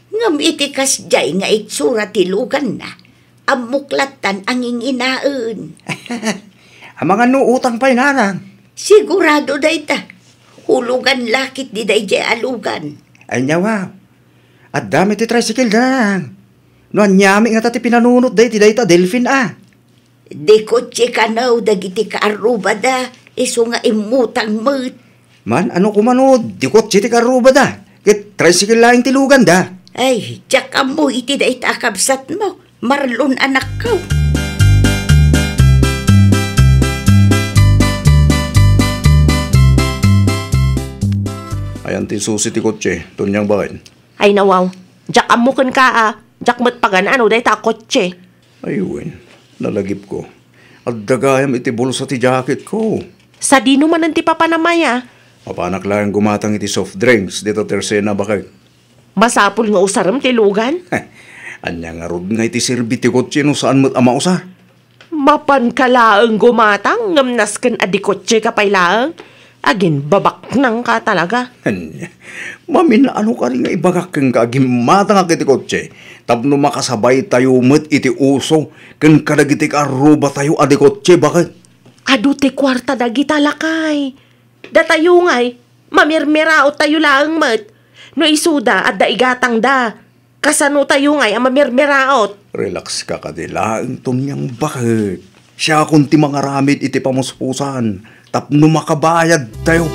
Ngem iti kasdiay nga itsura ti luganna, ammok lattan a nginginaen. Amangan no utang pay, nanang? Sigurado dayta. Hulugan la ketdi daydiay a lugan. Ania, wa? Adda met ti tricycle da, Nanang. No ania met ngata ti pinanunotda iti dayta a Delfin a? Di kotse kano dagiti kaarrubada, isu nga immutang met. Man, ano koma no di kotse ti kaarrubada, ket tricycle laeng ti luganda? Ay, diak ammo iti dayta a kabsatmo, Marlon anakko. Ayan ti susi ti kotse, Tonyang baket. Ay, nawaw. Diak ammo kenka a. Diak met pagan-ano dayta a kotse. Ay, wen. Nalagipko. Adda gayam iti bulsa ti jacketko. Sadino manen ti papanam aya? Mapanak laeng gumatang iti soft drinks dita tersena, baket. Masapul nga usarem ti lugan? Ania ngarud nga iti serbi ti kotse no saan met a mausar? Mapanka laeng gumatang ngem nasken a di kotseka pay laeng? Aginbabaknangka talaga. Ania, mamin-ano kadi nga ibagak kenka a gimmatangak iti kotse tapno makasabaytayo met iti uso ken kadagiti kaarrubatayo a di kotse, baket? Adu ti kuarta dagita, lakay. Datayo ngay, mamirmiraottayo laeng met. No isuda, adda igatangda. Kasanotayo ngay a mamirmiraot? Relax ka kadi laeng, Tonyang baket. Siakon ti mangaramid iti pamuspusan tapno makabayadtayo.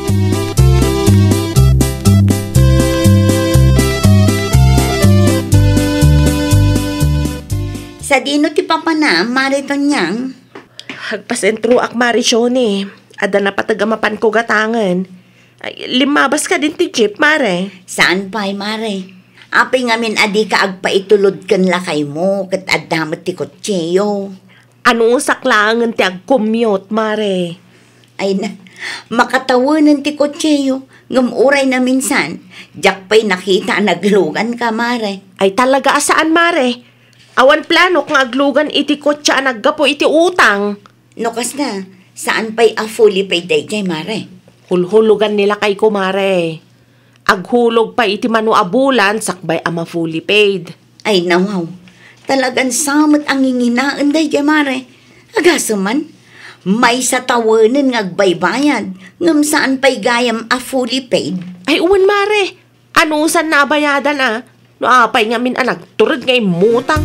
Sadino ti papanam, Mare Tonyang? Agpasentroak, Mare Shoni. Adda napateg a mapanko gatangen. Ay, limmabas kadin ti jeep, Mare? Saan pay, Mare. Apay ngamin a dika agpaitulod ken lakaymo ket adda met ti kotseyo? Anusak laengen ti agcommute, Mare. Ay na, makatawenen ti kotseyo, ngem uray naminsan, diak pay nakita a nagluganka, Mare. Ay talaga a saan, Mare. Awan planok nga aglugan iti kotse a naggapu iti utang. No kasta, saan pay a fully paid daydiay, Mare? Hulhulogan ni lakayko, Mare. Aghulog pay iti mano a bulan sakbay a ma-fully paid. Ay, nawaw. Talagan sa met a nginginaen daydiay, Mare. Agasem man, maysa tawenen nga agbaybayad, ngem saan pay gayam a fully paid. Ay, wen, Mare. Anusanna a bayadan a? No apay ngamin a nagtured nga immutang?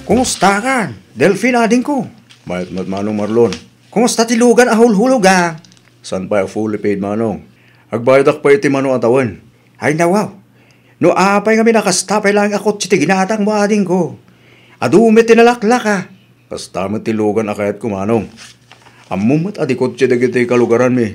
Kumusta kan, Delfin, adingko? Mayat met, Manong Marlon. Kumusta ti lugan a hulhulog a? Saan pay a fully paid, Manong. Agbayadak pay iti mano a tawen. Ay, nawaw. No apay ngamin a kasta pay laeng a kotse ti ginatangmo, adingko. Adu met ti nalaklaka. Kasta met ti lugan a kayatko, Manong. Ammom met a di kotse dagiti kalugaranmi.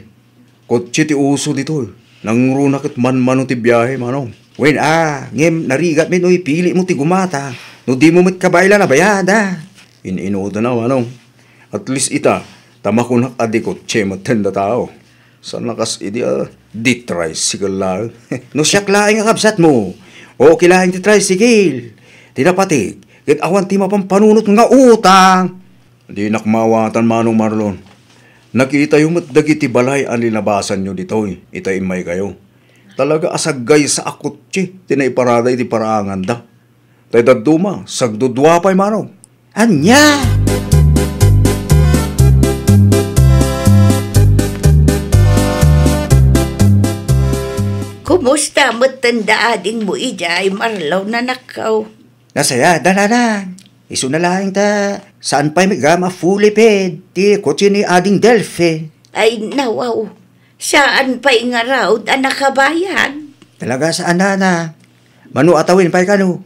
Kotse ti uso ditoy. Nangruna ket manmano ti biahe, Manong. Wen a, ngem narigat met no ipilimo ti gumata, no dimo met kabaelan a bayada. In-inutan a, Manong. At least ita, ta makunak a di kotse met ti tao. Saan a kas idi a di tricycle laeng. No siak laeng a kabsatmo, okay laeng ti tricycle. Ti napateg, ket awan ti mapampanunot nga utang. Dinak maawatan, Manong Marlon. Nakitayo met dagiti balay a linabasanyo ditoy, ita immaykayo. Talaga a saggaysa a kotse ti naiparada iti paraanganda. Tay dadduma, sagdudua pay, Manong. Ania? Kumusta met ti adingmo idiay, Marlon, anakko? Nasayaat, Nanang. Isuna laeng ta saan pay met gayam a fully paid ti kotse ni Ading Delfin. Ay, nawaw. Saan pay ngarud a nakabayad? Talaga saan, Nanang. Mano a tawen pay kano?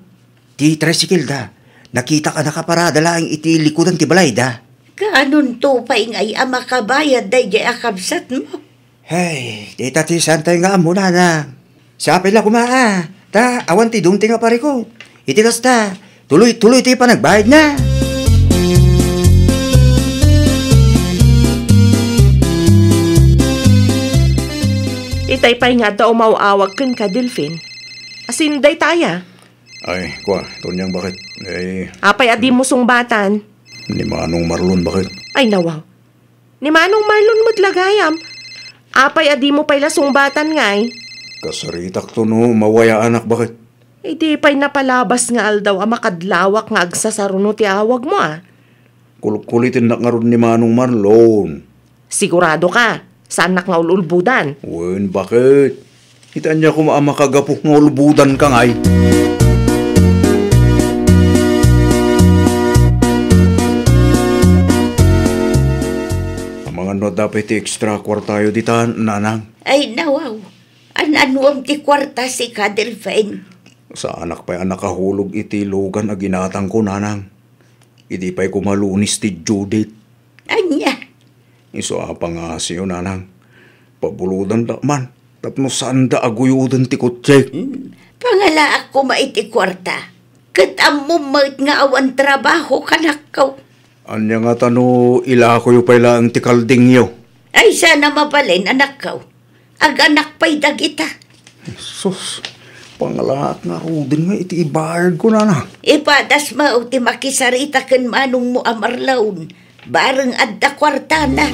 Ti tricycle da, nakitak a nakaparada laeng iti likudan ti balayda. Kaanonto pay ngay a makabayad daydiay a kabsatmo? Hey, dita ti santay nga ammo, Nanang. Sapay la koma a, ta awan ti dumteng a parikut. Iti kasta, tuloy-tuloy ti panagbayadna. Itay pay nga adda umaw-awag kenka, Delfin. Asin dayta aya? Ay, kua, Tonyang, baket? Ay. Apay a dimo sungbatan? Ni Manong Marlon, baket? Ay, nawaw. Ni Manong Marlon met la gayam. Apay a dimo pay la sungbatan ngay? Kasaritak to no mawayaanak, baket? Idi pay napalabas nga aldaw a makadlawak nga agsasaruno ti awagmo a. Kulkulitennak ngarud ni Manong Marlon. Sigurado ka, saannak nga ul-ulbodan? Wen, baket. Ita ania koma a makagapu nga ulbodan ka ngay? Amangan no adda pay ti extra kuartayo dita, nanang? Ay, nawaw. An-anuam ti kuarta, sika, Delfin? Saanak pay a nakahulog iti lugan a ginatangko, nanang. Idi pay koma Lunes ti due date. Ania? Isu a pangasiyo, nanang. Pabulodandak man tapno saanda a guyoden ti kotse. Hmm. Pangalaak koma iti kuarta. Ket ammom met nga awan trabaho, kanakko. Ania ngata no ilakoyo pay laeng ti kaldingyo? Ay, saan a mabalin, anakko. Aganak pay dagita. Sus, pangalaak ngaruden nga iti ibayadko, nana. Ipadas mo ti makisarita ken manongmo a Marlon. Bareng adda kuartana.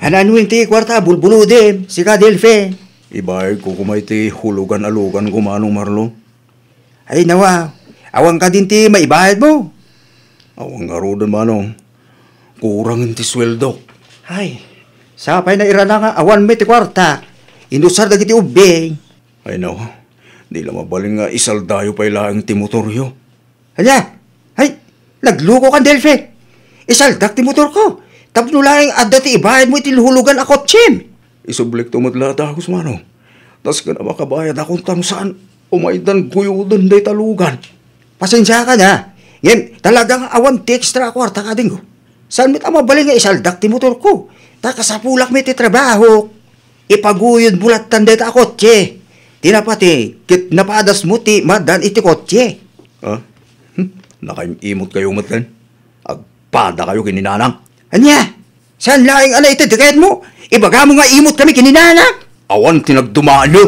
An-anuem ti kuarta, bulbulodem, sika, Delfin? Ibayadko koma iti hulugan a luganko, Manong Marlon. Ay, nawa, awan kadin ti maibayadmo? Awan ngaruden, Manong. Kurangen ti sueldok. Ay, sapay nga irana nga awan met ti kuarta. Inusar dagiti ubbing. Ay, nawa, di la mabalin nga isaldayo pay laeng ti motoryo. Ania? Ay, naglukokan, Delfin. Isaldak ti motorko. Tapno laeng adda ti ibayadmo iti hulugan a kotsem. Isublikto met la a dagus, Manong. Nasken a makabayadakon ta no saan umaydan guyoden dayta lugan. Pasensiakan, ha. Ngem, talaga nga awan ti extra a kuarta, kadingko. Saan met a mabalin nga isaldak ti motorko? Ta kasapulak met ti trabahok. Ipaguyodmo lattan dayta a kotse. Ti napati, ket napadasmo ti maaddaan iti kotse. Ha? Hmm? Nakaim-imotkayo metten? Agpadakayo ken ni Nanang? Ania? Saan laeng a naited ti kayatmo? Ibagamo nga imutkami ken ni Nanang? Awan ti nagdumaanyo.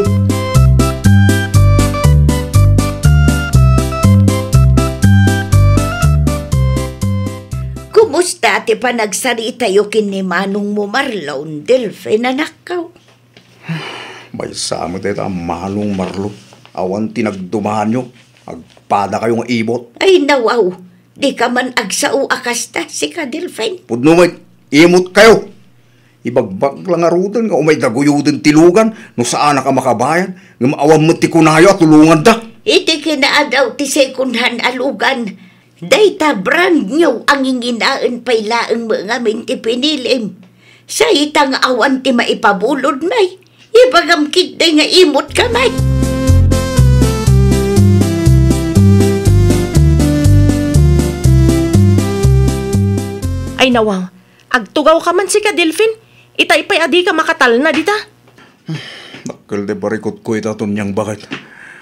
Kumusta ti panagsaritayo ken ni manongmo Marlon, Delfin, anakko? Maysa met dayta a Manong Marlon. Awan ti nagdumaanyo. Agpadakayo nga imot. Ay, nawaw. Dika man agsao a kasta, sika, Delfin. Pudno met, imotkayo. Ibagbag la ngaruden nga umayda guyoden ti lugan no saanak a makabayad, ngem awan met ti kunayo a tulonganda. Iti kinaadaw ti second hand a lugan, dayta brand new a nginginaen pay laeng met ngamin ti pinilim. Say ta nga awan ti maipabulod, may. Ibagam ketdi nga imot ka, may. Ay, nawa, agtugaw ka man, sika, Delfin. Itay pay a dika makatalna dita. Dakkel ti parikutko ita, Tonyang, baket.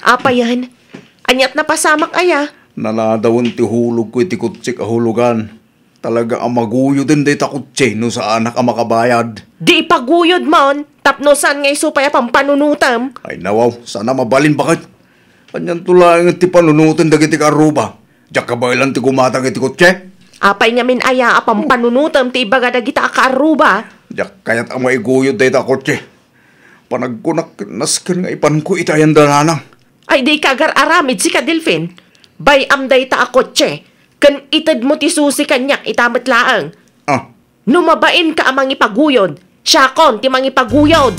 Apayan? Aniat napasamak aya? Naladawen ti hulogko iti kotsek a hulugan. Talaga a maguyoden dayta kotse no saanak a makabayad. Di ipaguyodmon, tapno saan nga isu pay a pampanunotem. Ay, nawaw, saan a mabalin, baket. Anianto laeng ti panunoten dagiti kaarruba? Diak kabaelan ti gumatang iti kotse. Apay ngamin aya a pampanunotem ti ibaga dagita a kaarruba? Diak kayat a maiguyod dayta a kotse. Panagkunak ket nasken nga ipanko iti ayanda, nanang. Ay, di ka agar-aramid, sika, Delfin. Bay-am dayta a kotse, ken itedmo ti susi kaniak ita met laeng. Ah. No mabainka a mangipaguyod, siakon ti mangipaguyod.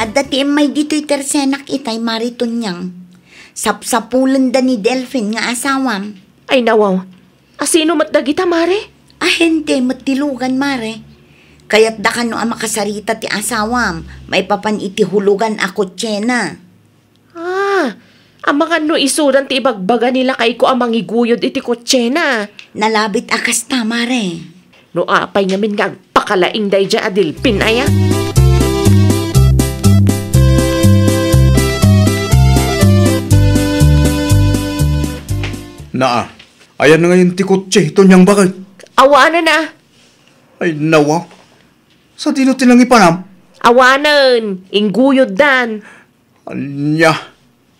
Adda ti immay ditoy tersenak itay, Mari Tonyang. Sapsapulenda ni Delfin nga asawam. Ay, nawaw. A sino met dagita, Mare? A hente met ti lugan, Mare. Kayatda kano a makasarita ti asawam maipapan iti hulugan a kotsena. Ah, amangan no isudan ti ibagbaga ni lakayko a mangiguyod iti kotsena. Nalabit a kasta, Mare. No apay ngamin nga agpakalaing daydiay a Delfin aya? Naa, ayan ngayon ti kotse, Tonyang, baket. Awanen a. Ay, nawa. Sadino ti nangipanam? Awanen, ingguyoddan. Ania?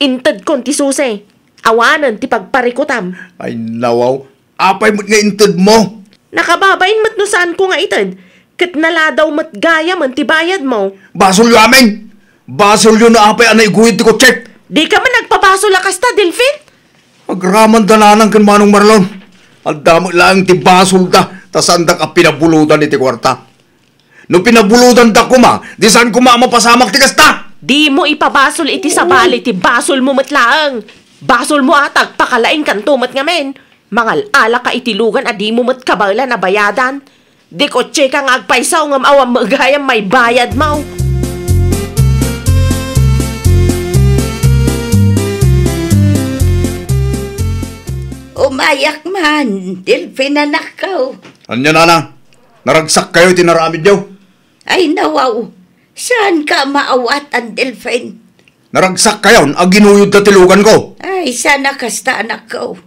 Intedkon ti susi. Awanen ti pagparikutam. Ay, nawaw. Apay met nga intedmo? Nakababain met no saanko nga ited. Ket naladaw met gayamen ti bayadmo. Basolyo amin! Basolyo no apay a naiguyod ti kotsek! Dika man agpabasol a kasta, Delfin? Agraman da nanang ken Manong Marlon. Adda met laeng ti basolda ta saandak a pinabulodan iti kuarta. No pinabulodandak koma, di saan koma a mapasamak ti kasta! Dimo ipabasol iti sabali ti basolmo met laeng. Basolmo a ta agpakalaingkanto met ngamin. Mangal-alaka iti lugan a dimo met kabaelan a bayadan. Di kotseka nga agpayso ngem awan met gayam maybayadmo. Umayak man, Delfin anakko. Ania, nana? Naragsak kayo iti naramidyo? Ay, nawaw. Saan ka maawat, an Delfin? Naragsak kayon a ginuyod da ti lugan ko. Ay, sana kasta, anakko.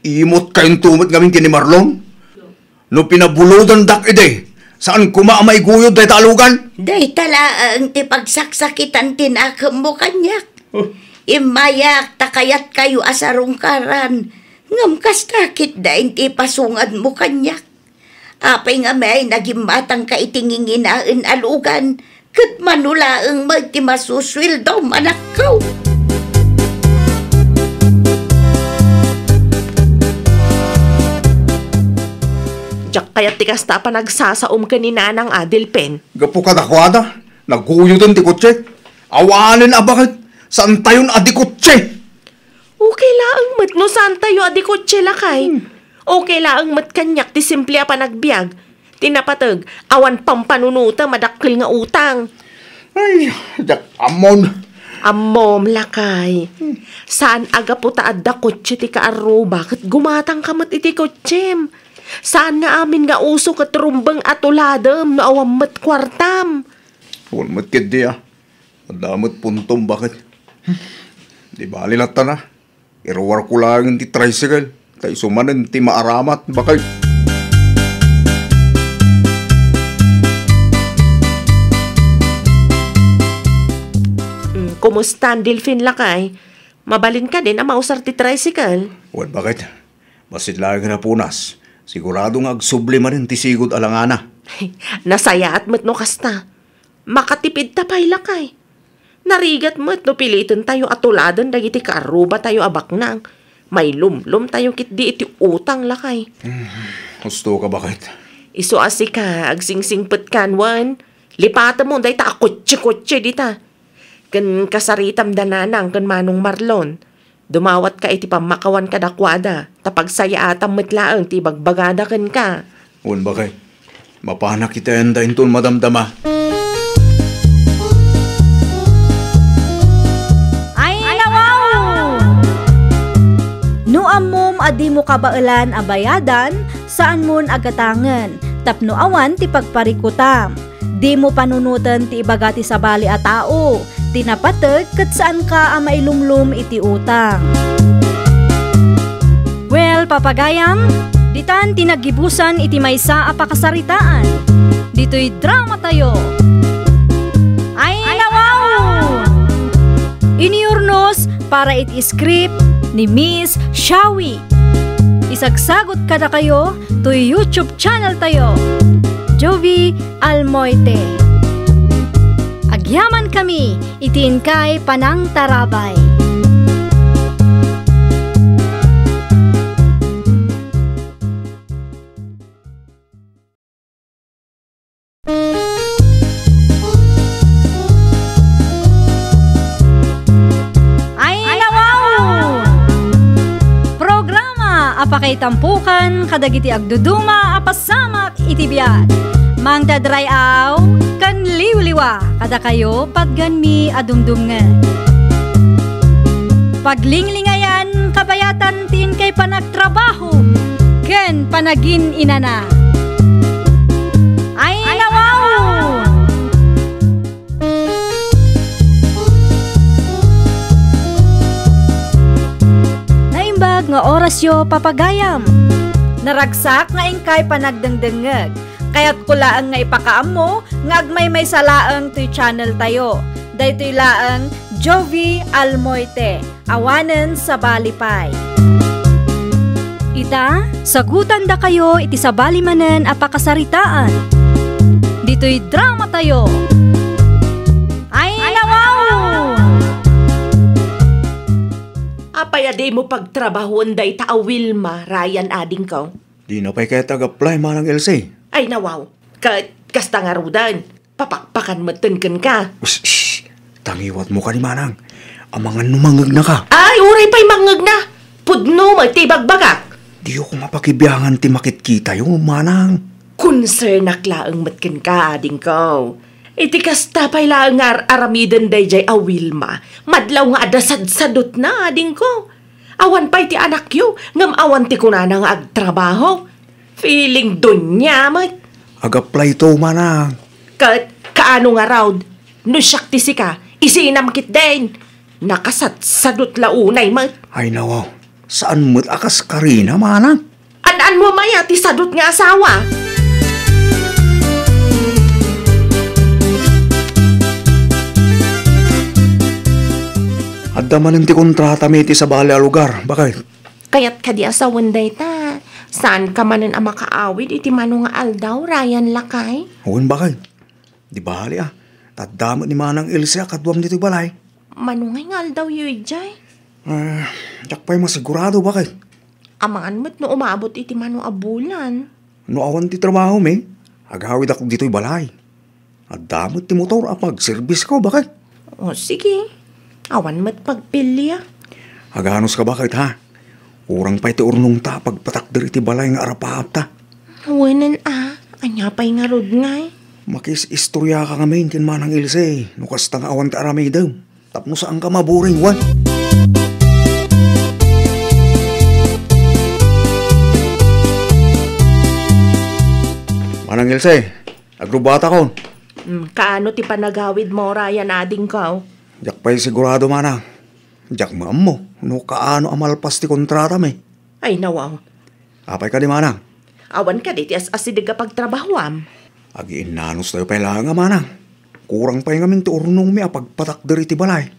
Imot kayon tumot ngamin ken ni Marlon? No pinabulodandak idi, saan koma a maiguyod dayta a lugan? Dayta laeng ti pagsaksakitan ti nakemmo kaniak. Huh? Immayak ta kayatkayo a sarungkaran, ngem kasta ketdin ti pasungadmo kaniak. Apay ngamin a gimmatangka iti nginginaen a lugan, ket mano laeng met ti masusueldom, anakko. Diak kayat ti kasta a panagsasaom ken ni Nanang a, Delfin. Gapu kadakuada, naguyoden ti kotse. Awanen a baket, saantayon a di kotse. Okay laeng met no saantayo a di kotse, lakay. Hmm. Okay laeng met kaniak ti simple a panagbiag. Ti napateg, awan pampanunotem a dakkel nga utang. Ay, diak ammon. Ammom, lakay. Hmm. Saan a gapu ta adda kotse ti kaarruba ket gumatangka met iti kotsem. Saan nga amin nga uso ket rumbeng a tuladem no awan met kuartam. Awan met ketdi a. Adda met puntom, baket. Di bali latta na. Iruarko laeng ti tricycle, ta isu manen ti maaramat, baket. Mm, kumusta, Delfin, lakay? Mabalin kadin a mausar ti tricycle? Wen, baket. Bassit laeng a napunas. Sigurado nga agsubli manen ti sigud a langana. Nasayaat met no kasta. Makatipidta pay, lakay. Narigat met no pilitentayo a tuladen dagiti kaarrubatayo a baknang. Mailumlomtayo ketdi iti utang, lakay. Hmm, husto ka, baket. Isu a sika, agsingsingpetkan wen. Lipatemmo dayta a kotse-kotse dita. Ken kasaritam da Nanang ken Manong Marlon. Dumawatka iti pammakawan kadakuada, ta pagsayaatam met laeng ti ibagbagada kenka. Wen, baket. Mapanak iti ayanna inton madamdama. Ay, nawaw! No ammom a dimo kabaelan a bayadan, saanmon a gatangen tapno awan ti pagparikutam. Dimo panunoten ti ibaga ti sabali a tao, ti napateg ket saanka a mailumlom iti utang. Well, papagayam, ditan ti naggibusan iti maysa a pakasaritaan. Ditoy dramatayo. Ay, nawaw! Inurnos para iti script ni Miss Shawi. Isagsagot kadakayo toy YouTube channel tayo, Jovie Almoite. Agyamankami iti inkay panangtarabay. Ay, nawaw! Programa a pakaitampukan kadagiti agduduma a pasamak iti biag. Mangted ray-aw ken liwliwa kadakayo patgenmi a dumdumngeg. Paglinglingayan kabayatan ti inkay panagtrabaho ken panagin-inana. Ay, nawaw! Naimbag nga orasyo, papagayam. Naragsak nga inkay panagdengdengngeg. Kayatko laeng nga ipakaammo nga agmaymaysa laeng toy channel tayo. Daytoy laeng Jovie Almoite, awanen sabali pay. Ita, sagutandakayo iti sabali manen a pakasaritaan. Ditoy dramatayo. Ay, nawaw! Apay a dimo pagtrabahoen dayta a Wilma, Ryan, adingko? Dina pay kayat ag-apply, Manang Elsie. Ay, nawaw. Ket kasta ngaruden, papakpakan metten kenka. Ush, ush. Tangiwatmo kadi, Manang. Amangan no mangegnaka. Ay, uray pay mangngegna. Pudno met ti ibagbagak. Diyo koma pakibiangan ti makitkitayo, Manang. Konsernak laeng met kenka, adingko. Iti kasta pay laeng nga ar-aramiden daydiay a Wilma, madlaw nga adda sadsadutna, adingko. Awan pay ti anakyo, ngem awan ti kunana nga agtrabaho. Feeling dunia met. Ag-apply to, Manang. Ket kaano ngarud? No siak ti sika, isinam ketdin. Nakasadsadut la unay met. Ay, nawaw. Saan met a kas karina, Manang? An-anmo aya ti sadut nga asawa? Adda manen ti kontratami iti sabali a lugar, baket. Kayat kadi a sawen dayta, saanka manen a makaawid iti mano nga aldaw, Ryan, lakay? Wen, baket. Di bali, a. Ta adda met ni Manang Elsie a kaduam ditoy balay. Mano ngay nga aldawyo idiay? Eh, diak pay masigurado, baket. Amangan met no umabot iti mano a bulan. No awan ti trabahomi, agawidak ditoy balay. Adda met ti motor a pagserbisko, baket. O, sige. Awan met pagpilia. Aganuska, baket, ha? Kurang pay ti urnongta a pagpatakder iti balay nga arapaapta. Wenen a, ania pay ngarud ngay? Makis-istoriaka ngamin ken Manang Ilse no kasta nga awan ti aramidem tapno saanka maburing, wen? Manang Ilse, agrubatakon. Mm, kaano ti panagawidmo, Ryan, adingko? Diak pay sigurado, Manang. Diak maammo no kaano a malpas ti kontratami. Ay, nawaw. Apay kadi, Manang? Awan kadi ti as-asideg a pagtrabahoam? Agiinnanos tayo pay laeng a, Manang. Kurang pay ngamin ti urnongmi a pagpatakder iti balay.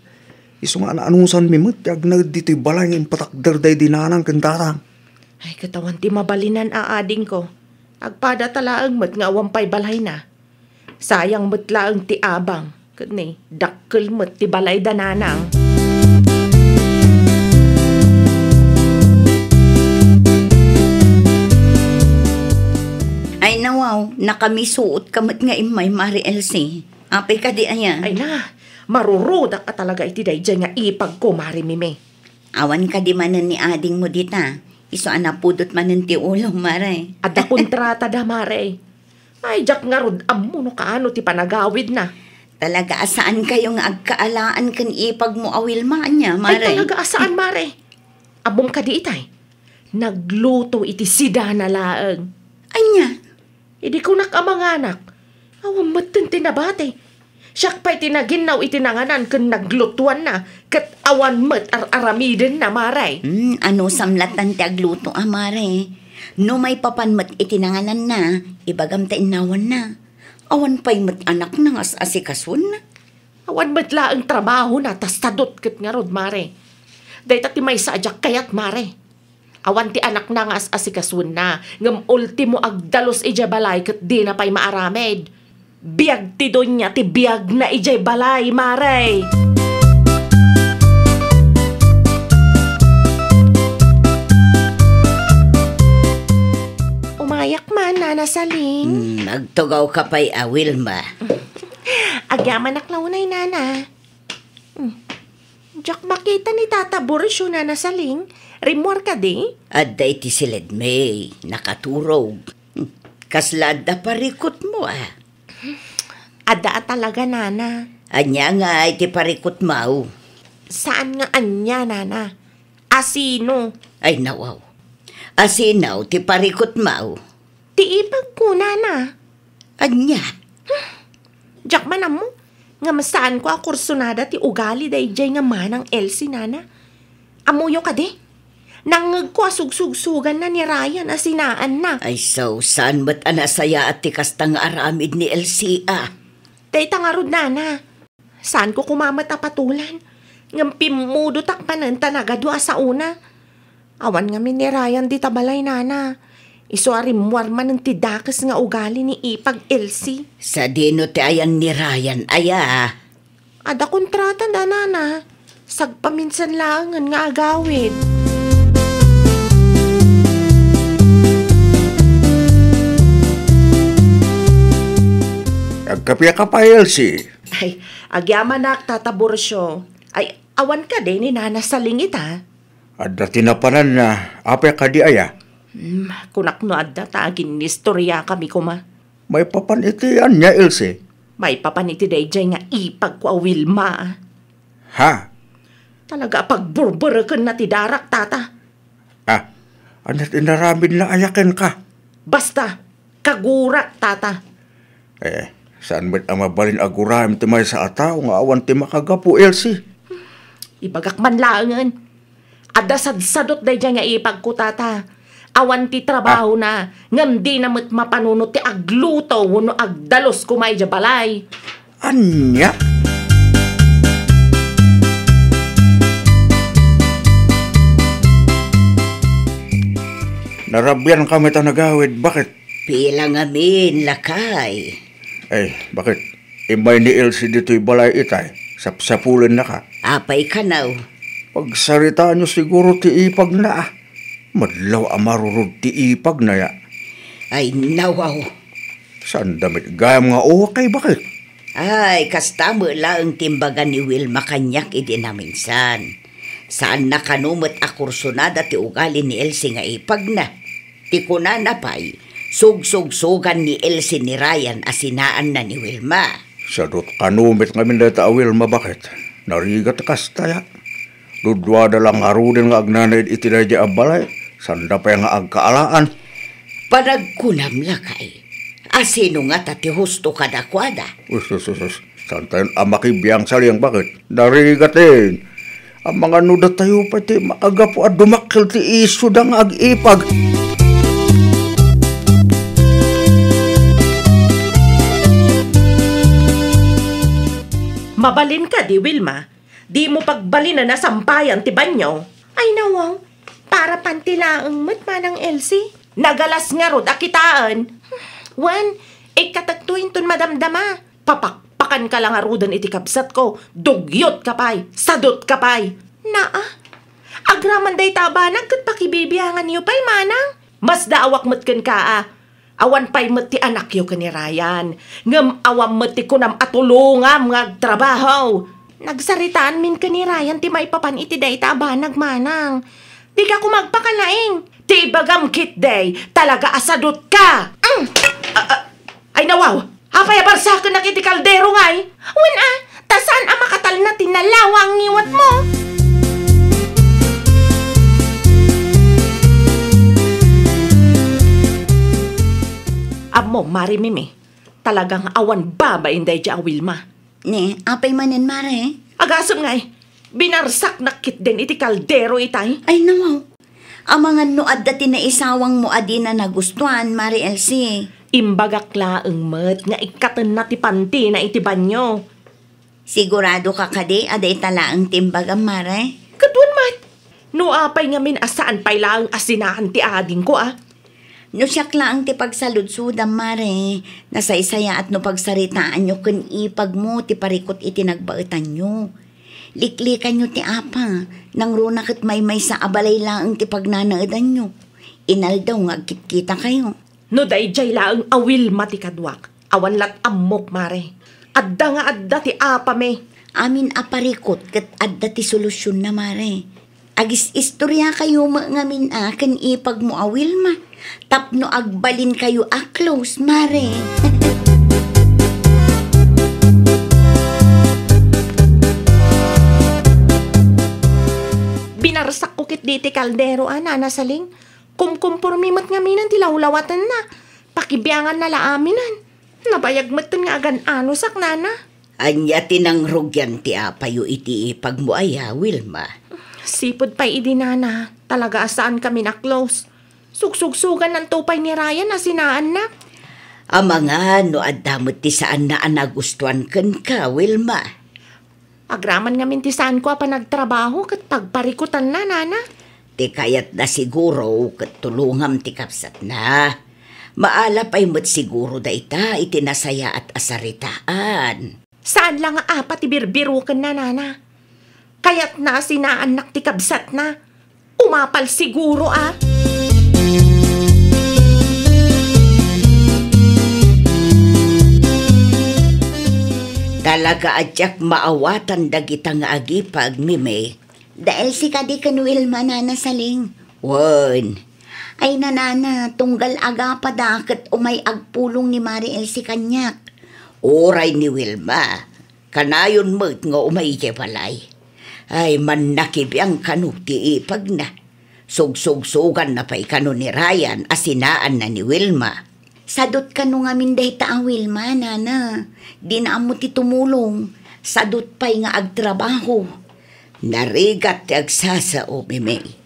Isu nga an-anusanmi met ti agnaed ditoy balay nga impatakder daydi nanang ken tatang. Ay, ket awan ti mabalinan a, adingko. Agpadata laeng met nga awan pay balayna. Sayang met laeng ti abang, ket ni, dakkel met ti balay da nanang. Ay, nawaw, nakamisuot ka met nga immay, Mare Elsie. Apay kadi aya? Ay na, marurudak a talaga iti daydiay nga ipagko, Mare Mimi. Awan kadi manen ni adingmo dita? Isu a napudot manen ti ulo, Mare. Adda kontrata da, Mare. Ay, diak ngarud ammo no kaano ti panagawidna. Talaga a saankayo nga agkaalaan ken ipagmo a Wilma, ania, Mare? Ay, talaga a saan, Mare. Ammom kadi itay? Nagluto iti sidana laeng. Ania? Idi kunak a manganak, awan metten ti nabati. Siak pay ti naginnaw iti nanganan ken naglutuanna, ket awan met ar-aramidenna, Mare. Hmm, anusam latan ti agluto a, Mare? No maipapan met iti nangananna, ibagam ta innawanna. Awan pay met anakna nga as-asikasuenna. Awan met laeng trabahona ta sadut ket ngarud, Mare. Dayta ti maysa a diak kayat, Mare. Awan ti anakna nga as-asikasuenna, ngem ultimo agdalus idiay balay ket dina pay maaramid. Biag ti dunia ti biagna idiay balay, Mare! Umayak man, Nana Saling. Hmm, agtugaw ka pay a, Wilma. Agyamanak la unay, Nana. Hmm. Diak makita ni Tata Burcio, Nana Saling. Rimmuar kadi? Adda iti siledmi, nakaturog. Hmm. Kasla adda parikutmo, a? Adda a talaga, Nana. Ania nga iti parikutmo? Saan nga ania, Nana. Asino? Ay, nawaw. Asino ti parikutmo? Ti ipagko, Nana. Ania? Diak man ammo, ngem saanko a kursunada ti ugali daydiay nga Manang Elsie, Nana. Ammoyo kadi? Nangngegko a sugsugsoganna ni Ryan a sinaanna. Ay, so, saan met a nasayaat ti kasta nga aramid ni Elsie, a? Dayta ngarud, Nana. Saanko koma met a patolan, ngem pimmudotak manen ta nagadu a saona. Awan ngamin ni Ryan dita balay, Nana. Isu a rimmuar manen ti dakes nga ugali ni Ipag, Elsie. Sadino ti ayan ni Ryan, aya? Adda kontrata da, nana. Sagpaminsan laengen nga agawid. Agkapiaka pay, Elsie? Ay, agyamanak, Tata Burcio. Ay, awan kadi ni Nana Saling ita? Adda ti napananna, apay kadi aya? Hmm, kunak no adda ta aginnistoriakami koma. Maipapan iti ania, Elsie? Maipapan iti daydiay nga ipagko a Wilma. Ha? Talaga a pagburburekenna ti darak, Tata. Ah, ania ti inaramidna aya kenka? Basta, kagurak, Tata. Eh, saan met a mabalin a guraem ti maysa a tao nga awan ti makagapu, Elsie? Ibagak man laengen. Adda sadsadot daydiay nga ipagko, Tata. Awan ti trabahona, ngem dina met mapanunot ti agluto wenno agdalus koma idiay balay. Ania? Narabian kami ta nagawid, bakit? Pila ngamin, lakay? Ay, bakit? Immay ni Elsie ditoy balay itay, sapsapulennaka. Apay kano? Pagsaritaanyo siguro ti ipagna, ah. Madlaw a marurod ti ipagna ya. Ay, nawaw. Saan da met gayam nga okay, bakit? Ay, kasta met laeng ti imbaga ni Wilma kaniak idi naminsan. Saanna kano met a kursunada ti ugali ni Elsie nga ipagna. Ti kunana pay, sugsugsugan ni Elsie ni Ryan a sinaanna ni Wilma. Sadot kano met ngamin dayta a Wilma, bakit? Narigat kasta ya. Duduada la ngaruden nga agnanaed iti daydiay a balay, sanda pay nga agkaalaan. Panagkunam, lakay, a sino ngata ti husto kadakuada? Us, us, us, us. Saantayon a makibiang, Saling, bakit? Narigaten. Amangan no datayo pay ti makagapu a dumakkel ti isuda nga ag-ipag. Mabalin kadi, Wilma? Dimo pagbalinen a sampayan ti banio? Ay, nawaw. Para panti laeng met, Manang Elsie. Nagalas ngarud a kitaen. Wen, ikkatekto inton madamdama. Papakpakanka la ngaruden iti kabsatko. Dugyot ka pay. Sadot ka pay. Naa. Agraman dayta a banag ket pakibibianganyo pay, Manang. Masdaawak met kenka, a. Awan pay met ti anakyo ken ni Ryan, ngem awan met ti kunam a tulongam nga agtrabaho. Nagsaritaanmin ken ni Ryan ti maipapan iti dayta a banag, Manang. Dika koma agpakalaing. Ti ibagam ketdi, talaga a sadotka. Mm. Ah, ah, ay, nawaw. Apay a barsakennak iti kaldero ngay? Wen a, ta saan a makatalna ti nalawa a ngiwatmo? Ammom, Mari Mimi, talagang awan babain daydiay a Wilma. Ni, apay manen, Mare? Agasem ngay, binarsaknak ketdin iti kaldero itay. Ay, nawaw. Amangan no adda ti naisawangmo a dina nagustuan, Mare Elsie. Imbagak laeng met nga ikkatenna ti pantina iti banio. Sigurado ka kadi a dayta laeng ti imbagam, Mare? Ket wen met. No apay ngamin a saan pay laeng a sinaan ti adingko, a? No siak laeng ti pagsaludsodam, Mare, nasaysayaat no pagsaritaanyo ken ipagmo ti parikut iti nagbaetanyo. Liklikanyo ti apa, nangruna ket maymaysa a balay laeng ti pagnanaedanyo. Inaldaw nga agkitkitakayo. No daydiay laeng a Wilma ti kaduak, awan lat ammok, Mare. Adda nga adda ti apami. Amin a parikut ket adda ti solusionna, Mare. Agis-istoriakayo met ngamin a ken ipagmo a Wilma tapno agbalinkayo a close, Mare. Binarsakko ketdi ti kaldero a, Nana Saling. Kumkumpormi met ngaminen ti lawlawatenna. Pakibianganna la aminen. Nabayag metten nga agan-anosak, Nana. Ania ti nangrugian ti apayo iti ipagmo aya, Wilma? Sipud pay idi, Nana, talaga a saankamin a close. Sugsugsugannanto pay ni Ryan a sinaanna. Amangan no adda met ti saanna a nagustuan kenka, Wilma. Agraman ngamin ti saanko a panagtrabaho ket pagparikutanna, Nana. Ti kayatna siguro ket tulongam ti kabsatna. Maala pay met siguro dayta iti nasayaat a saritaan. Saan la nga apa ti birbirukenna, nana. Kayatna a sinaannak ti kabsatna. Umapal siguro, a. Talaga a diak maawatan dagita nga agipag, Mimi. Da Elsie kadi ken Wilma, Nana Saling? Wen. Ay, nanana, tunggal agapada ket umay agpulong ni Mari Elsie kaniak. Uray ni Wilma, kanayon met nga umay idiay balay. Ay, mannakibiang kano ti ipagna. Sugsugsuganna pay kano ni Ryan a sinaanna ni Wilma. Sadot kano ngamin dayta a Wilma, nana. Dina ammo ti tumulong. Sadot pay nga agtrabaho. Narigat ti agsasao, Mimi.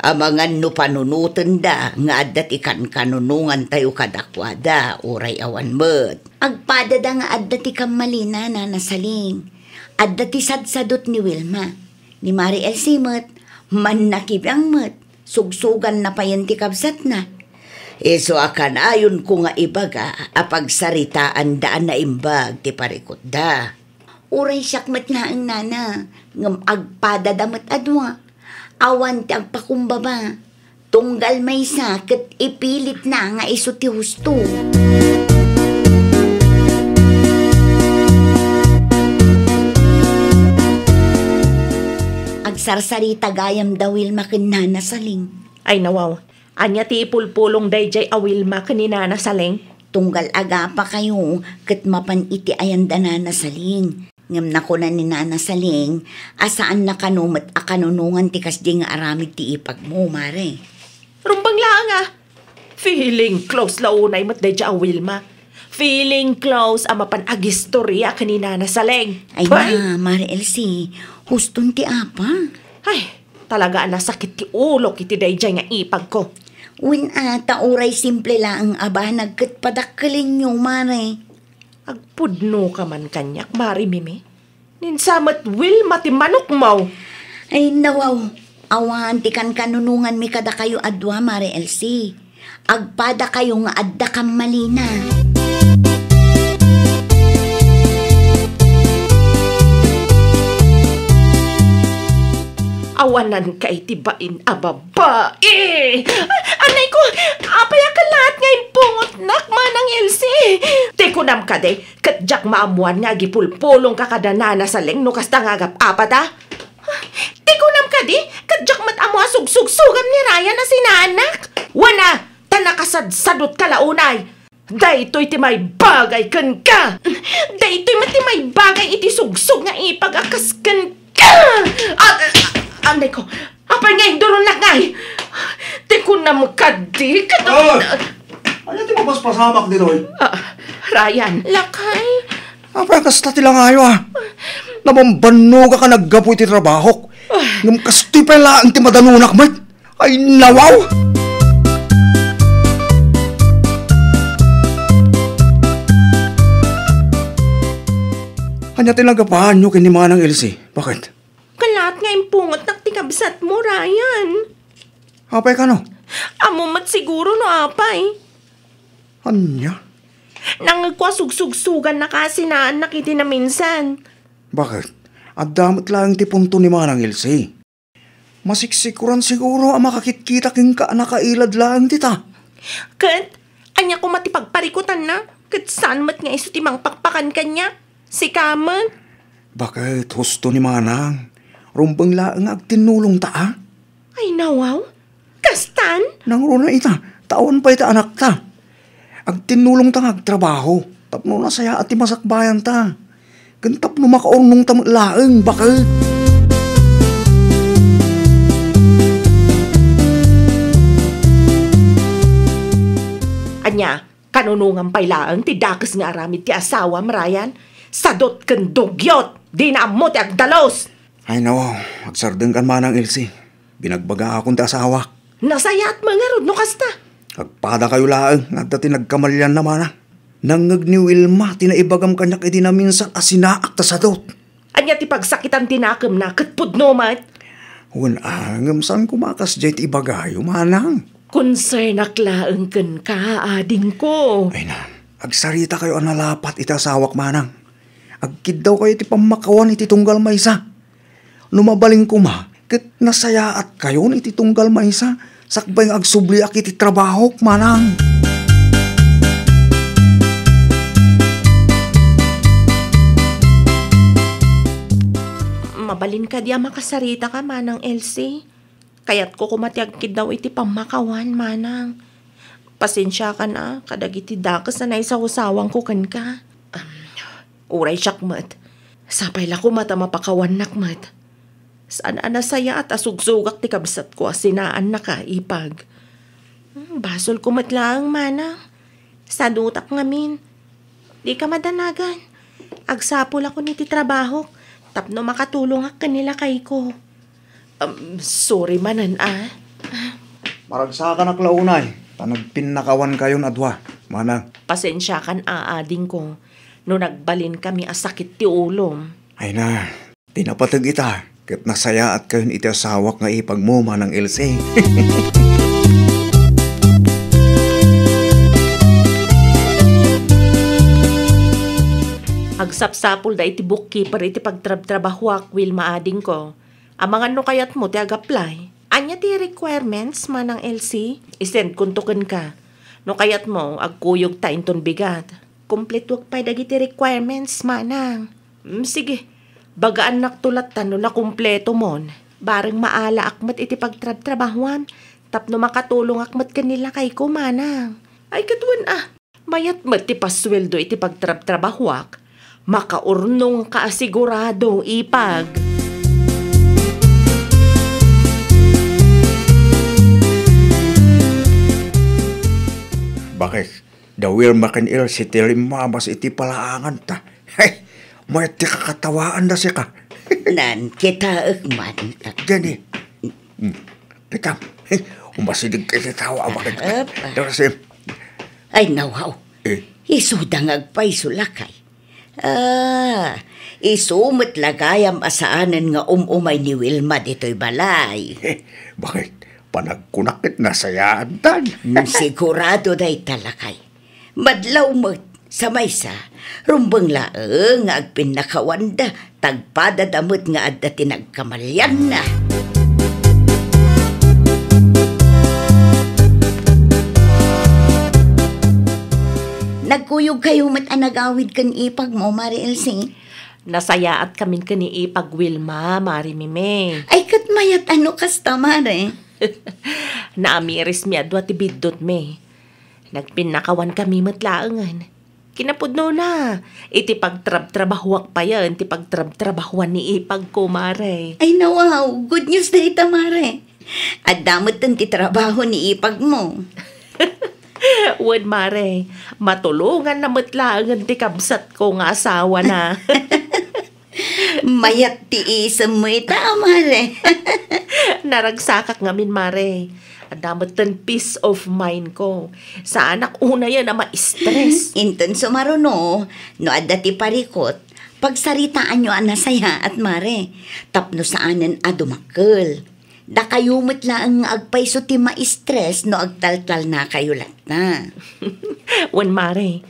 Amangan no panunotenda nga adda ti kankanunongantayo kadakuada, uray awan met. Agpadada nga adda ti kammalina, Nana Saling. Adda ti sadsadot ni Wilma. Ni Mari Elsie met, mannakibiang met, sugsuganna payen ti kabsatna. Isu a kanayonko nga ibaga a pagsaritaanda a naimbag ti parikutda. Uray siak met laeng, nana, ngem agpadada met a dua. Awan ti agpakumbaba. Tunggal maysa ket ipilitna nga isu ti husto. Agsarsarita gayam da Wilma ken Nana Saling. Ay, nawaw. Ania ti ipulpulong daydiay a Wilma ken ni Nana Saling? Tunggal agapa kayo ket mapan iti ayan da Nana Saling. Ngem nakuna ni Nana Saling a saanna kano met a kanunongan ti kasdi nga aramid ti ipagmo, Mare. Rumbeng laeng a. Feeling close la unay met daydiay a Wilma. Feeling close a mapan agistoria ken ni Nana Saling. Ay na, Mare Elsie, huston ti apa? Ay, talaga a nasakit ti ulok iti daydiay nga ipagko. Wen a, ta uray simple laeng a banag ket padakkelenyo, Mare. Agpudnoka man kaniak, Mare Mimi. Ninsa met Wilma ti manokmo. Ay, nawaw. Awan ti kankanunonganmi kadakayo a dua, Mare Elsie. Agpadakayo nga adda kammalina. Awanan kay ti bain a babai. Anay ko, apay a kalaat nga impungotnak, Manang Elsie? Ti kunam kadi, ket diak maammuan nga agipulpulongka kada Nana Saling no kasta nga agap-apata? Ti kunam kadi, ket diak met ammo a sugsugsugam ni Ryan a sinaannak? Wen a, ta nakasadsadotka la unay. Daytoy ti maibagay kenka. Daytoy met ti maibagay iti sugsug nga ipag a kas kenka. Ah, ah, anay ko, apay nga induronnak ngay? Ti kunam kadi, ket Ah! Ania ti mapaspasamak ditoy? Ah, Ryan. Lakay. Apay kasta ti langayo, a? Nabambannogak a naggapu iti trabahok. Ngem kastoy pay laeng ti madanonak met. Ay, nawaw! Ania ti nagapaanyo ken ni Manang Elsie? Baket? Kalaat nga impungotnak ti kabsatmo, Ryan. Apay kano? Ammo met siguro no apay. Ania? Nangngegko a sugsugsugannaka a sinaannak iti naminsan. Baket? Adda met laeng ti punto ni Manang Elsie. Masiksikuran siguro a makakitkita kenka a nakailad laeng dita. Ket, ania koma ti pagparikutanna? Ket saan met nga isu ti mangpakpakan kaniak? Sika met? Baket, husto ni Manang. Rumbeng laeng nga agtinnulongta, a? Ay, nawaw. Kastan? Nangruna ita, ta awan pay ta anakta. Agtinnulongta nga agtrabaho tapno nasayaat ti masakbayanta. Ken tapno makaurnongta met laeng, baket. Ania, kanunongam pay laeng ti dakes nga aramid ti asawam, Ryan? Sadot ken dugyot, dina ammo ti agdalus. Ay, no, agsardengkan, Manang Elsie. Binagbagaakon ti asawak. Nasayaat man ngarud no kasta. Agpadakayo laeng nga adda ti nagkamalianna, Manang. Nangngeg ni Wilma ti naibagam kaniak idi naminsan a sinaak ta sadot. Ania ti pagsakitan ti nakemna ket pudno met? Wen a, ngem saan koma kasdiay ti ibagayo, manang? Konsernak laeng kenka, adingko. Ay na, agsarita kayo a nalapat iti asawak, manang. Agkiddaw kayo iti pammakawan iti tunggal maysa. No mabalin koma, ket nasayaat kayon iti tunggal maysa, sakbay nga agsubliak iti trabahok, manang. Mabalin kadi a makasaritaka, Manang Elsie? Kayatko koma ti agkiddaw iti pammakawan, manang. Pasensiakan a kadagiti dakes a naisawsawangko kenka. Am, uray siak met. Sapay la koma ta mapakawannak met. Saan a nasayaat a sugsugak ti kabsatko a sinaannaka, ipag. Hmm, basolko met laeng, manang. Sadutak ngamin. Dika madanagan. Agsapulakon iti trabahok tapno makatulongak ken ni lakayko. Um, sorry manen, a. Maragsakanak la unay, ta nagpinnakawankayon a dua, manang. Pasensiakan a, adingko, no nagbalinkami a sakit ti ulom. Ay na, ti napateg ita, ket nasayaatkayon iti asawak nga ipagmo, Manang Elsie. Agsapsapulda iti bookkeeper iti pagtrabtrabahoak, Wilma, adingko. Amangan no kayatmo ti ag-apply. Ania ti requirements, Manang Elsie? Isendkonto kenka. No kayatmo, agkuyogta inton bigat. Kumpletoek pay dagiti requirements, manang. Mm, sige. Bagaannakto latta no nakumpletomon. Bareng maalaak met iti pagtrabtrabahoam tapno makatulongak met ken ni lakayko, manang. Ay, ket wen a. Mayat met ti pasueldo iti pagtrabtrabahoak. Makaurnongka a sigurado, ipag. Bakit? Da Wilma ken Elsie ti limmamas iti palaanganta. Hey, mayat ti kakatawaanda sika. Nan, kitaek man. Jenny. Hmm. Kita. Hey, umasideg kay ti tao, a, bakit? Apa? Ay, nawaw. Eh? Isuda nga agpayso, lakay. Ah, isu met la gayam a saanen nga um-umay ni Wilma ditoy balay. Eh, bakit? Panagkunak ket nasayaantan. Mm, sigurado dayta, lakay. Madlaw met, sa maysa, rumbeng laeng nga agpinnakawanda, tagpadada met nga adda ti nagkamalianna. Nagkuyogkayo met a nagawid ken ipagmo, Mare Elsie? Nasayaatkamin ken ni ipag Wilma, Mare Mimi. Ay, ket mayat a no kasta, Mare. Naamirismi a dua ti biddutmi. Nagpinnakawankami met laengen. Kinapudnona, iti pagtrabtrabahoak payen ti pagtrabtrabahoan ni ipagko, Mare. Ay, nawaw, good news dayta, Mare. Adda metten ti trabaho ni ipagmo. Wen, Mare, matulonganna met laengen ti kabsatko nga asawana. Mayat ti isemmo ita, a, Mare. Naragsakak ngamin, Mare. Adda metten peace of mind ko. Saanak unayen a ma-stress. Inton sumaruno, no adda ti parikut, pagsaritaanyo a nasayaat, Mare, tapno saanen a dumakkel. Dakayo met laeng nga agpayso ti ma-stress no agtaltalnakayo latta. Wen, Mare,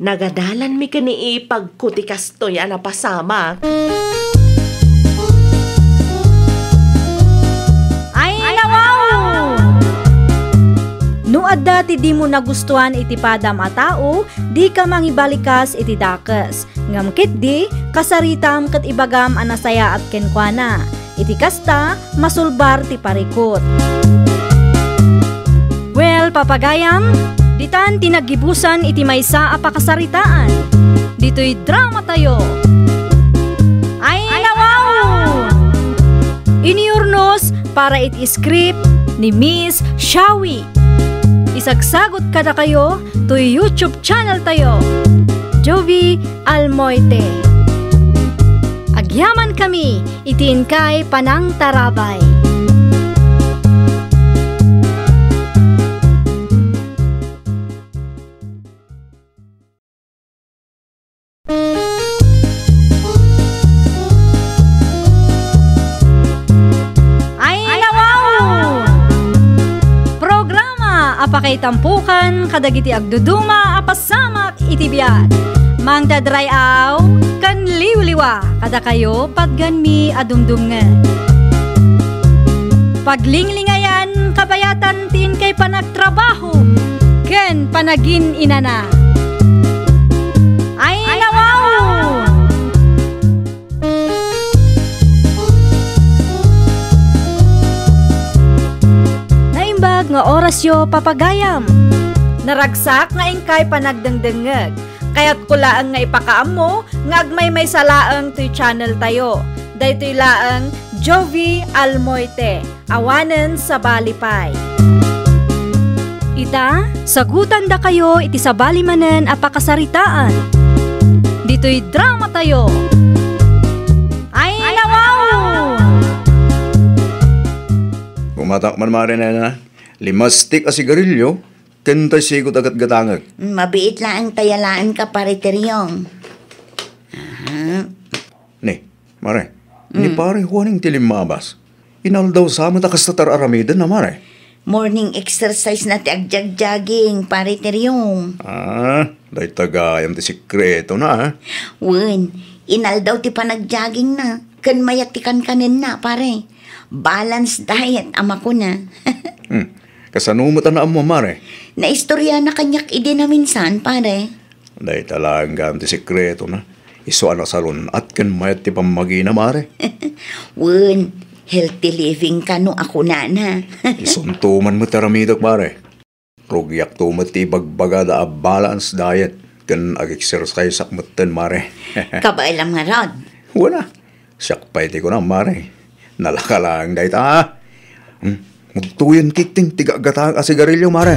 nagadalanmi ken ni ipagko ti kastoy a napasamak. Ay, nawaw! No adda ti dimo nagustuan iti padam a tao, dika mangibalikas iti dakes. Ngem ketdi, kasaritam ket ibagam a nasayaat kenkuana. Iti kasta, masulbar ti parikut. Well, papagayam, ditan ti naggibusan iti maysa a pakasaritaan. Ditoy dramatayo. Ay, nawaw! Iniurnos para iti script ni Miss Shawi. Isagsagot kadakayo toy YouTube channel tayo, Jovie Almoite. Agyaman kami iti inkay panangtarabay. Ay, Pakaitampukan kadagiti agduduma a pasamak iti biag. Mangted ray-aw ken liwliwa kadakayo patgenmi a dumdumngeg. Paglinglingayan kabayatan ti inkay panagtrabaho ken panagin-inana. Ay, nawaw! Naimbag nga orasyo, papagayam. Naragsak nga inkay panagdengdengngeg. Kayatko laeng nga ipakaammo nga agmaymaysa laeng toy channel tayo. Daytoy laeng Jovi Almoite. Awanen sabali pay. Ita, sagutandakayo iti sabali manen a pakasaritaan. Ditoy drama tayo. Ay, nawaw! Gumatak man, Mare Nena. Limastik a sigarilyo, ken tay sigud a gatgatangek. Mabiit laeng ta yalaenka, Pare Teriong. Aha. Ni, Mare, ni Mm. Pare Juaning ti limmabas. Inaldaw sa met a kasta ti ar-aramiden na, Mare. Morning exercise na ti agjagjaging, Pare Teriong. Ah, dayta gayam ti sekreto na, ah. Wen, inaldaw ti panagjogging na, ken mayat ti kankanenna, Pare. Balance diet a makuna. Hmm. Kasano met a naammo, Mare? Naistorya na kaniak idi naminsan, Pare. Dayta laeng gayam ti sekreto na. Isu a nasalun-at ken mayat ti pammagina, Mare. Wen, healthy living kano a kunana. Isunto man met ti aramidek, Mare. Rugiakto met ti ibagbagada a balance diet ken ag-exercise-ak metten, Mare. Kabaelam ngarud. Wala. Siak pay ti kunam, Mare. Nalaka laeng dayta, ha? Hmm? Mugtuyen kikting ti gaggatang a sigarilyo, Mare.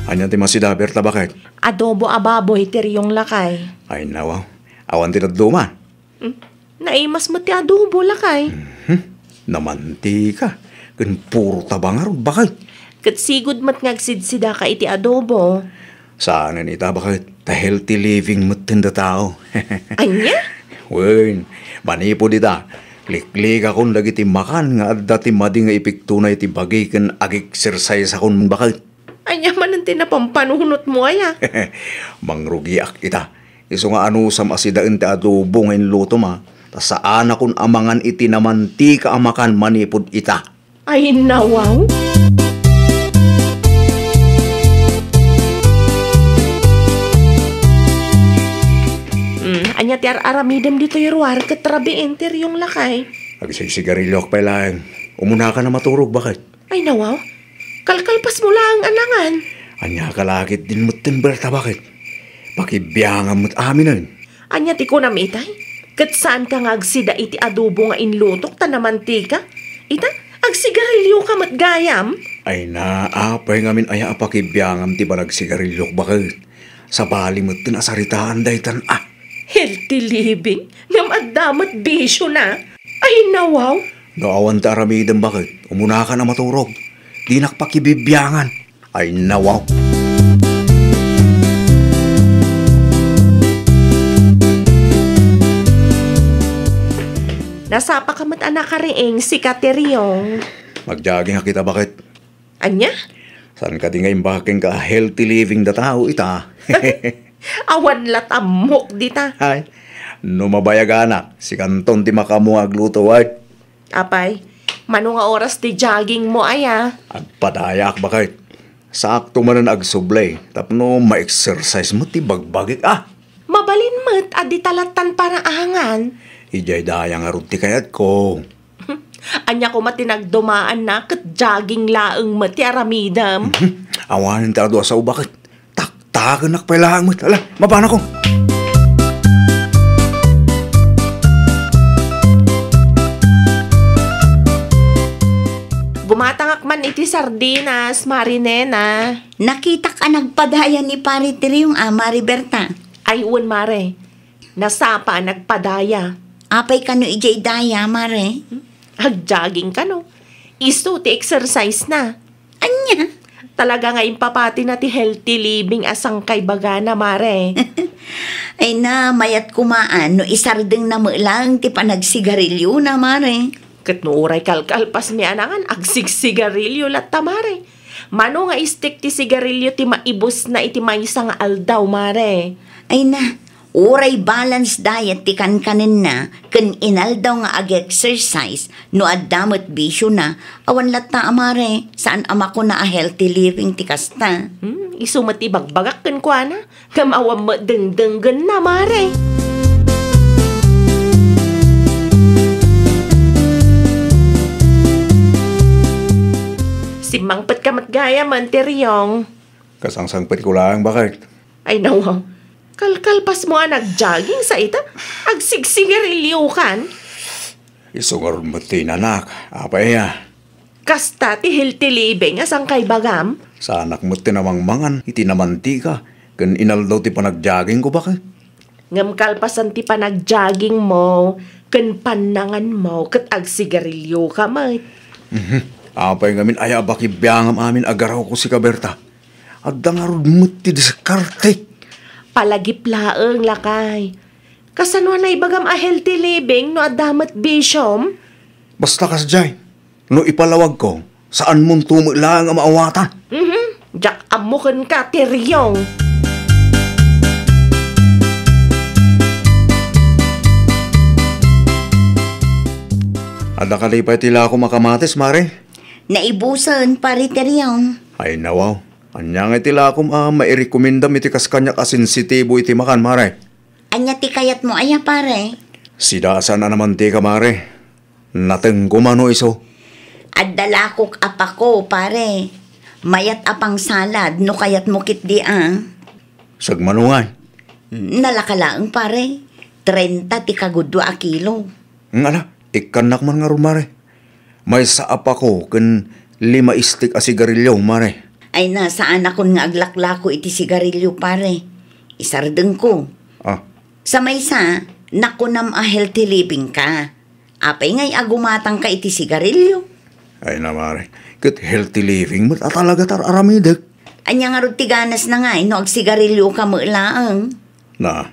Ania ti masida, Berta, baket? Adobo a baboy, Teriong, lakay. Ay, nawaw. Awan ti dadduma. Hmm? Naimas met ti adobo, lakay. Mhm. Namantika, ken puro taba ngarud, baket. Ket sigud met nga agsidsidaka iti adobo. Saanen ita, baket, ta healthy living metten da tao. Ania? Wen, manipud ita, liklikakon dagiti makan nga adda ti madi nga epekto na iti bagi ken ag-exercise-akon, baket. Ania manen ti napampanunotmo aya? Mangrugiak ita. Isu nga anusam a sidaen ti adobo nga inlutom, a, ta saanakon a mangan iti namantika a makan manipud ita. Ay, nawaw! Hmm, ania ti ar-aramidem ditoy ruar ket rabii, Teriong, lakay? Agsigsigarilyoak pay laeng. Umunaka a maturog, baket. Ay, nawaw. Kalkalpasmo laeng a nangan. Ania ka la ketdin metten, Berta, baket? Pakibiangam met aminen. Ania ti kunam itay? Ket saanka nga agsida iti adobo nga inlutok ta namantika? Ita, agsigarilyoka met gayam? Ay, apay ngamin aya a pakibiangam ti panagsigariliok, baket? Sabali metten a saritaan daytan, a. Healthy living? Ngem adda met bisiona? Ay, nawaw! No awan ti aramidem, baket, umunaka a maturog. Dinak pakibibiangan. Ay, nawaw! Nasapaka met a nakariing, sika, Teriong. Magjogging a kita, baket. Ania? Saan kadi nga imbag kenka a healthy living da tao ita? Awan la ta ammok dita. Ay, no mabayaganak, sikanton ti makaammo nga agluto, ay. Apay, mano nga oras ti jogging mo, aya? Agpadayaak, baket. Sakto manen agsubli, tapno ma-exercise met ti bagbagik, a. Mabalin met a dita lattan paraangan. Idiay daya ngarud ti kayatko. Ania koma ti nagdumaanna ket jogging laeng met ti aramidem? Mhm. Awanen ti adu a sao, baket. Taktakenak pay laeng met. Ala, mapanakon. Gumatangak man iti sardinas, Mare Nena. Nakitak a nagpadaya ni Pare Teriong a, Mare Berta. Ay, wen, Mare. Nasapa a nagpadaya. Apay kano idiay daya, Mare? Hmm? Agjogging kano. Isu ti exercise na. Ania? Talaga nga impapatina ti healthy living a sangkaibagana, Mare. Ay na, mayat kumaan no isardengna met laeng ti panagsigariliona, Mare. Ket no uray kalkalpasmi a nangan, agsigsigarilio latta, Mare. Mano nga istek ti sigarilio ti maibusna iti maysa nga aldaw, Mare? Ay na, uray balance diet ti kankanenna ken inaldaw nga ag-exercise, no adda met bisiona, awan latta a, Mare, saan a makuna a healthy living ti kasta. Hmm, isu met ibagbagak kenkuana. Ngem awan met dengdenggenna, Mare. Simmangpetka met gayam, Auntie Riong. Kasangsangpetko laeng, baket. Ay, nawaw. Kalkalpasmo a nag-jogging sa ita? Agsigsigariliokan? Isu ngarud met ti inanak. Apay a? Kasta ti healthy living a saan nga ibagam? Saanak met ti namangmangan iti namantika ken inaldaw ti panagjoggingko, baket. Ngem kalpasan ti panagjoggingmo ken pannanganmo ket agsigarilioka met. Mhm. Apay ngamin aya a pakibiangam amin a garawko sika, Berta? Adda ngarud met ti diskarte. Palagip laeng, lakay. Kasano a naibagam a healthy living no adda met bisiom? Basta kasdiay. No ipalawagko, saanmonto met laeng a maawatan. Mhm. Diak ammo kenka, Teriong. Adda kadi pay ti lakom a kamatis, Mare? Naibusen, Pare Teriong. Ay, nawaw. Ania ngay ti lakom a mairekomendam iti kas kaniak a sensitibo iti makan, Mare? Ania ti kayatmo aya, Pare? Sidasan a namantika, Mare. Natengko mano isu? Adda lakok a pako, Pare. Mayat a pangsalad no kayatmo ketdi a. Sagmano ngay? Nalaka laeng, Pare. Trenta ti kagudua a kilo. Ngala, ikkannak man ngarud, Mare. Maysa a pako ken lima istik a sigarilio, Mare. Ay na, saanakon nga aglaklako iti sigarilio, Pare. Isardengko. Ah. Sa maysa, nakunam a healthy living ka. Apay ngay a gumatangka iti sigarilio? Ay na, Mare. Ket healthy living met a talaga ti ar-aramidek. Ania ngarud ti ganasna ngay no agsigarilioka met laeng? Na,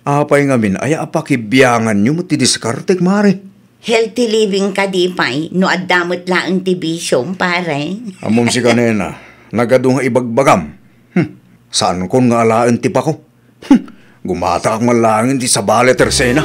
apay ngamin aya a pakibianganyo met ti diskartek, Mare? Healthy living kadi pay no adda met laeng ti bisiom, Pare. Ammom sika, nena, nagadu nga ibagbagam. Hmm, saankon nga alaen ti pako. Hmm, gumataak man laeng iti sabali a tersena.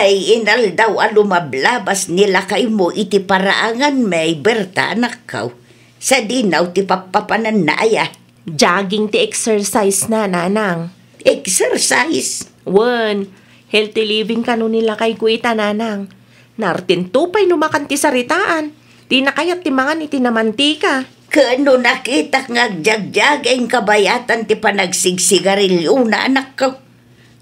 Ay, inaldaw a lumablabas ni lakaymo iti paraanganmi, Berta, anakko. Sadinaw ti pappapananna aya. Jogging ti exercise na, nanang. Exercise? Wen, healthy living kano ni lakayko ita, nanang. Nartinto pay no makan ti saritaan. Dina kayat ti mangan iti namantika. Ken no nakitak nga agjagjaging kabayatan ti panagsigsigariliona, anakko.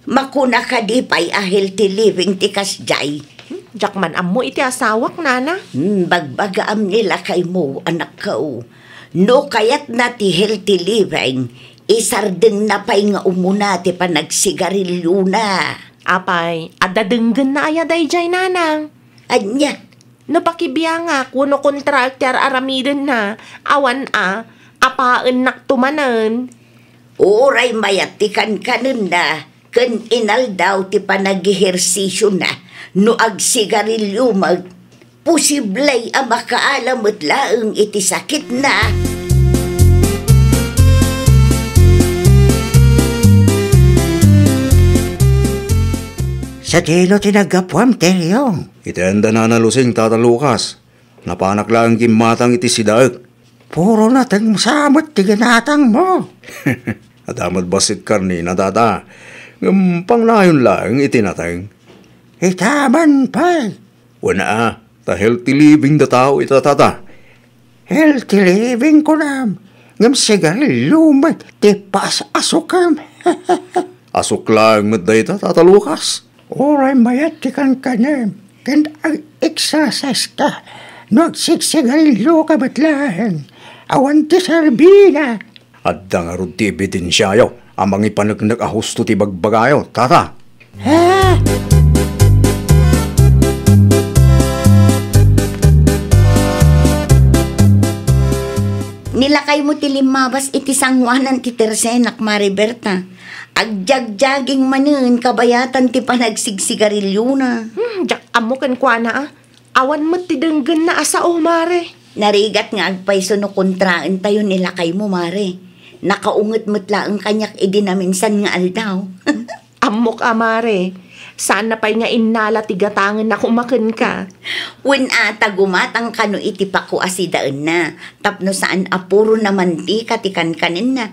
Makuna kadi pay a healthy living ti kasdiay? Hmm, diak man ammo iti asawak, nana. Hmm, bagbagaam ni lakaymo, anakko. No kayatna ti healthy living, isardengna pay nga umuna ti panagsigariliona. Apay, adda denggenna aya daydiay, nanang? Ania? No pakibiangak wenno kontraek ti ar-aramidenna, awan a, apaennakto manen. Uray mayat ti kankanenna ken inaldaw ti panagehersisiona, no agsigarilio met, posible a makaala met laeng iti sakitna. Sadino ti naggapuam, Teriong? Iti enda, Nana Lusing, Tata Lucas. Napanak laeng gimmatang iti sidaek. Puro nateng sa met ti ginatangmo. Adda met bassit karnina, tata. Ngem pangnayon laeng iti nateng. Ita man pay. Wen a, ta healthy living da tao ita, tata. Healthy living, kunam. Ngem sigarilio met ti paas-asukem. Asuk laeng met dayta, Tata Lucas. Uray mayat ti kankanem, ken ag-exercise ka, no agsigsigarilio ka met laeng, awan ti serbina. Adda ngarud ti ebidensiayo a mangipaneknek a husto ti bagbagayo, tata. Ha? Lakaymo ti limmabas iti sangoanan ti tersenak, Mare Berta. Agjagjaging manen kabayatan ti panagsigsigariliona. Hmm, diak ammo kenkuana, a. Awan met ti denggenna a sao, Mare. Narigat nga agpayso no kontraentayo ni lakaymo, Mare. Nakaunget met laeng kaniak idi naminsan nga aldaw. Ammok a, Mare. Saanna pay nga innala ti gatangen a kumakenka. Wen a, ta gumatang kano iti pako a sidaenna, tapno saan a puro na mantika ti kankanenna.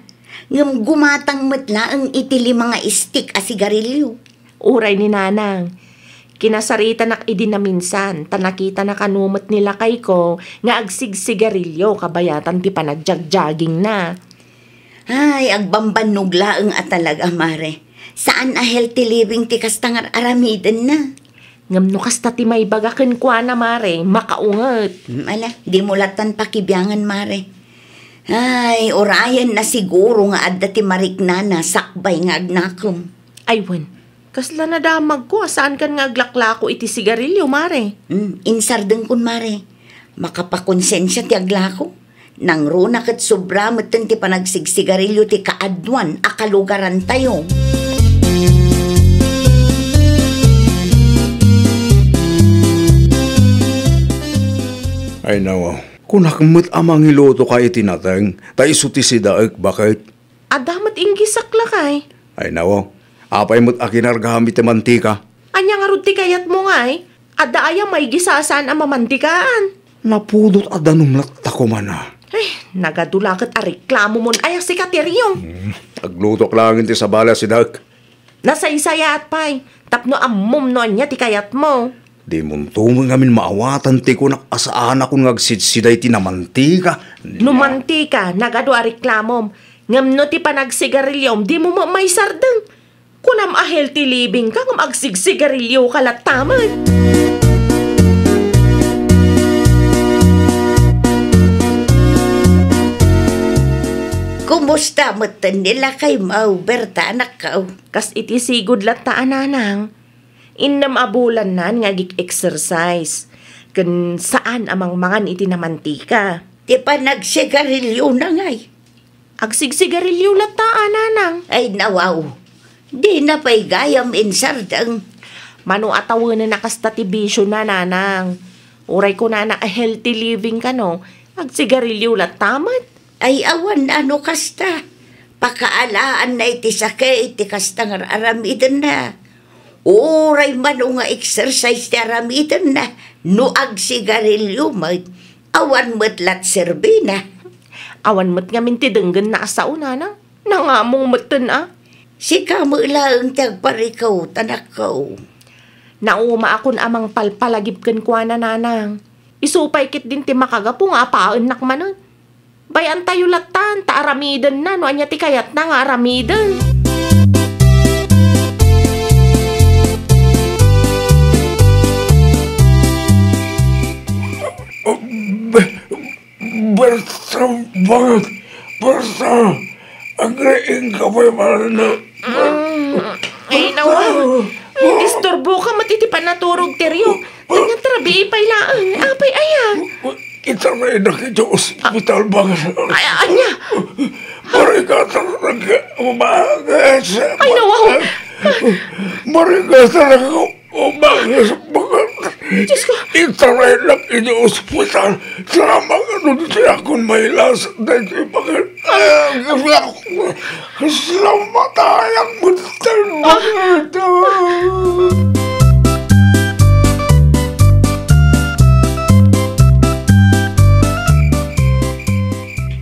Ngem gumatang met laeng iti lima nga istik a sigarilio. Uray ni Nanang, kinasaritanak idi naminsan, ta nakitana kano met ni lakayko nga agsigsigarilio kabayatan ti panagjagjagingna. Ay, agbambannog laeng a talaga, Mare. Saan a healthy living ti kasta nga ar-aramidenna. Ngem no kasta ti maibaga kenkuana, Mare, makaunget. Hmm, ala, dimo lattan pakibiangan, Mare. Ay, urayenna siguro nga adda ti mariknana sakbay nga agnakem. Ay wen, kasla nadamagko a saankan nga aglaklako iti sigarilio, Mare. Hmm, insardengkon, Mare. Makapakonsensia ti aglako. Nangruna ket sobra metten ti panagsigsigarilio ti kaaduan a kalugarantayo. Ay, nawa. Kunak met a mangilutoka iti nateng, ta isu ti sidaek, baket? Adda met inggisak lakay. Ay, nawa. Apay met a kinargam iti mantika? Ania ngarud ti kayatmo ngay? Adda aya maigisa a saan a mamantikaan? Napudot a danum latta koma na. Ay, nagadu la ket a reklamomon aya sika, Tirio. Hmm, aglutok laeng ti sabali a sidaek. Nasaysayaat pay, tapno ammom no ania ti kayatmo. Dimonto met ngamin maawatan ti kunak a saanakon nga agsidsida iti namantika. No mantika, nagadu a reklamom. Ngem no ti panagsigariliom, dimo met maisardeng. Kunam a healthy living ka ngem agsigsigarilio ka latta met. Kumusta metten ni lakaymo, Berta, anakko? Kas iti sigud latta a, Nanang. Innem a bulannan nga agik-exercise. Ken saan a mangmangan iti namantika. Ti panagsigariliona ngay. Agsigsigarilio latta a, Nanang. Ay, nawaw. Dina pay gayam insardeng. Mano a tawenen a kasta ti bisiona, Nanang. Uray kunana a healthy living kano, agsigarilio latta met. Ay, awan a no kasta. Pakaalaanna iti sakit ti kasta nga ar-aramidenna. Uray mano nga exercise ti aramidenna, no agsigarilio met, awan met lat serbina. Awan met ngamin ti denggenna a sao, Nanang. Nangamong metten a. Sika met laeng ti agparikawt, anakko. Naumaakon a mangpalpalagip kenkuana, Nanang. Isu pay ketdin ti makagapu nga apaennak manen. Bay-antayo lattan, ta aramidenna no ania ti kayatna nga aramiden. Be-, Berta, bangat, Berta, agriing ka pay manen. Mm. Ay, nawa. Disturbo ka met iti panaturog, Tirio. Kanya trabii pay laeng. Apay aya? Itaraynak iti ospital, bangat. Ay, anya? Marigatanak umagas. Ay, nawa. Marigatanak umagas, bangat. Diyos ko. Itaraynak iti ospital. Salamat, ano, di akon mailas. Dahil bakit? Ay, Salamat, ay, ang buntal mo ito.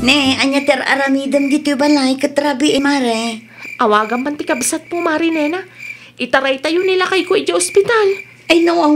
Ne, ania ti ar-aramidem ditoy balay ket rabii, Mare? Awagan man ti kabsatmo, Mare, nena. Itaraytayo ni lakayko idiay ospital. Ay, no.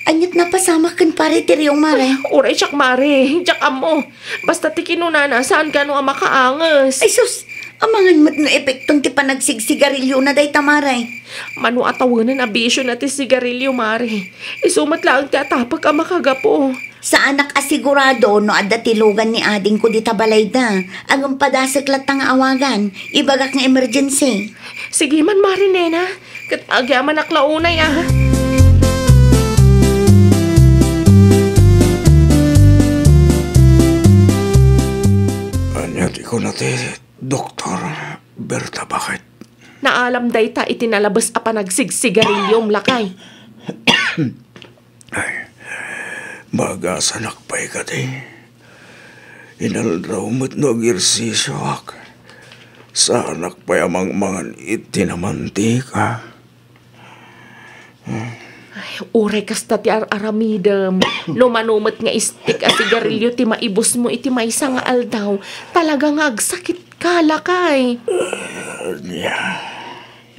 Ania't napasamak ken Pare Teriong, Mare? Uray siak, Mare. Diak ammo. Basta ti kinunana, saan kano a makaanges. Ay, sus! Amangan met no epekton ti panagsigsigariliona dayta, Mare. Mano a tawenen a bisiona ti sigarilio, Mare. Isu met laeng ti atapek a makagapu. Saanak a sigurado no adda ti lugan ni adingko dita balayda. Ngem padasek latta nga awagan. Ibagak nga emergency. Sige man, Mare Nena. Ket agyamanak la unay, a. Ay, Kuna ti doktor, Berta, bakit? Naalam dayta iti nalabes a panagsigsigariliom, lakay. Ay, maagasanak pay kadi. Inaldaw met no agersisioak. Saanak pay a mangmangan iti namantika. Ay, uray kasta ti ar-aramidem. No mano met nga istik a sigarilio ti maibusmo iti maysa nga aldaw, talaga nga agsakitka, lakay. Ania?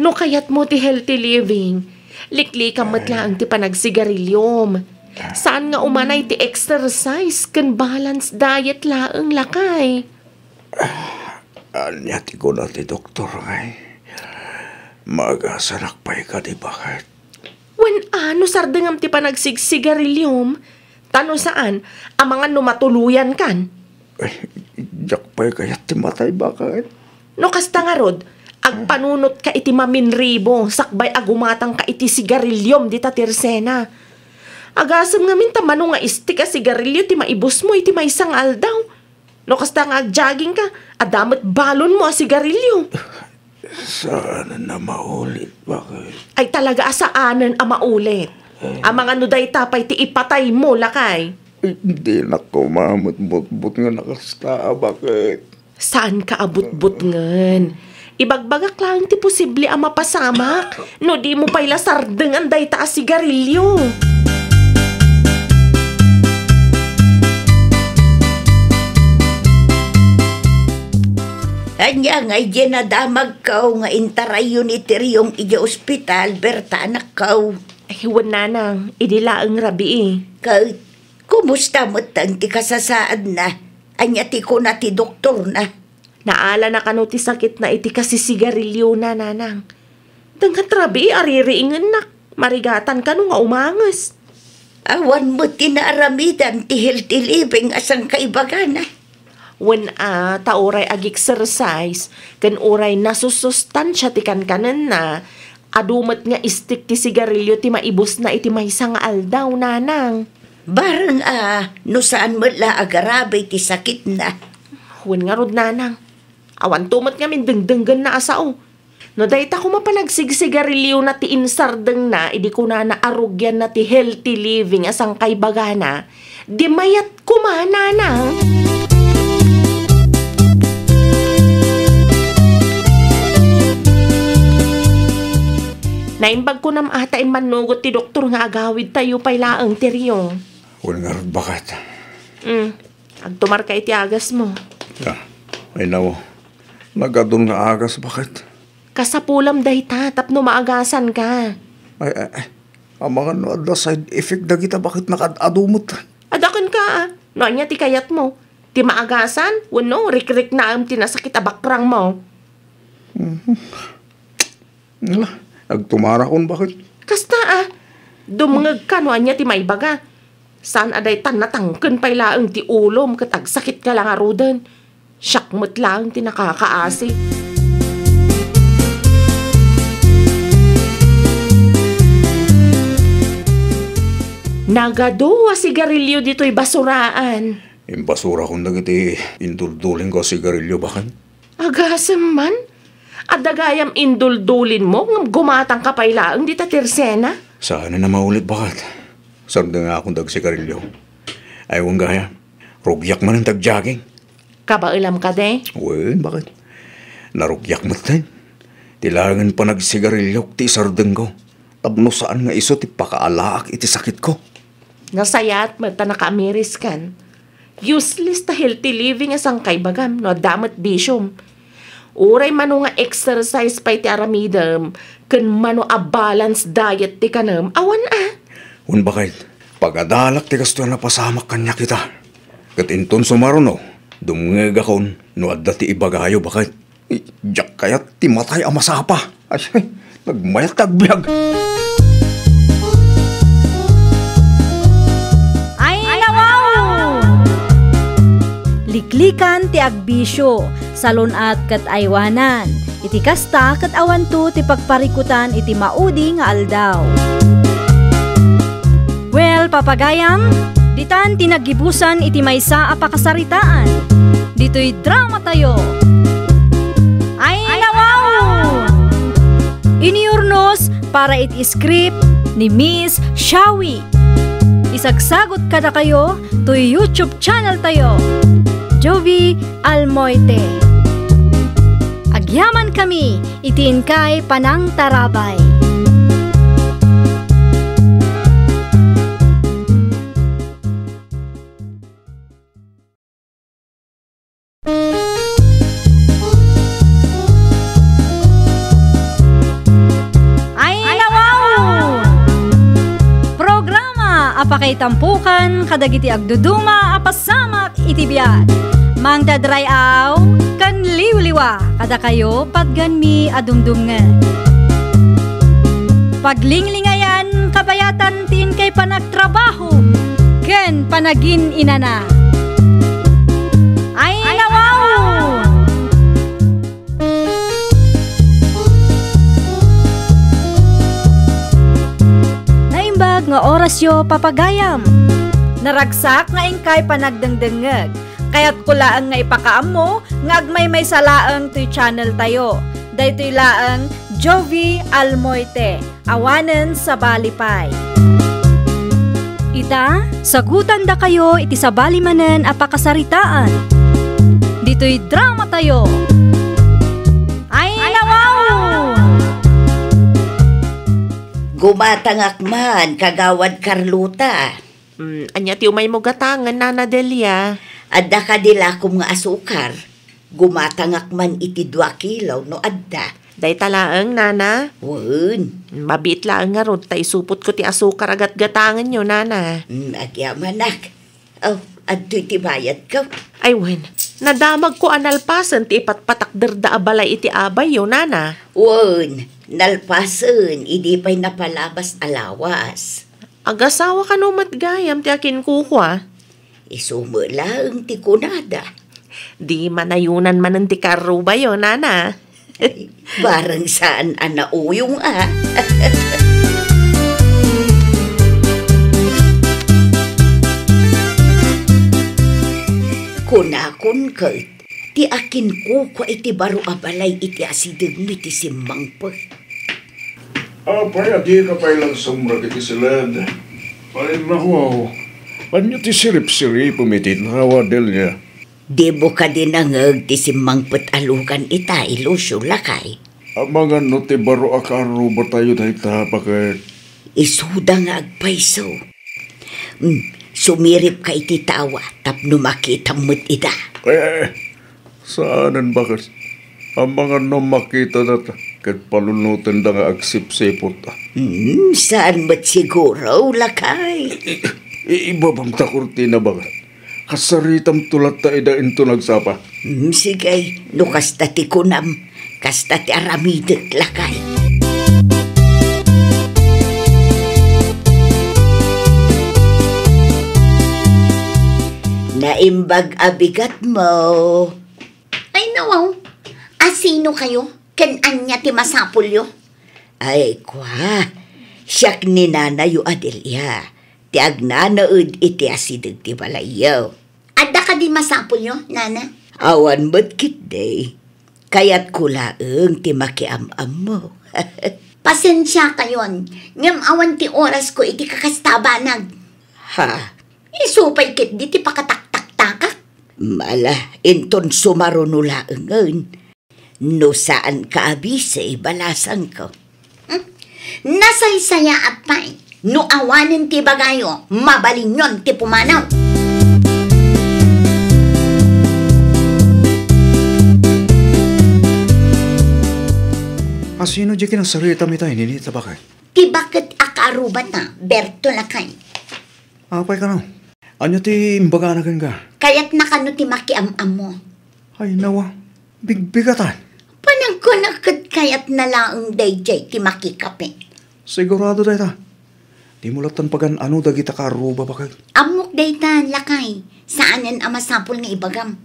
No kayatmo ti healthy living, liklikam met laeng ti panagsigariliom. Saan nga umanay ti exercise ken balance diet laeng, lakay. Ania ti kuna ti doktor, ay? Maagasanak pay kadi, bakit? Wen a, no sardengam ti panagsigsigariliom, ta no saan, amangan no matuloyankan. Ay, diak pay kayat ti matay, bakit? No kasta ngarud, agpanunotka iti maminribo, sakbay a gumatangka iti sigariliom dita tirsena. Agasem ngamin ta mano nga istik a sigarilio ti maibusmo iti maysa nga aldaw. No kasta nga agjagingka, adda met balonmo a sigarilio. Saan a maulit, bakit? Ay, talaga a saanen a maulit. Amangan no dayta pay ti ipataymo, lakay. Ay, dinak koma met butbot nga nakasta, bakit? Saanka a butbutngen. Ibagbagak laeng ti posible a mapasamak no dimo pay la sardengan dayta a sigarilio. Ania nga idiay nadamagko nga intarayyo ni Teriong idiay ospital, Berta, anakko? Ay, wen, nanang, idi laeng rabii. Ket kumusta metten ti kasasaadna? Ania ti kuna ti doktorna? Naalana kano ti sakitna iti kasisigariliona, nanang. Dangat rabii a ririingennak. Marigatan kano nga umanges. Awan met ti naaramidan ti healthy living a sangkaibagana. Wen a, ta uray ag-exercise, ken uray nasusustansia ti kankanenna, adu met nga istik ti sigarilio ti maibusna iti maysa nga aldaw, nanang. Bareng a, no saan met la agarabi ti sakitna. Wen ngarud, nanang. Awanto met ngamin dengdenggenna a sao. No dayta koma panagsigsigariliona ti insardengna idi kunana a rugianna ti healthy living a sangkaibagana, di mayat koma, nanang. Naimbag kunam a ta immannugot ti doktor nga agawidtayo pay laeng ti Rio. Wen ngarud, bakit? Mm. Agtumarka iti agasmo. Ah, ay, nawa. Nagadun nga agas, bakit? Kasapulam dayta tapno maagasanka. Ay, ay, ay. Amangan no adda side effect dagita, bakit nakaad-adu met? Adda kenka, a. No ania ti kayatmo? Ti maagasan wenno rikriknaem ti nasakit a bakrangmo? Mhm. Ala, agtumarakon, bakit? Kasta, a. Dumngegka no ania ti maibaga. Saan a daytan natangken pay laeng ti ulom ket agsakitka la ngaruden. Siak met laeng ti nakakaasi. Nagadu a sigarilio ditoy basuraan. Imbasurakon dagiti induldulinko a sigarilio, bakit? Agasem man? Adda gayam induldulinmo ngem gumatangka pay laeng dita tirsena? Saan a maulit, bakit? Sardengakon dagiti sigarilio. Ay, wen gayam, rugiak manen ti agjogging. Kabaelam kadi? Wen, bakit? Narugiak metten. Ti laengen panagsigariliok ti isardengko. Tapno saan nga isu ti pakaalaak iti sakitko. Nasayaat met ta nakaamiriskan. Useless ta healthy living a sangkaibagam no adda met bisiom. Uray mano nga exercise pay ti aramidem ken mano a balance diet ti kanem, awan a. Wen, bakit? Pagadalak ti kastoy a napasamak kaniak ita. Ket inton sumaruno, dumngegakon no adda ti ibagayo, bakit? Diak kayat ti matay a masapa. Ay, nagmayat ti agbiag. Ay, nawaw! Liklikan ti agbisio, salun-at ket aywanan. Iti kasta ket awanto ti pagparikutan iti maudi nga aldaw. Well, papagayam, ditan ti naggibusan iti maysa a pakasaritaan. ditoy dramatayo. Ay, nawaw! Inurnos para iti script ni Miss Shawi. Isagsagut kadakayo toy YouTube channel tayo, Jovie Almoite. Agyamankami iti inkay panangtarabay. Ay, nawaw! Programa a pakaitampukan kadagiti agduduma a pasamak iti biag. Mangdadray-aw ken liwliwa kadakayo patganmi a dumdumngeg. Paglinglingayan kabayatan ti inkay panagtrabaho ken panagin-inana. Ay, nawaw! Naimbag nga orasyo, papagayam. Naragsak nga inkay panagdengdengngeg. Kayatko laeng nga ipakaammo nga agmaymaysa laeng toy channel tayo. Daytoy laeng Jovie Almoite, awanen sabali pay. Ita, sagutandakayo iti sabali manen a pakasaritaan. Ditoy dramatayo. Ay, nawaw! Gumatangak man, Kagawad Carlota. Mm, ania ti umaymo gatangen, Nana Delia? Adda kadi lakom nga asukar? Gumatangak man iti dua kilo no adda. Dayta laeng, Nana? Wen. Mabiit laeng ngarud ta isupotko ti asukar a gatgatangenyo, Nana. Mm, agyamanak. Oh, adtoy ti bayadko. Ay, wen. Nadamagko a nalpasen ti ipatpatakderda a balay iti abayyo, Nana. Wen, nalpasen idi pay napalabas a lawas. Agasawa kano met gayam ti akinkukua? Isu met laeng ti kunada. Di manayunan manen ti karrubayo, Nana. Ay, bareng saan a nauyong, a. Kunakon ket, ti akinkukua iti baro a balay iti asidegmi ti simmangpet. Apay, adika pay laeng sumrek iti siled? Ay, nawaw. Ania ti siripsiripem iti innawa, Delia? Dimo kadi nangngeg ti simmangpet a lugan ita, Lucio, lakay? Amangan no ti baro a kaarrubatayo dayta, baket. Isuda nga agpayso. Mm, sumiripka iti tawa tapno makitam met ida. Eh, saanen, baket. Amangan no makitada ket panunotenda nga agsipsipot. Mm, saan met siguro, lakay. I-, i-, ibabam ta kurtina, baket. Kasaritamto latta ida inton agsapa. Mm, sige, no kasta ti kunam, kasta ti aramidek, lakay. Naimbag a bigatmo. Ay, nawaw. Asino kayo? Ken ania ti masapulyo? Ay, kua, siak ni nanayo a Delia, ti agnanaed iti asideg ti balayyo. Adda kadi masapulyo, nana? Awan met ketdi. Kayatko laeng ti makiam-ammo. Pasensiakayon, ngem awan ti orasko iti kakasta a banag. Ha? Isu pay ketdi ti pakataktaktakak. Ala, inton sumaruno laengen. No saanka a bisi, balasangko. Hmm? Nasaysayaat pay. No awanen ti ibagayo, mabalinyon ti pumanaw. Asino diay kinasaritam ita, Ninita, baket? Ti baket a kaarrubata, Berto, lakay. Apay kano? Ania ti imbagana kenka? Kayatna kano ti makiam-ammo? Ay, nawa. Bigbigatan. Panagkunak ket kayatna laeng daydiay ti makikape. Sigurado dayta. Dimo lattan pagan-ano dagita kaarruba, baket. Ammok dayta, lakay. Saanen a masapul nga ibagam.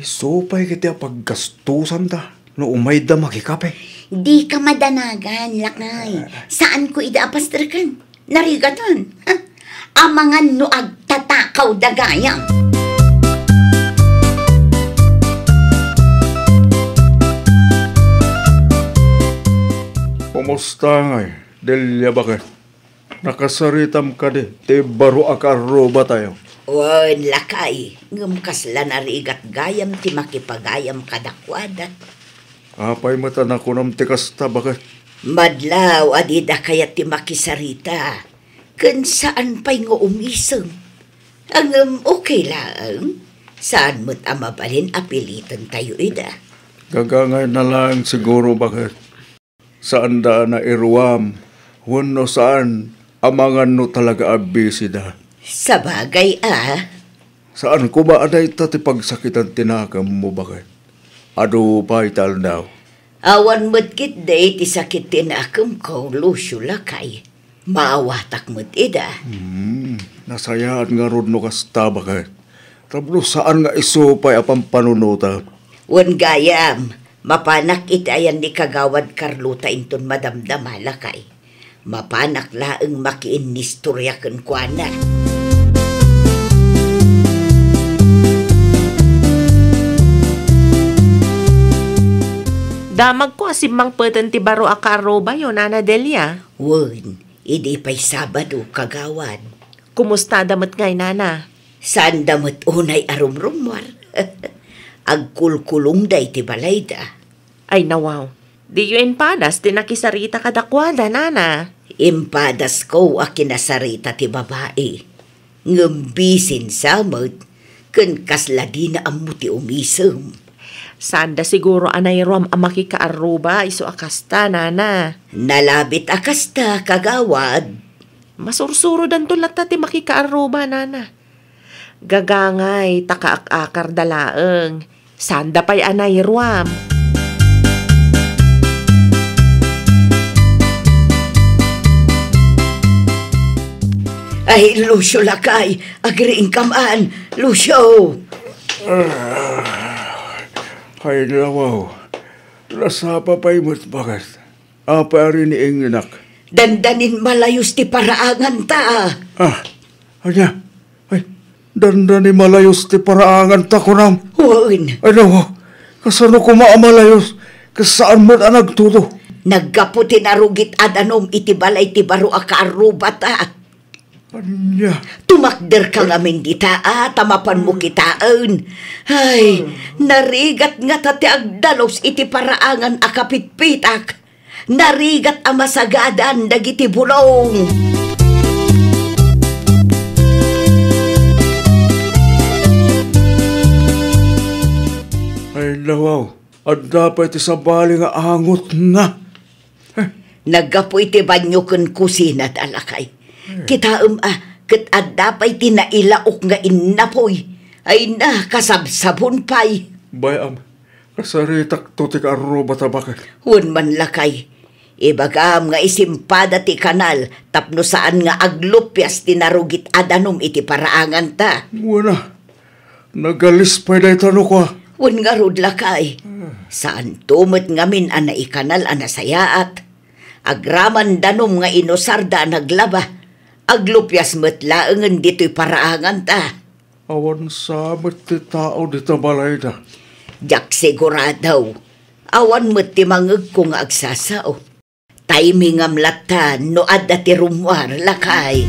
Isu pay ket ti a paggastusanda no umayda makikape. Dika madanagan, lakay. Ah. Saanko ida a pastreken. Narigatan. Ha? Amangan no agtatakawda gayam. Kumusta ngay, Delia, baket? Nakasaritam kadi ti baro a kaarrubatayo? Wen, lakay, ngem kasla narigat gayam ti makipagayam kadakuada. Apay met a nakunam ti kasta, baket? Madlaw a dida kayat ti makisarita, ken saan pay nga umisem. Ngem okay laeng, saan met a mabalin a pilitentayo ida. Gagangayna laeng siguro, baket? Saanda a nairuam, wenno saan, amangan no talaga a bisida. Sabagay a. Saan koma a dayta ti pagsakitan ti nakemmo, baket? Adu pay ti aldaw. Awan met ketdi ti sakit ti nakemko, Lucio, lakay. Maawatak met ida. Hmm, nasayaat ngarud no kasta, baket. Tapno saan nga isu pay a pampanunotem. Wen gayam, mapanak iti ayan ni Kagawad Carlota inton madamdama, lakay. Mapanak laeng makiinnistoria kenkuana. Damagko a simmangpeten ti baro a kaarrubayo, Nana Delia. Wen, idi pay Sabado, kagawad. Kumustada met ngay, Nana? Saanda met unay a rumrummuar. Agkulkulongda iti balayda. Ay, nawaw. Diyo impadas ti nakisarita kadakuada, Nana. Impadasko a kinasarita ti babai. Ngem bisin sa met, ken kasla dina ammo ti umisem. Saanda siguro a nairuam a makikaarruba isu a kasta, Nana. Nalabit a kasta, kagawad. Masursurodanto latta ti makikaarruba, Nana. Gagangay ta kaak-akarda laeng. Saanda pay a nairuam. Ay, Lucio, lakay, agriingka man, Lucio. Ay, lawaw. Nasapa pay met, baket? Apay a riniingenak? Dandanin malayos ti paraanganta. Ah, ania? Ay, dandani malayos ti paraanganta, kunam? Wen. Ay, nawa, kasano koma a malayos? Ket saan met a nagtudo? Naggapu ti narugit a danum iti balay ti baro a kaarrubata. Ania? Tumakderka ngamin dita, a, ta mapanmo kitaen. Ay, narigat ngata ti agdalus iti paraangan a kapitpitak. Narigat a masagadan dagiti bulong. Ay, lawaw, adda pay ti sabali nga angotna. Naggapu iti banio ken kusina, lakay. Kitaem a, ket adda pay ti nailaok nga innapoy. Ay na, kasabsabon pay. Bay-am, kasaritakto ti kaarrubata, baket? Wen man, lakay. Ibagam nga isimpada ti kanal tapno saan nga aglupias ti narugit a danum iti paraanganta. Wen a, nagalis pay dayta no kua. Wen ngarud, lakay. Saanto met ngamin a naikanal a nasayaat. Agraman danum nga inusarda a naglaba. Aglupias met laengen ditoy paraanganta. Awan sa met ti tao dita balayda. Diak sigurado. Awan met ti mangegko nga agsasao. Timingam latta no adda ti rummuar, lakay.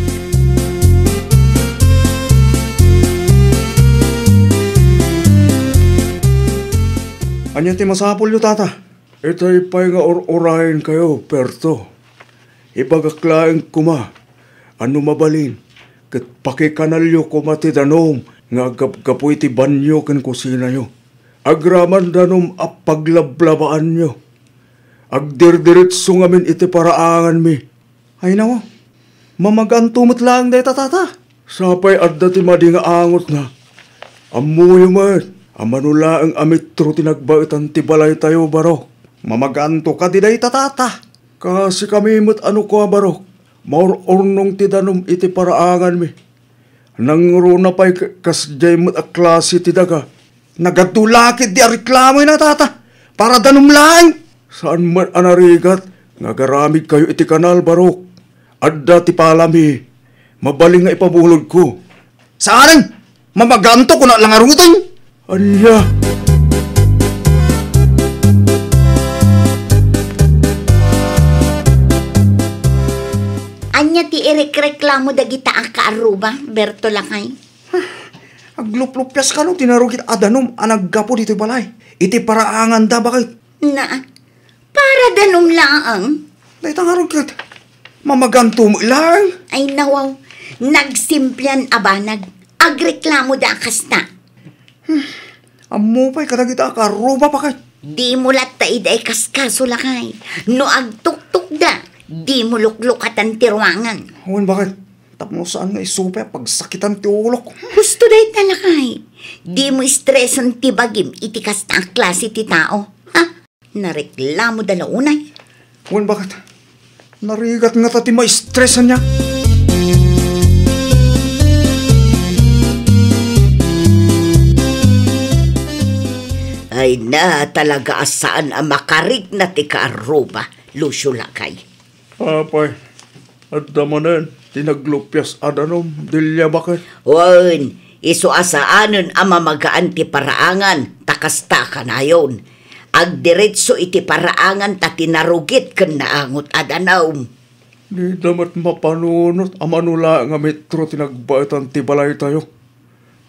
Ania ti masapulyo, tata? Itay pay nga ur-urayenkayo, Perto. Ibagak laeng koma a no mabalin, ket pakikanalyo koma ti danum nga aggapgapu iti banio ken kusinayo. Agraman danum a paglablabaanyo. Agdirdiretso ngamin iti paraanganmi. Ay, nawa, mamaganto met laeng dayta, tata. Sapay adda ti madi nga angotna. Ammoyo met a mano laeng a metro ti nagbaetan ti balaytayo, barok. Mamaganto kadi dayta, tata. Kasikami met a no kua, barok, maur-urnong ti danum iti paraanganmi. Nangruna pay ka-, kasdiay met a klase ti daga. Nagadu la ketdi a reklamoyna, tata, para danum laeng. Saan met a narigat nga agaramidkayo iti kanal, barok. Adda ti palami. Mabalin nga ipabulodko. Saan? Mamaganto, kuna la ngaruden. Ania? Ania ti irekreklamo dagita a kaarruba, Berto lakay? Agluplupias kano ti narugit a danum a naggapu ditoy balay iti paraanganda, baket? Na, para danum laeng? Dayta ngarud ket mamaganto met laeng. Ay, nawaw, nagsimplian a banag. Agreklamoda a kasta. Ammo pay kadagita a kaarruba, baket? Dimo latta ida ikaskaso, lakay. No agtuktukda, dimo luklukatan ti ruangan. Wen, baket? Tapno saan nga isu pay a pagsakitan ti ulok. Husto dayta, lakay. Dimo stresen ti bagim iti kasta a klase ti tao. Ha? Nareklamoda la unay. Wen, baket? Narigat ngata ti ma-stress ania. Ay na, talaga a saan a makarikna ti kaarruba, Lucio lakay. Apay, adda manen ti naglupias a danum, Delia, baket? Wen, isu a saanen a mamagaan ti paraangan, ta kasta kanayon. Agdiretso iti paraangan ta ti narugit ken naangot a danum. Dida met mapanunot a mano laeng a metro ti nagbaetan ti balaytayo.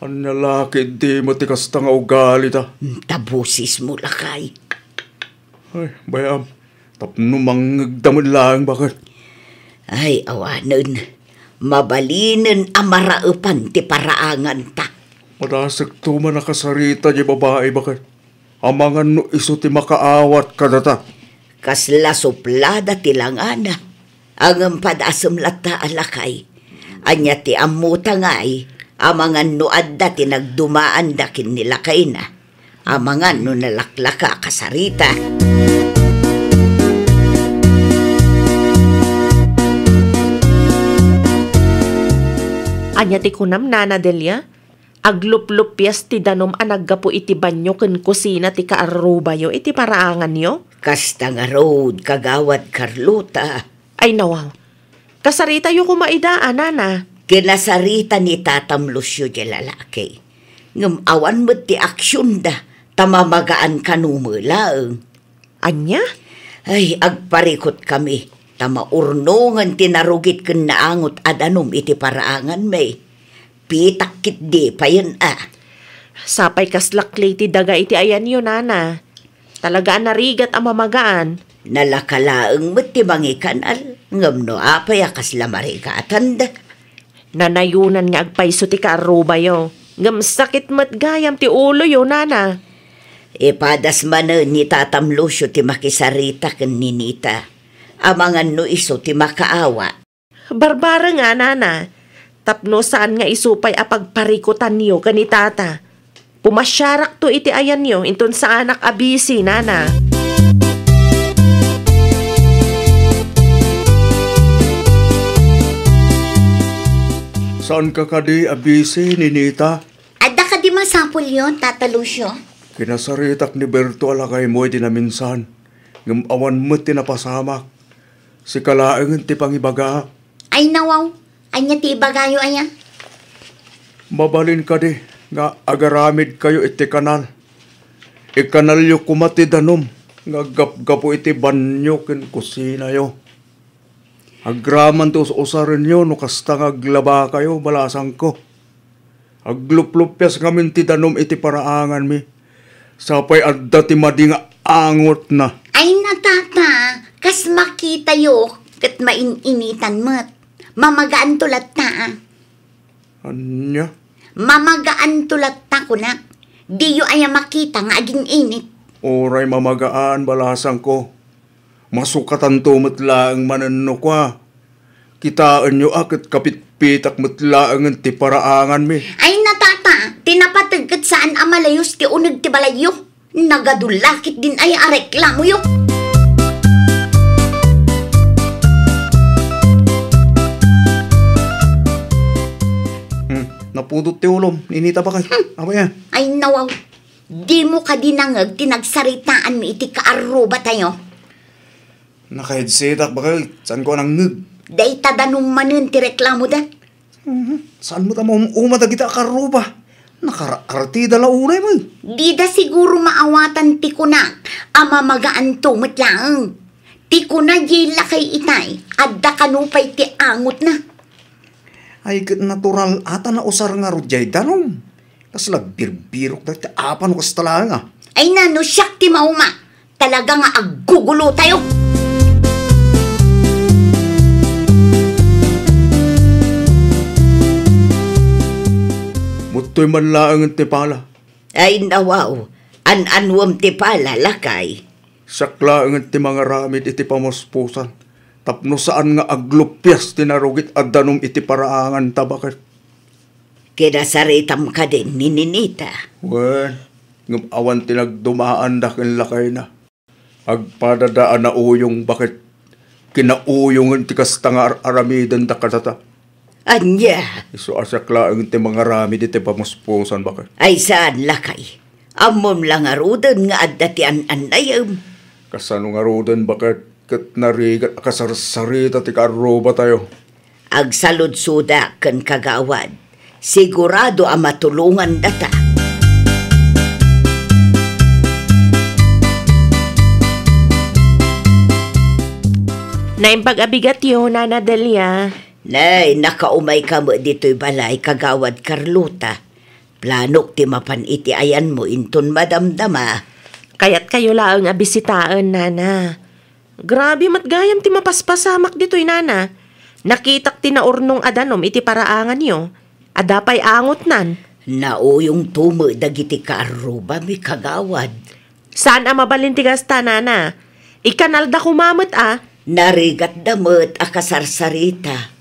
Ania la ketdi met ti kasta nga ugalida? Ta bosesmo, lakay. Ay, bay-am, tapno mangngegda met laeng, baket? Ay, awanen. Mabalinen a maraepan ti paraanganta. Madasekto man a kasarita diay babai, baket. Amangan no isu ti makaawat kadata. Kasla suplada ti langana. Ngem padasem latta a lakay. Ania ti ammota ngay, amangan no adda ti nagdumaanda ken ni lakayna. Amangan no nalaklaka a kasarita. Ania ti kunam, Nana Delia? Agluplupias ti danum a naggapu iti banio ken kusina ti kaarrubayo iti paraanganyo? Kasta ngarud, Kagawad Carlota. Ay, nawaw. Kasaritayo koma ida, a, nana. Kinasarita ni Tatam Lucio diay lalaki. Ngem awan met ti aksionda, ta mamagaan kano met laeng. Ania? Ay, agparikutkami, ta maurnongen ti narugit ken naangot a danum iti paraanganmi. Pitak ketdi payen a. Sapay kasla clay ti daga iti ayanyo, nana. Talaga a narigat a mamagaan. Nalaka laeng met ti mangikanal, ngem no apay a kasla marigatanda? Nanayonan nga agpayso ti kaarrubayo, ngem sakit met gayam ti uloyo, nana. Ipadas manen ni Tatam Lucio ti makisarita ken ni Nita. Amangan no isu ti makaawa. Barbareng a, nana, tapno saan nga isu pay a pagparikutanyo ken ni tata. Pumasiarakto iti ayanyo inton saanak a busy, nana. Saanka kadi a busy, Ninita? Adda kadi masapulyo, Tata Lucio? Kinasaritak ni Berto a lakaymo idi naminsan, ngem awan met ti napasamak. Sika laengen ti pangibaga. Ay, nawaw, ania ti ibagayo aya? Mabalin kadi nga agaramidkayo iti kanal? Ikanalyo koma ti danum nga aggapgapu iti banio ken kusinayo. Agraman ti us-usarenyo no kasta nga aglabakayo, balasangko. Agluplupias ngamin ti danum iti paraanganmi. Sapay adda ti madi nga angotna. Ay, na, tata, kas makitayo, ket main-initan met. Mamagaanto latta, a. Ania? Mamagaanto latta, kunak. Diyo aya makita nga agin-init? Uray mamagaan, balasangko. Masukatanto met laeng manen no kua, kitaenyo a ket kapitpitak met laengen ti paraanganmi. Ay, na, tata, ti napateg ket saan a malayus ti uneg ti balayyo. Nagadu la ketdin aya a reklamoyo. Hmm, napudot ti ulom, Ninita, baket. Hmm. Apay a? Ay, nawaw. Dimo kadi nangeg ti nagsaritaanmi iti kaarrubatayo? Naka-headsetak, baket. Saanko a nangngeg. Dayta danum manen ti reklamoda. Mhm. Saan met a maum-uma dagita a kaarruba? Nakaraartida la unay met. Dida siguro maawatan ti kunak a mamagaanto met laeng. Ikuna diay lakay itay, adda kano pay ti angotna. Ay, ket natural a ta nausar ngarud diay danum. Kasla agbirbirok dagiti apano kasta laeng a. Ay na, no siak ti mauma, talaga nga aggugulotayo. Muttoy man laengen ti pala. Ay, nawaw, an-anuem ti pala, lakay. Siak laengen ti mangaramid iti pamuspusan tapno saan nga aglupias ti narugit a danum iti paraanganta, baket. Kinasaritam kadin ni Ninita? Wen, ngem awan ti nagdumaanda ken lakayna. Agpadada a nauyong, baket. Kinauyongen ti kasta nga ar-aramidenda kadata. Ania? Isu a siak laeng ti mangaramid iti pamuspusan, baket. Ay, saan, lakay. Ammom la ngaruden nga adda ti an-annayem. Kasano ngaruden, baket? Ket narigat a kasarsarita ti kaarrubatayo. Agsaludsodak ken kagawad. Sigurado a matulongandata. Naimbag a bigatyo, Nana Delia. Nay, nakaumayka met ditoy balay, Kagawad Carlota. Planok ti mapan iti ayanmo inton madamdama. Kayatkayo laeng a bisitaen, Nana. Grabe met gayam ti mapaspasamak ditoy, Nana. Nakitak ti naurnong a danum iti paraanganyo. Adda pay angotnan. Nauyongto met dagiti kaarrubami, Kagawad. Saan a mabalin ti kasta, Nana. Ikanalda koma met a. Narigatda met a kasarsarita.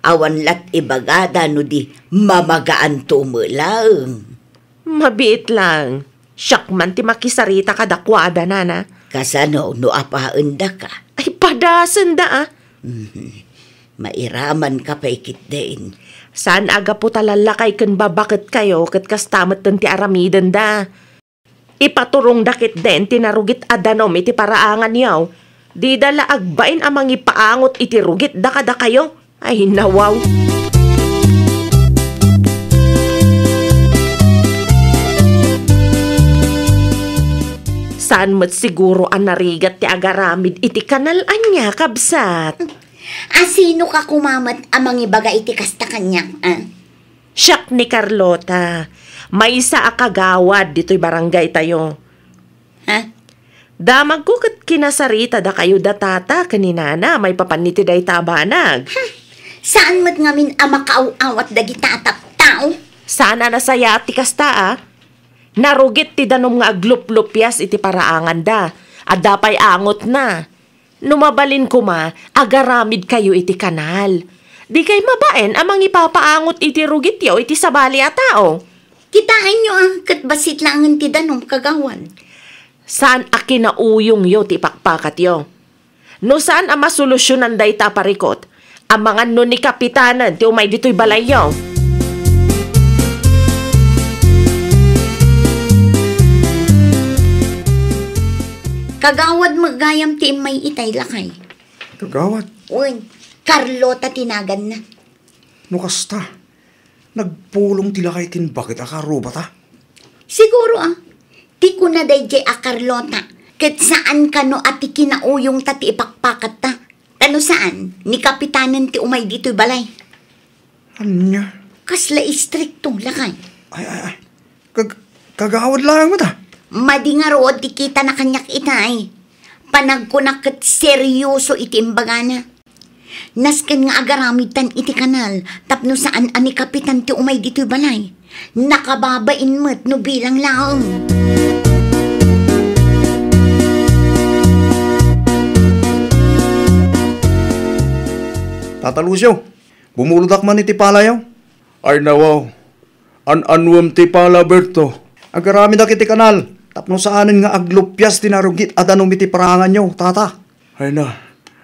Awan lat ibagada no di mamagaanto met laeng. Mabiit laeng. Siak man ti makisarita kadakuada, Nana. Kasano no apaendaka? Ay, padasenda a. Mhm. Mairamanka pay ketdin. Saan a gapu ta lallakay ken babaketkayo ket kasta metten ti aramidenda. Ipaturongda ketdin ti narugit a danum iti paraanganyo. Dida la agbain a mangipaangot iti rugitda kadakayo. Ay, nawaw. Saan met siguro a narigat ti agaramid iti kanal ania, kabsat? A, sinoka koma met a mangibaga iti kasta kaniak, a? Siak ni Carlota, maysa a kagawad ditoy barangaytayo. Ha? Damagko ket kinasaritadakayo da tata ken ni nana maipapan iti dayta a banag. Hmm. Saan met ngamin a makaaw-awat dagita a tattao? Saan a nasayaat ti kasta a? Narugit ti danum nga agluplupias iti paraanganda. Adda pay angotna. No mabalin koma, agaramidkayo iti kanal. Dikay mabain a mangipapaangot iti rugityo iti sabali a tao. Kitaenyo a ket bassit laengen ti danum, kagawad. Saan a kinauyongyo ti ipakpakatyo. No saan a masolusionan dayta a parikut, amangan no ni kapitanen ti umay ditoy balayyo. Kagawad met gayam ti immay itay, lakay. Kagawad? Wen, Carlota ti naganna. No kasta, nagpulong ti lakay ken baket a karrubata? Siguro a, ti kuna daydiay a Carlota, ket saan kano a ti kinauyongta ti ipakpakatta. Ta no saan, ni kapitanen ti umay ditoy balay. Ania? Kasla istrikto, lakay. Ay, ay, ay. Kag-, kagawad laeng met a. Madi ngarud ti kitana kaniak itay. Panagkunak ket serioso iti imbagana. Nasken nga agaramidtan iti kanal tapno saan a ni kapitan ti umay ditoy balay. Nakababain met no bilang laeng. Tata Lucio, bumulodak man iti palayo. Ay, nawaw. An-anuem ti pala, Berto? Agaramidak iti kanal tapno saanen nga aglupias ti narugit a danum iti paraanganyo, tata. Ay na,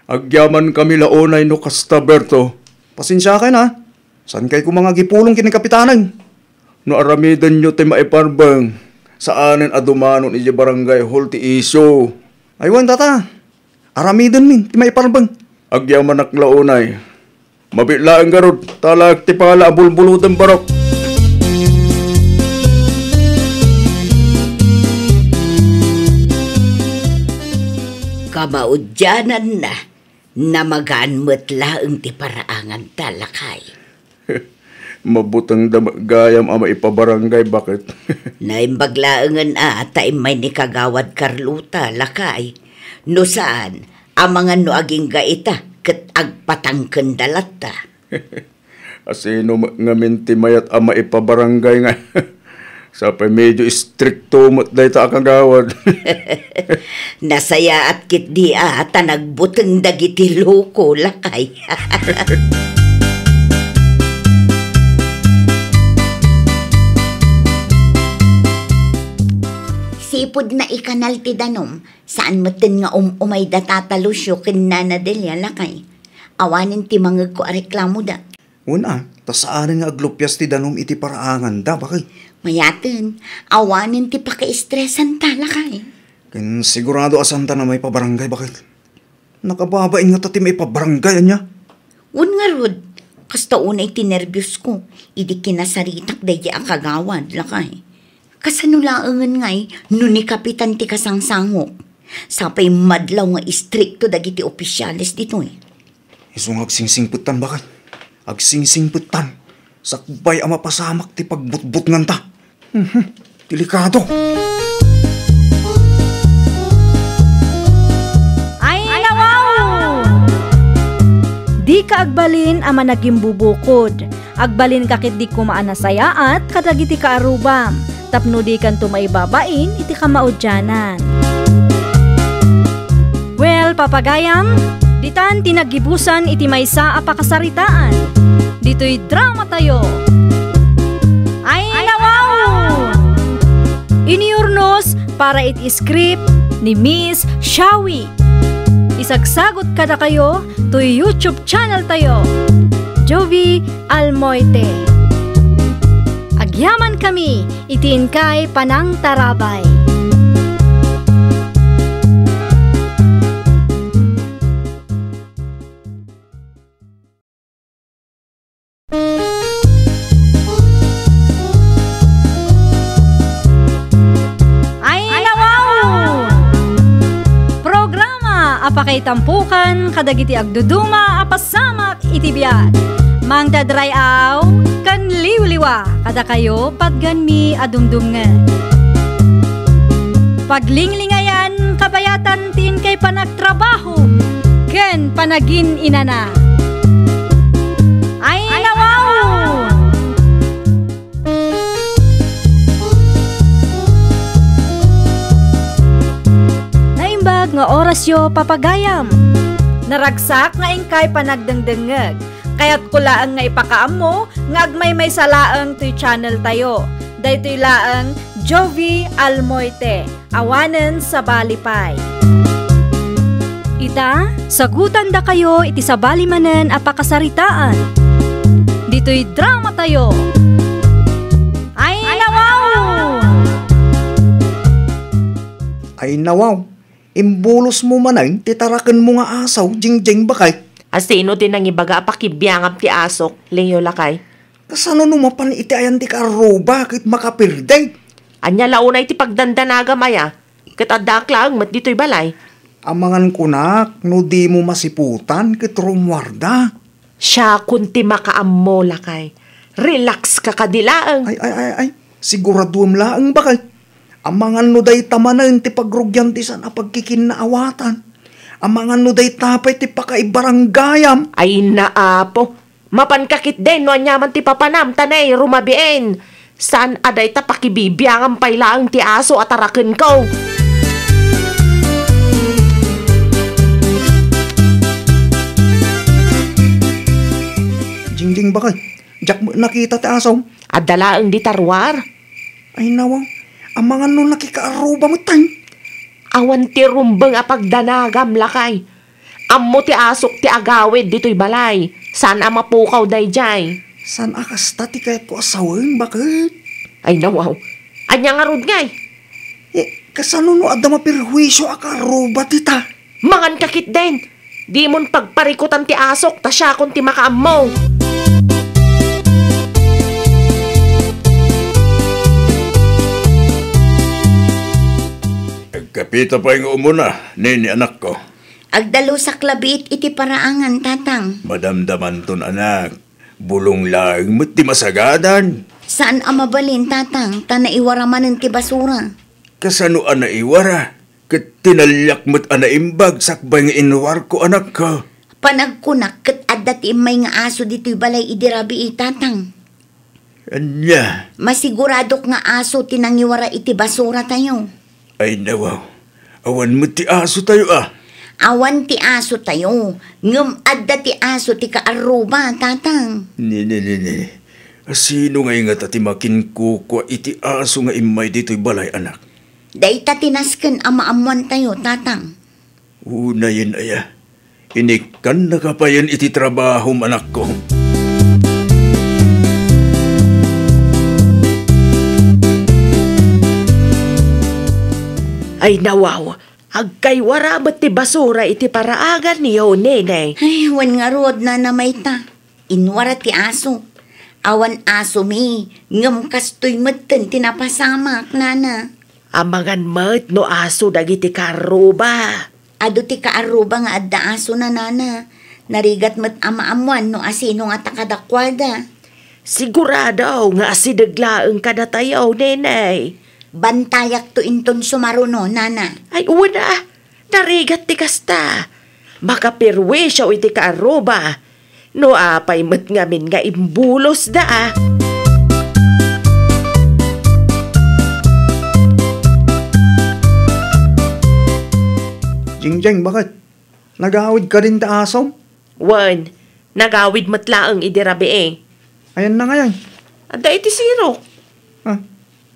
agyamankami la unay no kasta, Berto. Pasensiakay na. Saankay koma nga agipulong ken ni kapitanen. No aramidenyo ti maiparbeng, saanen a dumanon idiay barangay hall ti isyu. Ay wen, tata. Aramidenmi ti maiparbeng. Agyamanak la unay. Mabiit laeng ngarud, ta alaek ti pala a bulbuloden barok. Kamaudiananna, namagaan met laeng ti paraanganta, lakay. Mabutengda met gayam a maipabarangay, baket. Naimbag laengen a ta immay ni Kagawad Carlota, lakay. No saan, amangan no agingga ita ket agpatangkenda latta. Asino met ngamin ti mayat a maipabarangay nga? Sapay medyo istrikto met dayta a kagawad. Nasayaat ketdi a ta nagbuteng dagiti loko, lakay. Sipud naikanal ti danum, saan metten nga um-umay da Tata Lucio ken Nana Delia, lakay. Awanen ti mangegko a reklamoda. Wen a, ta saanen nga aglupias ti danum iti paraanganda, bakay. Mayaten, awanen ti pakaistresanta, lakay. Ken sigurado a saanta a maipabarangay, bakay. Nakababain ngata ti maipabarangay, ania? Wen ngarud, kasta unay ti nerbiosko, idi kinasaritak daydi a kagawad, lakay. Kasano laengen ngay no ni Kapitan ti kasangsangok? Sapay madlaw nga istrikto dagiti opisiales ditoy. Isu nga agsingsingpettan, bakay. Agsingsingpettan. Sakbay a mapasamak ti pagbutbutnganta. Mhm. Delikado. Ay, nawaw! Dika agbalin a managimbubukod. Agbalinka ketdi koma a nasayaat kadagiti kaarrubam, tapno dikanto maibabain iti kamaudianan. Well, papagayam, ditan ti naggibusan iti maysa a pakasaritaan. Ditoy dramatayo. Ay, nawaw! Iniurnos para iti script ni Miss Shawi. Isagsagot kadakayo toy YouTube channel tayo, Jovi Almoite. Agyamankami iti inkay panangtarabay. Ay, nawaw! Programa a pakaitampukan kadagiti agduduma a pasamak iti biag. Mangdadray-aw ken liwliwa kadakayo patganmi a dumdumngeg. Paglinglingayan kabayatan ti inkay panagtrabaho ken panagin-inana. Ay, nawaw! Naimbag nga orasyo, papagayam. Naragsak nga inkay panagdengdengngeg. Kayatko laeng nga ipakaammo nga agmaymaysa laeng toy channel tayo. Daytoy laeng Jovi Almoite, awanen sabali pay. Ita, sagutandakayo iti sabali manen a pakasaritaan. Ditoy dramatayo. Ay, nawaw! Ay, nawaw! Imbulosmo manen ti tarakenmo nga aso, Jingjing, bakay. Asino ti nangibaga a pakibiangam ti asok, Leo, lakay? Kasano no mapan iti ayan ti kaarruba ket makapirdi? Ania la unay ti pagdandanagam aya? Ket addaak laeng met ditoy balay. Amangan kunak no dimo masiputan ket rummuarda. Siakon ti makaammo, lakay. Relax ka kadi laeng. Ay, ay, ay, ay. Siguraduem laeng, bakay. Amangan no dayta manen ti pagrugian ti saan a pagkikinnaawatan. Amangan no dayta pay ti pakaibaranggayam. Ay, naapo. Mapanka ketdin no aniaman ti papanam, ta nay, rumabiin. Saan a dayta pakibibiangam pay laeng ti aso a tarakenko. Jingjing, bakay. Diak met nakita ti aso. Adda laeng dita ruar. Ay, nawaw. Amangan no nakikaarruba met, tay. Awan ti rumbeng a pagdanagam, lakay. Ammo ti asok ti agawid ditoy balay. Saan a mapukaw daydiay. Saan a kasta ti kayatko a sawen, baket? Ay, nawaw. Ania ngarud ngay? Eh, kasano no adda maperhuisio a kaarruba dita? Mangan ka ketdin. Dimon pagparikutan ti asok ta siakon ti makaammo. Agkape Ita pay nga umuna, nene, anakko. Agdalusak labiit iti paraangan, tatang. Madamdamanton, anak. Bulong laeng met ti masagadan. Saan a mabalin, tatang, ta naiwara manen ti basura. Kasano a naiwara? Ket tinaliak met a naimbag sakbay nga inwarko, anakko. Panagkunak ket adda ti immay nga aso ditoy balay idi rabii, tatang. Ania? Masiguradok nga aso ti nangiwara iti basuratayo. Ay, nawaw. Awan met ti asotayo, a. Awan ti asotayo, ngem adda ti aso ti kaarruba, tatang. Ni, ni, ni, ni. Asino ngay ngata ti makinkukua iti aso nga immay ditoy balay, anak? Dayta ti nasken a maammoantayo, tatang. Unayen aya, inikkannaka payen iti trabahom, anakko. Ay, nawaw, agkaiwara met ti basura iti paraanganyo, nene. Ay, wen ngarud, nana, mayta. Inwara ti aso. Awan asomi, ngem kastoy metten ti napasamak, nana. Amangan met no aso dagiti kaarruba. Adu ti kaarruba nga adda asona, nana. Narigat met a maammoan no asino nga ta kadakuada. Sigurado nga asideg laeng kadatayo, nene. Bantayakto inton sumaruno, nana. Ay, wen a. Narigat ti kasta. Makaperwisyo iti kaarruba. No apay met ngamin nga imbulosda, a. Jingjeng, baket? Nagawid kadin ti asom? Wen, nagawid met laeng idi rabii. Ayanna ngay? Adda iti sirok. Ah,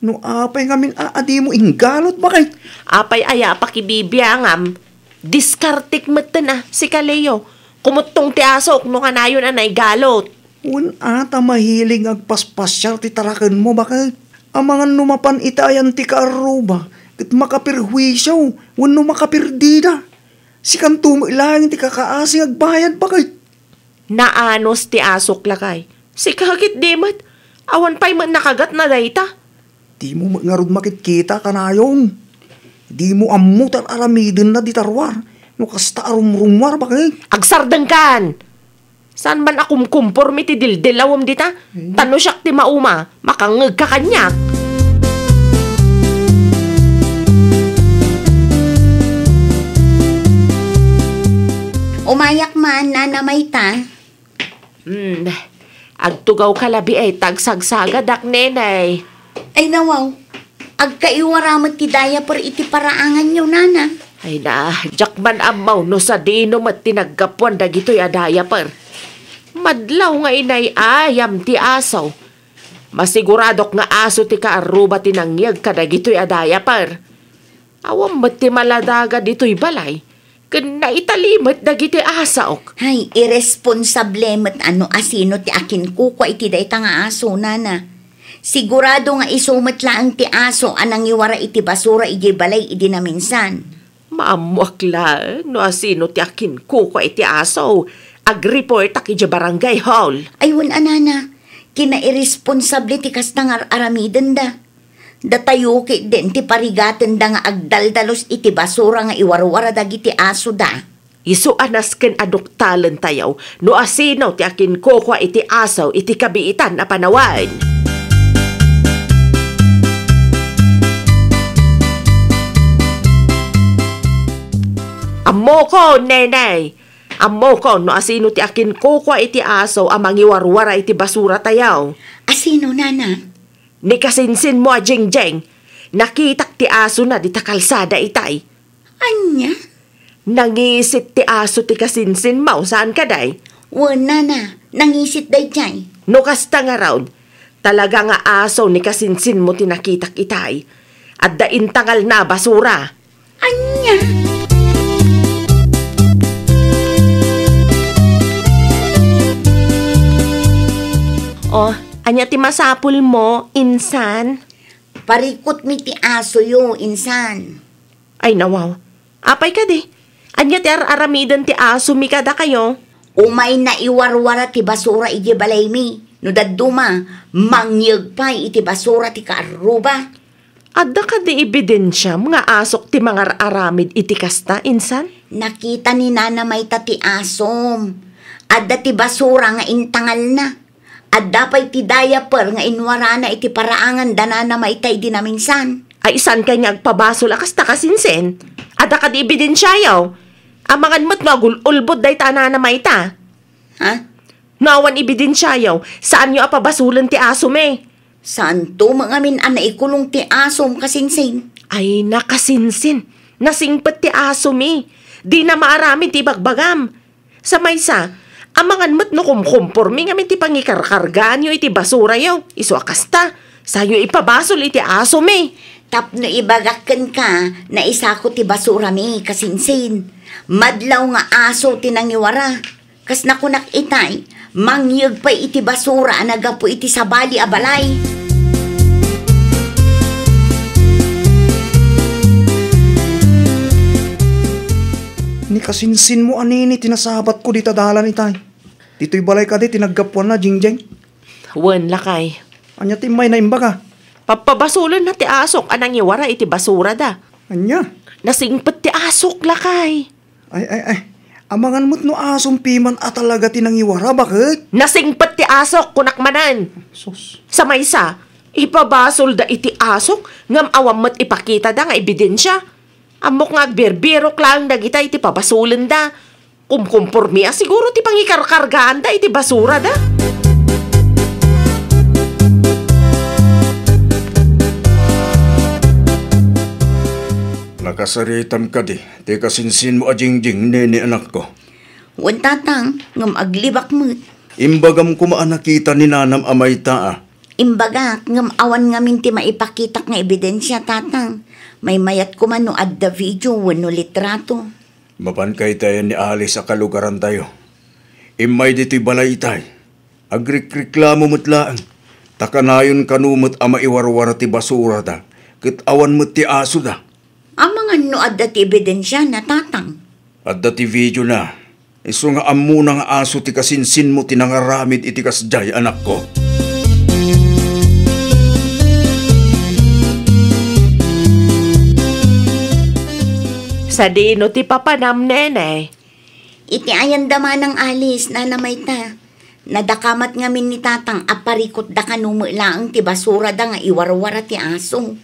no apay ngamin a, a dimo inggalot, baket? Apay aya a pakibibiangam? Diskartek metten a, sika Leo. Kumuttong ti asok no kanayon a naigalot. Wen a, ta mahilig nga agpaspasiar ti tarakenmo, baket? Amangan no mapan iti ayan ti kaarruba, ket makaperhuisio wenno makaperdida. Sikanto met laeng ti kakaasi nga agbayad, baket? Naanus ti asok, lakay. Sika ketdi met, awan pay met nakagatna dayta. Dimo met ngarud makitkita kanayon. Dimo ammo ti ar-aramidenna dita ruar. No kasta a rumrumuar, baket? Agsardengkan! Saan man a kumkumpormi ti dildilawem dita? Hmm. Ta no siak ti mauma, makangngegka kaniak. Umayak man, nana, mayta. Hmm. Agtugawka labi ay ta agsagsagadak, nenay. Ay, nawaw. Agkaiwara met ti diaper iti paraanganyo, nana. Ay na, diak man ammo no sadino met ti naggapuan dagitoy a diaper. Madlaw nga inay-ayam ti aso. Masiguradok nga aso ti kaarruba ti nangyeg kadagitoy a diaper. Awan met ti maladaga ditoy balay, ken naitali met dagiti asok. Hay, iresponsable met a no asino ti akinkukua iti dayta nga aso, nana. Sigurado nga isu met laeng ti aso a nangiwara iti basura idiay balay idi naminsan. Maammoak laeng no asino ti akinkukua iti aso. Agreportak idiay barangay hall. Ay, wen a, nana. Kinairesponsable ti kasta nga ar-aramidenda. Datayo ketdin ti parigatenda nga agdaldalus iti basura nga iwarwara dagiti asoda. Isu a nasken a duktalentayo no asino ti akinkukua iti aso iti kabiitan a panawen. Ammokon, nenay! Ammokon no asino ti akinkukua iti aso a mangiwarwara iti basuratayo. Asino, nana? Ni kasinsinmo a Jingjeng, nakitak ti asona dita kalsada itay. Ania? Nangisit ti aso ti kasinsinmo, saan kadi? Wen, nana, nangisit daydiay. No kasta ngarud, talaga nga aso ni kasinsinmo ti nakitak itay. Adda intangalna a basura. Ania? O, ania ti masapulmo, insan? Parikutmi ti asoyo, insan. Ay, nawaw. Apay kadi? Ania ti ar-aramiden ti asomi kadakayo? Umay naiwarwara ti basura idiay balaymi. No dadduma, mangyeg pay iti basura ti kaarruba. Adda kadi ebidensiam nga asok ti mangar-aramid iti kasta, insan? Nakita ni Nana Mayta ti asom. Adda ti basura nga intangalna. Adda pay ti diaper nga inwarana iti paraangan da Nana Mayta idi naminsan. Ay, saan kay nga agpabasol a kasta, kasinsin? Adda kadi ebidensiayo? Amangan met no agul-ulbod dayta a Nana Mayta. Ha? No awan ebidensiayo, saanyo a pabasolen ti asomi. Saanto met ngamin a naikulong ti asom, kasinsin. Ay, nakasinsin. Nasingpet ti asomi. Dina maaramid ti ibagbagam. Sa maysa, amangan met no kumkompormi ngamin ti pangikarkargaanyo iti basurayo. Isu a kasta, sayo ipabasol iti asomi. Tapno ibagak kenka, naisako ti basurami, kasinsin. Madlaw nga aso ti nangiwara. Kas nakunak itay, mangyeg pay iti basura a naggapu iti sabali a balay. Ni kasinsinmo a nini ti nasabatko dita dalan itay. Ditoy balay kadi ti naggapuanna, Jingjing? Wen, lakay. Ania ti immayna imbaga? Pappabasolenna ti asok a nangiwara iti basurada. Ania? Nasingpet ti asok, lakay. Ay, ay, ay. Amangan met no asom piman a talaga ti nangiwara, baket? Nasingpet ti asok, kunak manen. Sus. Sa maysa, ipabasolda iti asok, ngem awan met ipakitada nga ebidensia. Ammok nga agbirbirok laeng dagita iti pabasolenda. Kumkumpormi a siguro ti pangikarkargaanda iti basurada. Nakasaritam kadi ti kasinsinmo a Jingjing, nene, anakko? Wen, tatang, ngem aglibak met. Imbagam koma a nakita ni nanam a mayta a. Imbagak, ngem awan ngamin ti maipakitak nga ebidensia, tatang. Maymayat koma no adda video wenno litrato. Mapan kaytayan ni Alice a kalugarantayo. Immay ditoy balay itay. Agrikreklamo met laeng, ta kanayon kano met a maiwarwara ti basurada, ket awan met ti asoda. Amangan no adda ti ebidensiana, tatang. Adda ti videona. Isu nga ammona nga aso ti kasinsinmo ti nangaramid iti kasdiay, anakko. Sadino ti papanam, nene? Iti ayan da manang Alice, nana Mayta. Nadakamat ngamin ni tatang a parikutda kano met laeng ti basurada nga iwarwara ti aso.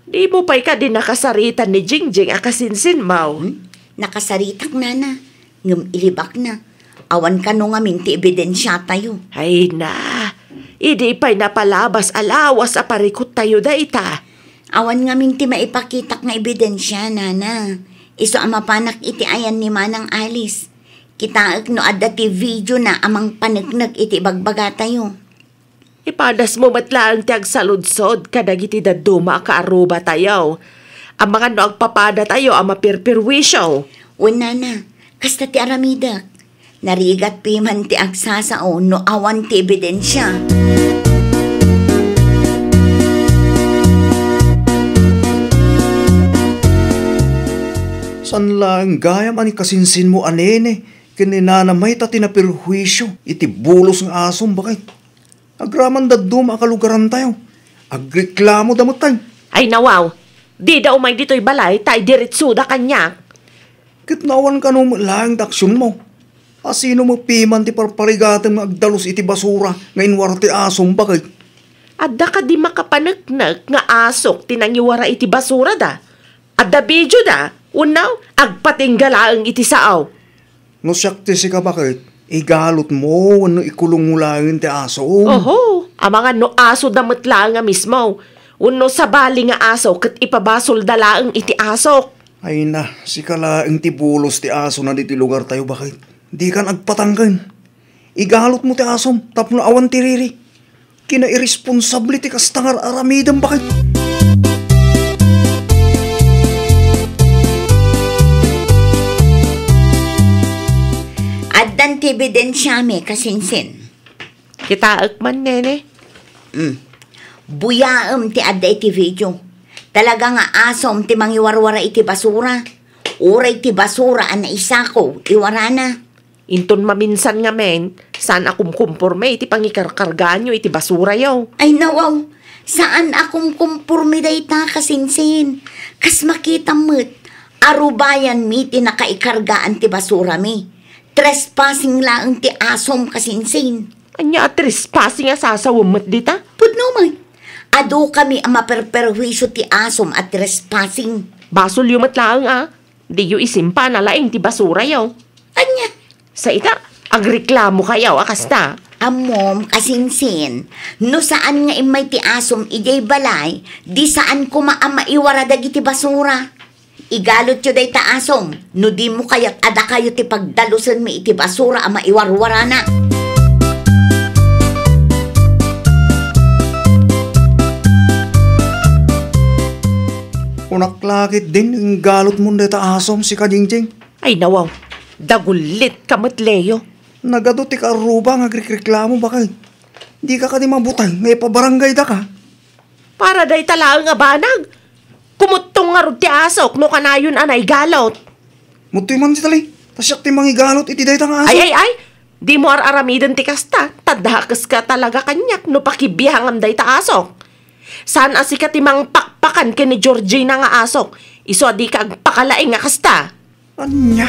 Dimo pay kadi nakasarita ni Jingjing a kasinsinmo? Hmm? Nakasaritak, nana. Ngem ilibakna. Awan kano ngamin ti ebidensiatayo. Ay na, idi pay napalabas a lawas a parikuttayo dayta. Awan ngamin ti maipakitak nga ebidensia, nana. Isu a mapanak iti ayan ni manang Alice. Kitaek no adda ti videona a mangpaneknek iti ibagbagatayo. Ipadasmo met laeng ti agsaludsod kadagiti dadduma a kaarrubatayo. Amangan no agpapadatayo a mapirpirwisio. Wen, nana, kasta ti aramidek. Narigat piman ti agsasao no awan ti ebidensia. Saan laeng gayam a ni kasinsinmo a nene ken ni nana Mayta ti napirhuisio iti bulos nga asom, baket? Agraman dadduma a kalugarantayo. Agreklamoda met, tay. Ay, nawaw. Dida umay ditoy balay, tay, diretsoda kaniak. Ket no awan kano met laeng ti aksionmo, asino met piman ti parparigatem nga agdalus iti basura nga inwar ti asom, baket? Adda kadi makapaneknek nga asok ti nangiwara iti basurada? Adda videoda? Wenno, agpatingga laeng iti sao? No siak ti sika, baket, igalutmo wenno ikulongmo laeng ti aso. Oho, amangan no asoda met laeng a mismo. Wenno sabali nga aso ket ipabasolda laeng iti asok. Ay na, sika laeng ti bulos ti asona ditoy lugartayo, baket. Dikan agpatangken. Igalutmo ti asom tapno awan ti riri. Kinairesponsable ti kasta nga ar-aramidem, baket. Addan ti ebidensiami, kasinsin. Kitaek man, nene. Mm. Buyaem ti adda iti video. Talaga nga asom ti mangiwarwara iti basura. Uray ti basura a naisako, iwarana. Inton maminsan ngamin, saan a kumkumporme iti pangikarkargaanyo iti basurayo. Ay, nawaw. Saan a kumkumporme dayta, kasinsin. Kas makitam met, arubayanmi ti nakaikargaan ti basurami. Trespassing laeng ti asom, kasinsin. Ania a trespassing a sasawem met dita? Pudno met. Adu kami a maperperhuisio ti asom a trespassing. Basolyo met laeng a diyo isimpa a nalaing ti basurayo. Ania? Sa ita, agreklamokayo a kasta. Ammom, kasinsin, no saan nga immay ti asom idiay balay, di saan koma a maiwara dagiti basura. Igalotyo dayta asom, no dimo kayat a dakayo ti pagdalusenmi iti basura a maiwarwarana. Kunak la ketdin, inggalotmon dayta asom, sika, Jingjing. Ay, nawaw, dagulitka met, Leo. Nagadu ti kaarruba nga agrikreklamo, baket. Dika kadi mabuteng nga ipabarangaydaka? Para dayta laeng a banag. Kumuttong ngarud ti asok no kanayon a naigalot. Muttoy man dita, Leo. Ta siak ti mangigalot iti dayta nga asok. Ay, ay, ay! Dimo ar-aramiden ti kasta, ta dakeska talaga kaniak no pakibiangam dayta asok. Saan a sika ti mangpakpakan ken ni Georgina nga asok, isu a dika agpakalaing a kasta. Ania?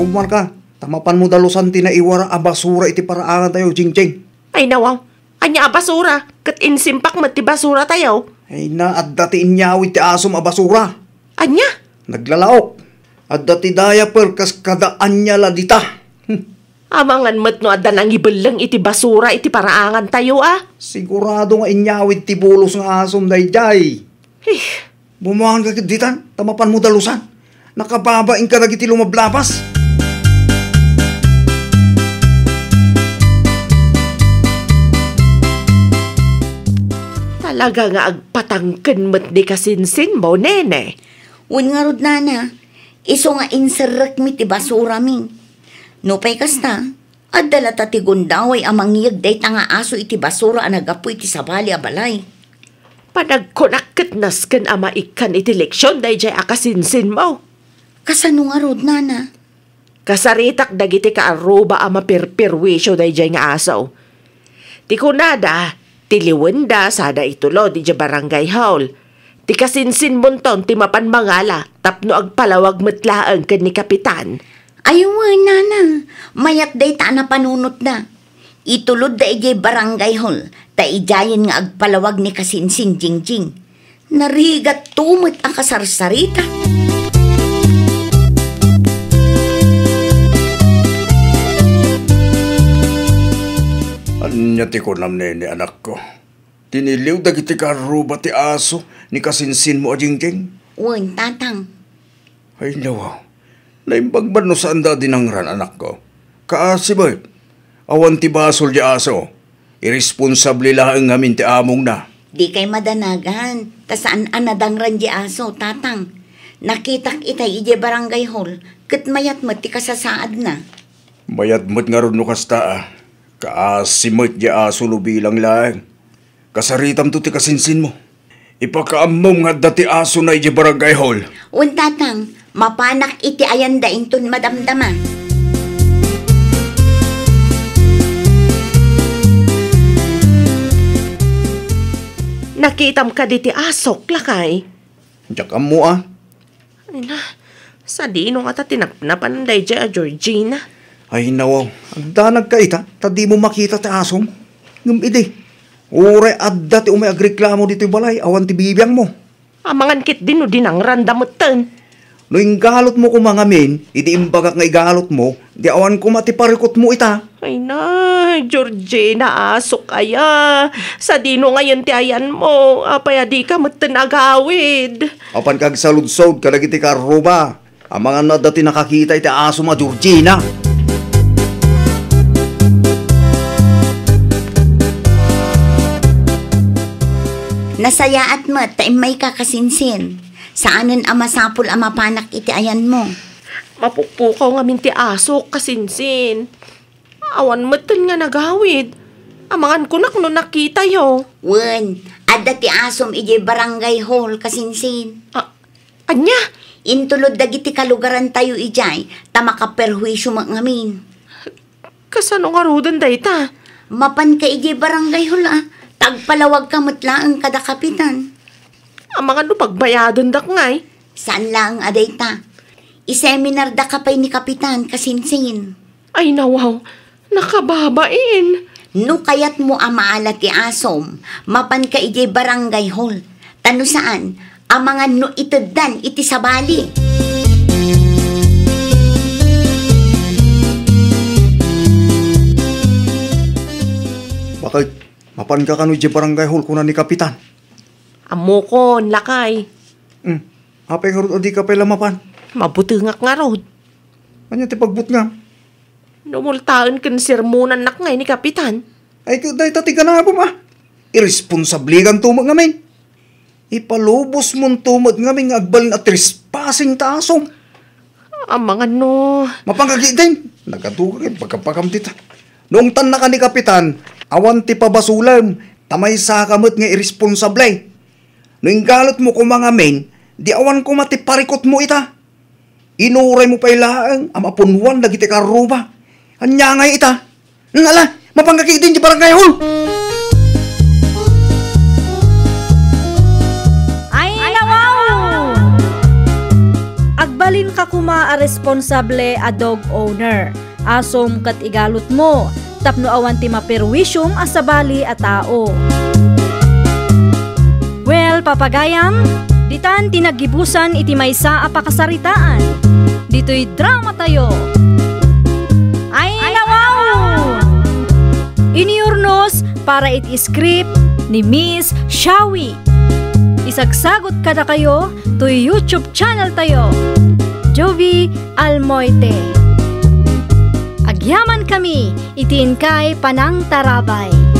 Rumanka, ta mapanmo dalusan ti naiwara a basura iti paraangantayo, Jingjing. Ay, nawaw. Ania a basura? Ket insimpak met ti basuratayo. Ay na, adda ti inyawid ti asom a basura. Ania? Naglalaok. Adda ti diaper kas kada ania la dita. Hmm. Amangan met no adda nangibelleng iti basura iti paraangantayo a. Sigurado nga inyawid ti bulos nga asom daydiay. Hih. Bummaanka ketditan, ta mapanmo dalusan. Nakababain kadagiti lumablabas. Talaga nga agpatangken met ni kasinsinmo, nene. Wen ngarud, nana, isu nga inserrekmi ti basurami. Nupay kasta, adda latta ti gundaway a mangyeg dayta nga aso iti basura a naggapu iti sabali a balay. Panagkunak ket nasken a maikkan iti leksion daydiay a kasinsinmo. Kasano ngarud, nana? Kasaritak dagiti kaarruba a maperperwisio daydiay nga aso. Ti kunada, tiliwenda sada itulod idiay barangay hall. Ti kasinsinmonton ti mapan mangala tapno agpalawag met laeng ken ni Kapitan. Ay wen, nana, mayat dayta a napanunotda. Itulodda idiay barangay hall, ta idiayen nga agpalawag ni kasinsin Jingjing. Narigat to met a kasarsarita. Ania ti kunam, nene, anakko? Tiniliw dagiti kaarruba ti aso ni kasinsinmo a Jingjing? Wen, tatang. Ay, nawaw. Naimbag man no saanda a dinangran, anakko. Kaasi met. Awan ti basol diay aso. Iresponsable laeng ngamin ti amongna. Dikay madanagan, ta saan a nadangran diay aso, tatang. Nakitak itay idiay barangay hall, ket mayat met ti kasasaadna. Mayat met ngarud no kasta a. Kaasi met diay aso no bilang laeng. Kasaritamto ti kasinsinmo. Ipakaammom nga adda ti asona idiay barangay hall. Wen, tatang, mapanak iti ayanda inton madamdama. Nakitam kadi ti asok, lakay? Diak ammo a. Ay na, sadino ngata ti napnapan daydiay a Georgina? Ay, nawaw, agdanagka ita, ta dimo makita ti asom. Ngem idi, uray adda ti umay agreklamo ditoy balay, awan ti bibiangmo. Amangan ketdi no dinangranda metten. No inggalotmo koma ngamin, idi imbagak nga igalotmo, di awan koma ti parikutmo ita. Ay na, Georgina, asok aya. Sadino ngayen ti ayanmo? Apay a dika metten agawid? Apanka agsaludsod kadagiti kaarruba. Amangan no adda ti nakakita iti asom a Georgina. Nasayaat met ta immayka, kasinsin. Saanen a masapul a mapanak iti ayanmo. Mapukpukaw ngamin ti asok, kasinsin. Awan metten nga nagawid. Amangan kunak no nakitayo. Wen, Adda ti asom idiay barangay hall, kasinsin. A-, ania? Intulod dagiti kalugarantayo idiay, ta makaperhuisyo met ngamin. Kasano ngaruden dayta? Mapanka idiay barangay hall, a. Ta agpalawagka met laeng kada kapitan. Amangan no pagbayadendak ngay? Saan laeng a dayta. Iseminardaka pay ni kapitan, kasinsin. Ay, nawaw. Nakababain. No kayatmo a maala ti asom, mapanka idiay barangay hall. Ta no saan, amangan no iteddan iti sabali. Bakit? Mapanka kano idiay barangay hall, kuna ni kapitan? Ammokon, lakay. Hmm. Apay ngarud a dika pay la mapan? Mabutengak ngarud. Ania ti pagbutngam? Dumultaen ken sermonannak ngay ni kapitan. Ay, ket dayta ti ganabem, a. Irresponsablekanto met ngamin. Ipalubosmonto met ngamin nga agbalin a trespassing ta asom. Amangan no. Mapanka ketdin. Nagaduga ket bagabagam dita. No ungtannaka ni kapitan, awan ti pabasolem, ta maysaka met nga irresponsable. No inggalutmo koma ngamin, di awan koma ti parikutmo ita. Inuraymo pay laeng a mapunwan dagiti karruba. Ania ngay ita? Ala, mapanka ketdin ti barangay hall. Ay, nawaw! Agbalinka koma a responsable a dog owner. Asom ket igalutmo tapno awan ti maperwisiom a sabali a tao. Well, papagayam, ditan ti naggibusan iti maysa a pakasaritaan. Ditoy dramatayo. Ay, nawaw! Iniurnos para iti script ni Miss Shawi. Isagsagot kadakayo toy YouTube channel tayo, Jovie Almoite. Agyaman kami iti inkay panangtarabay.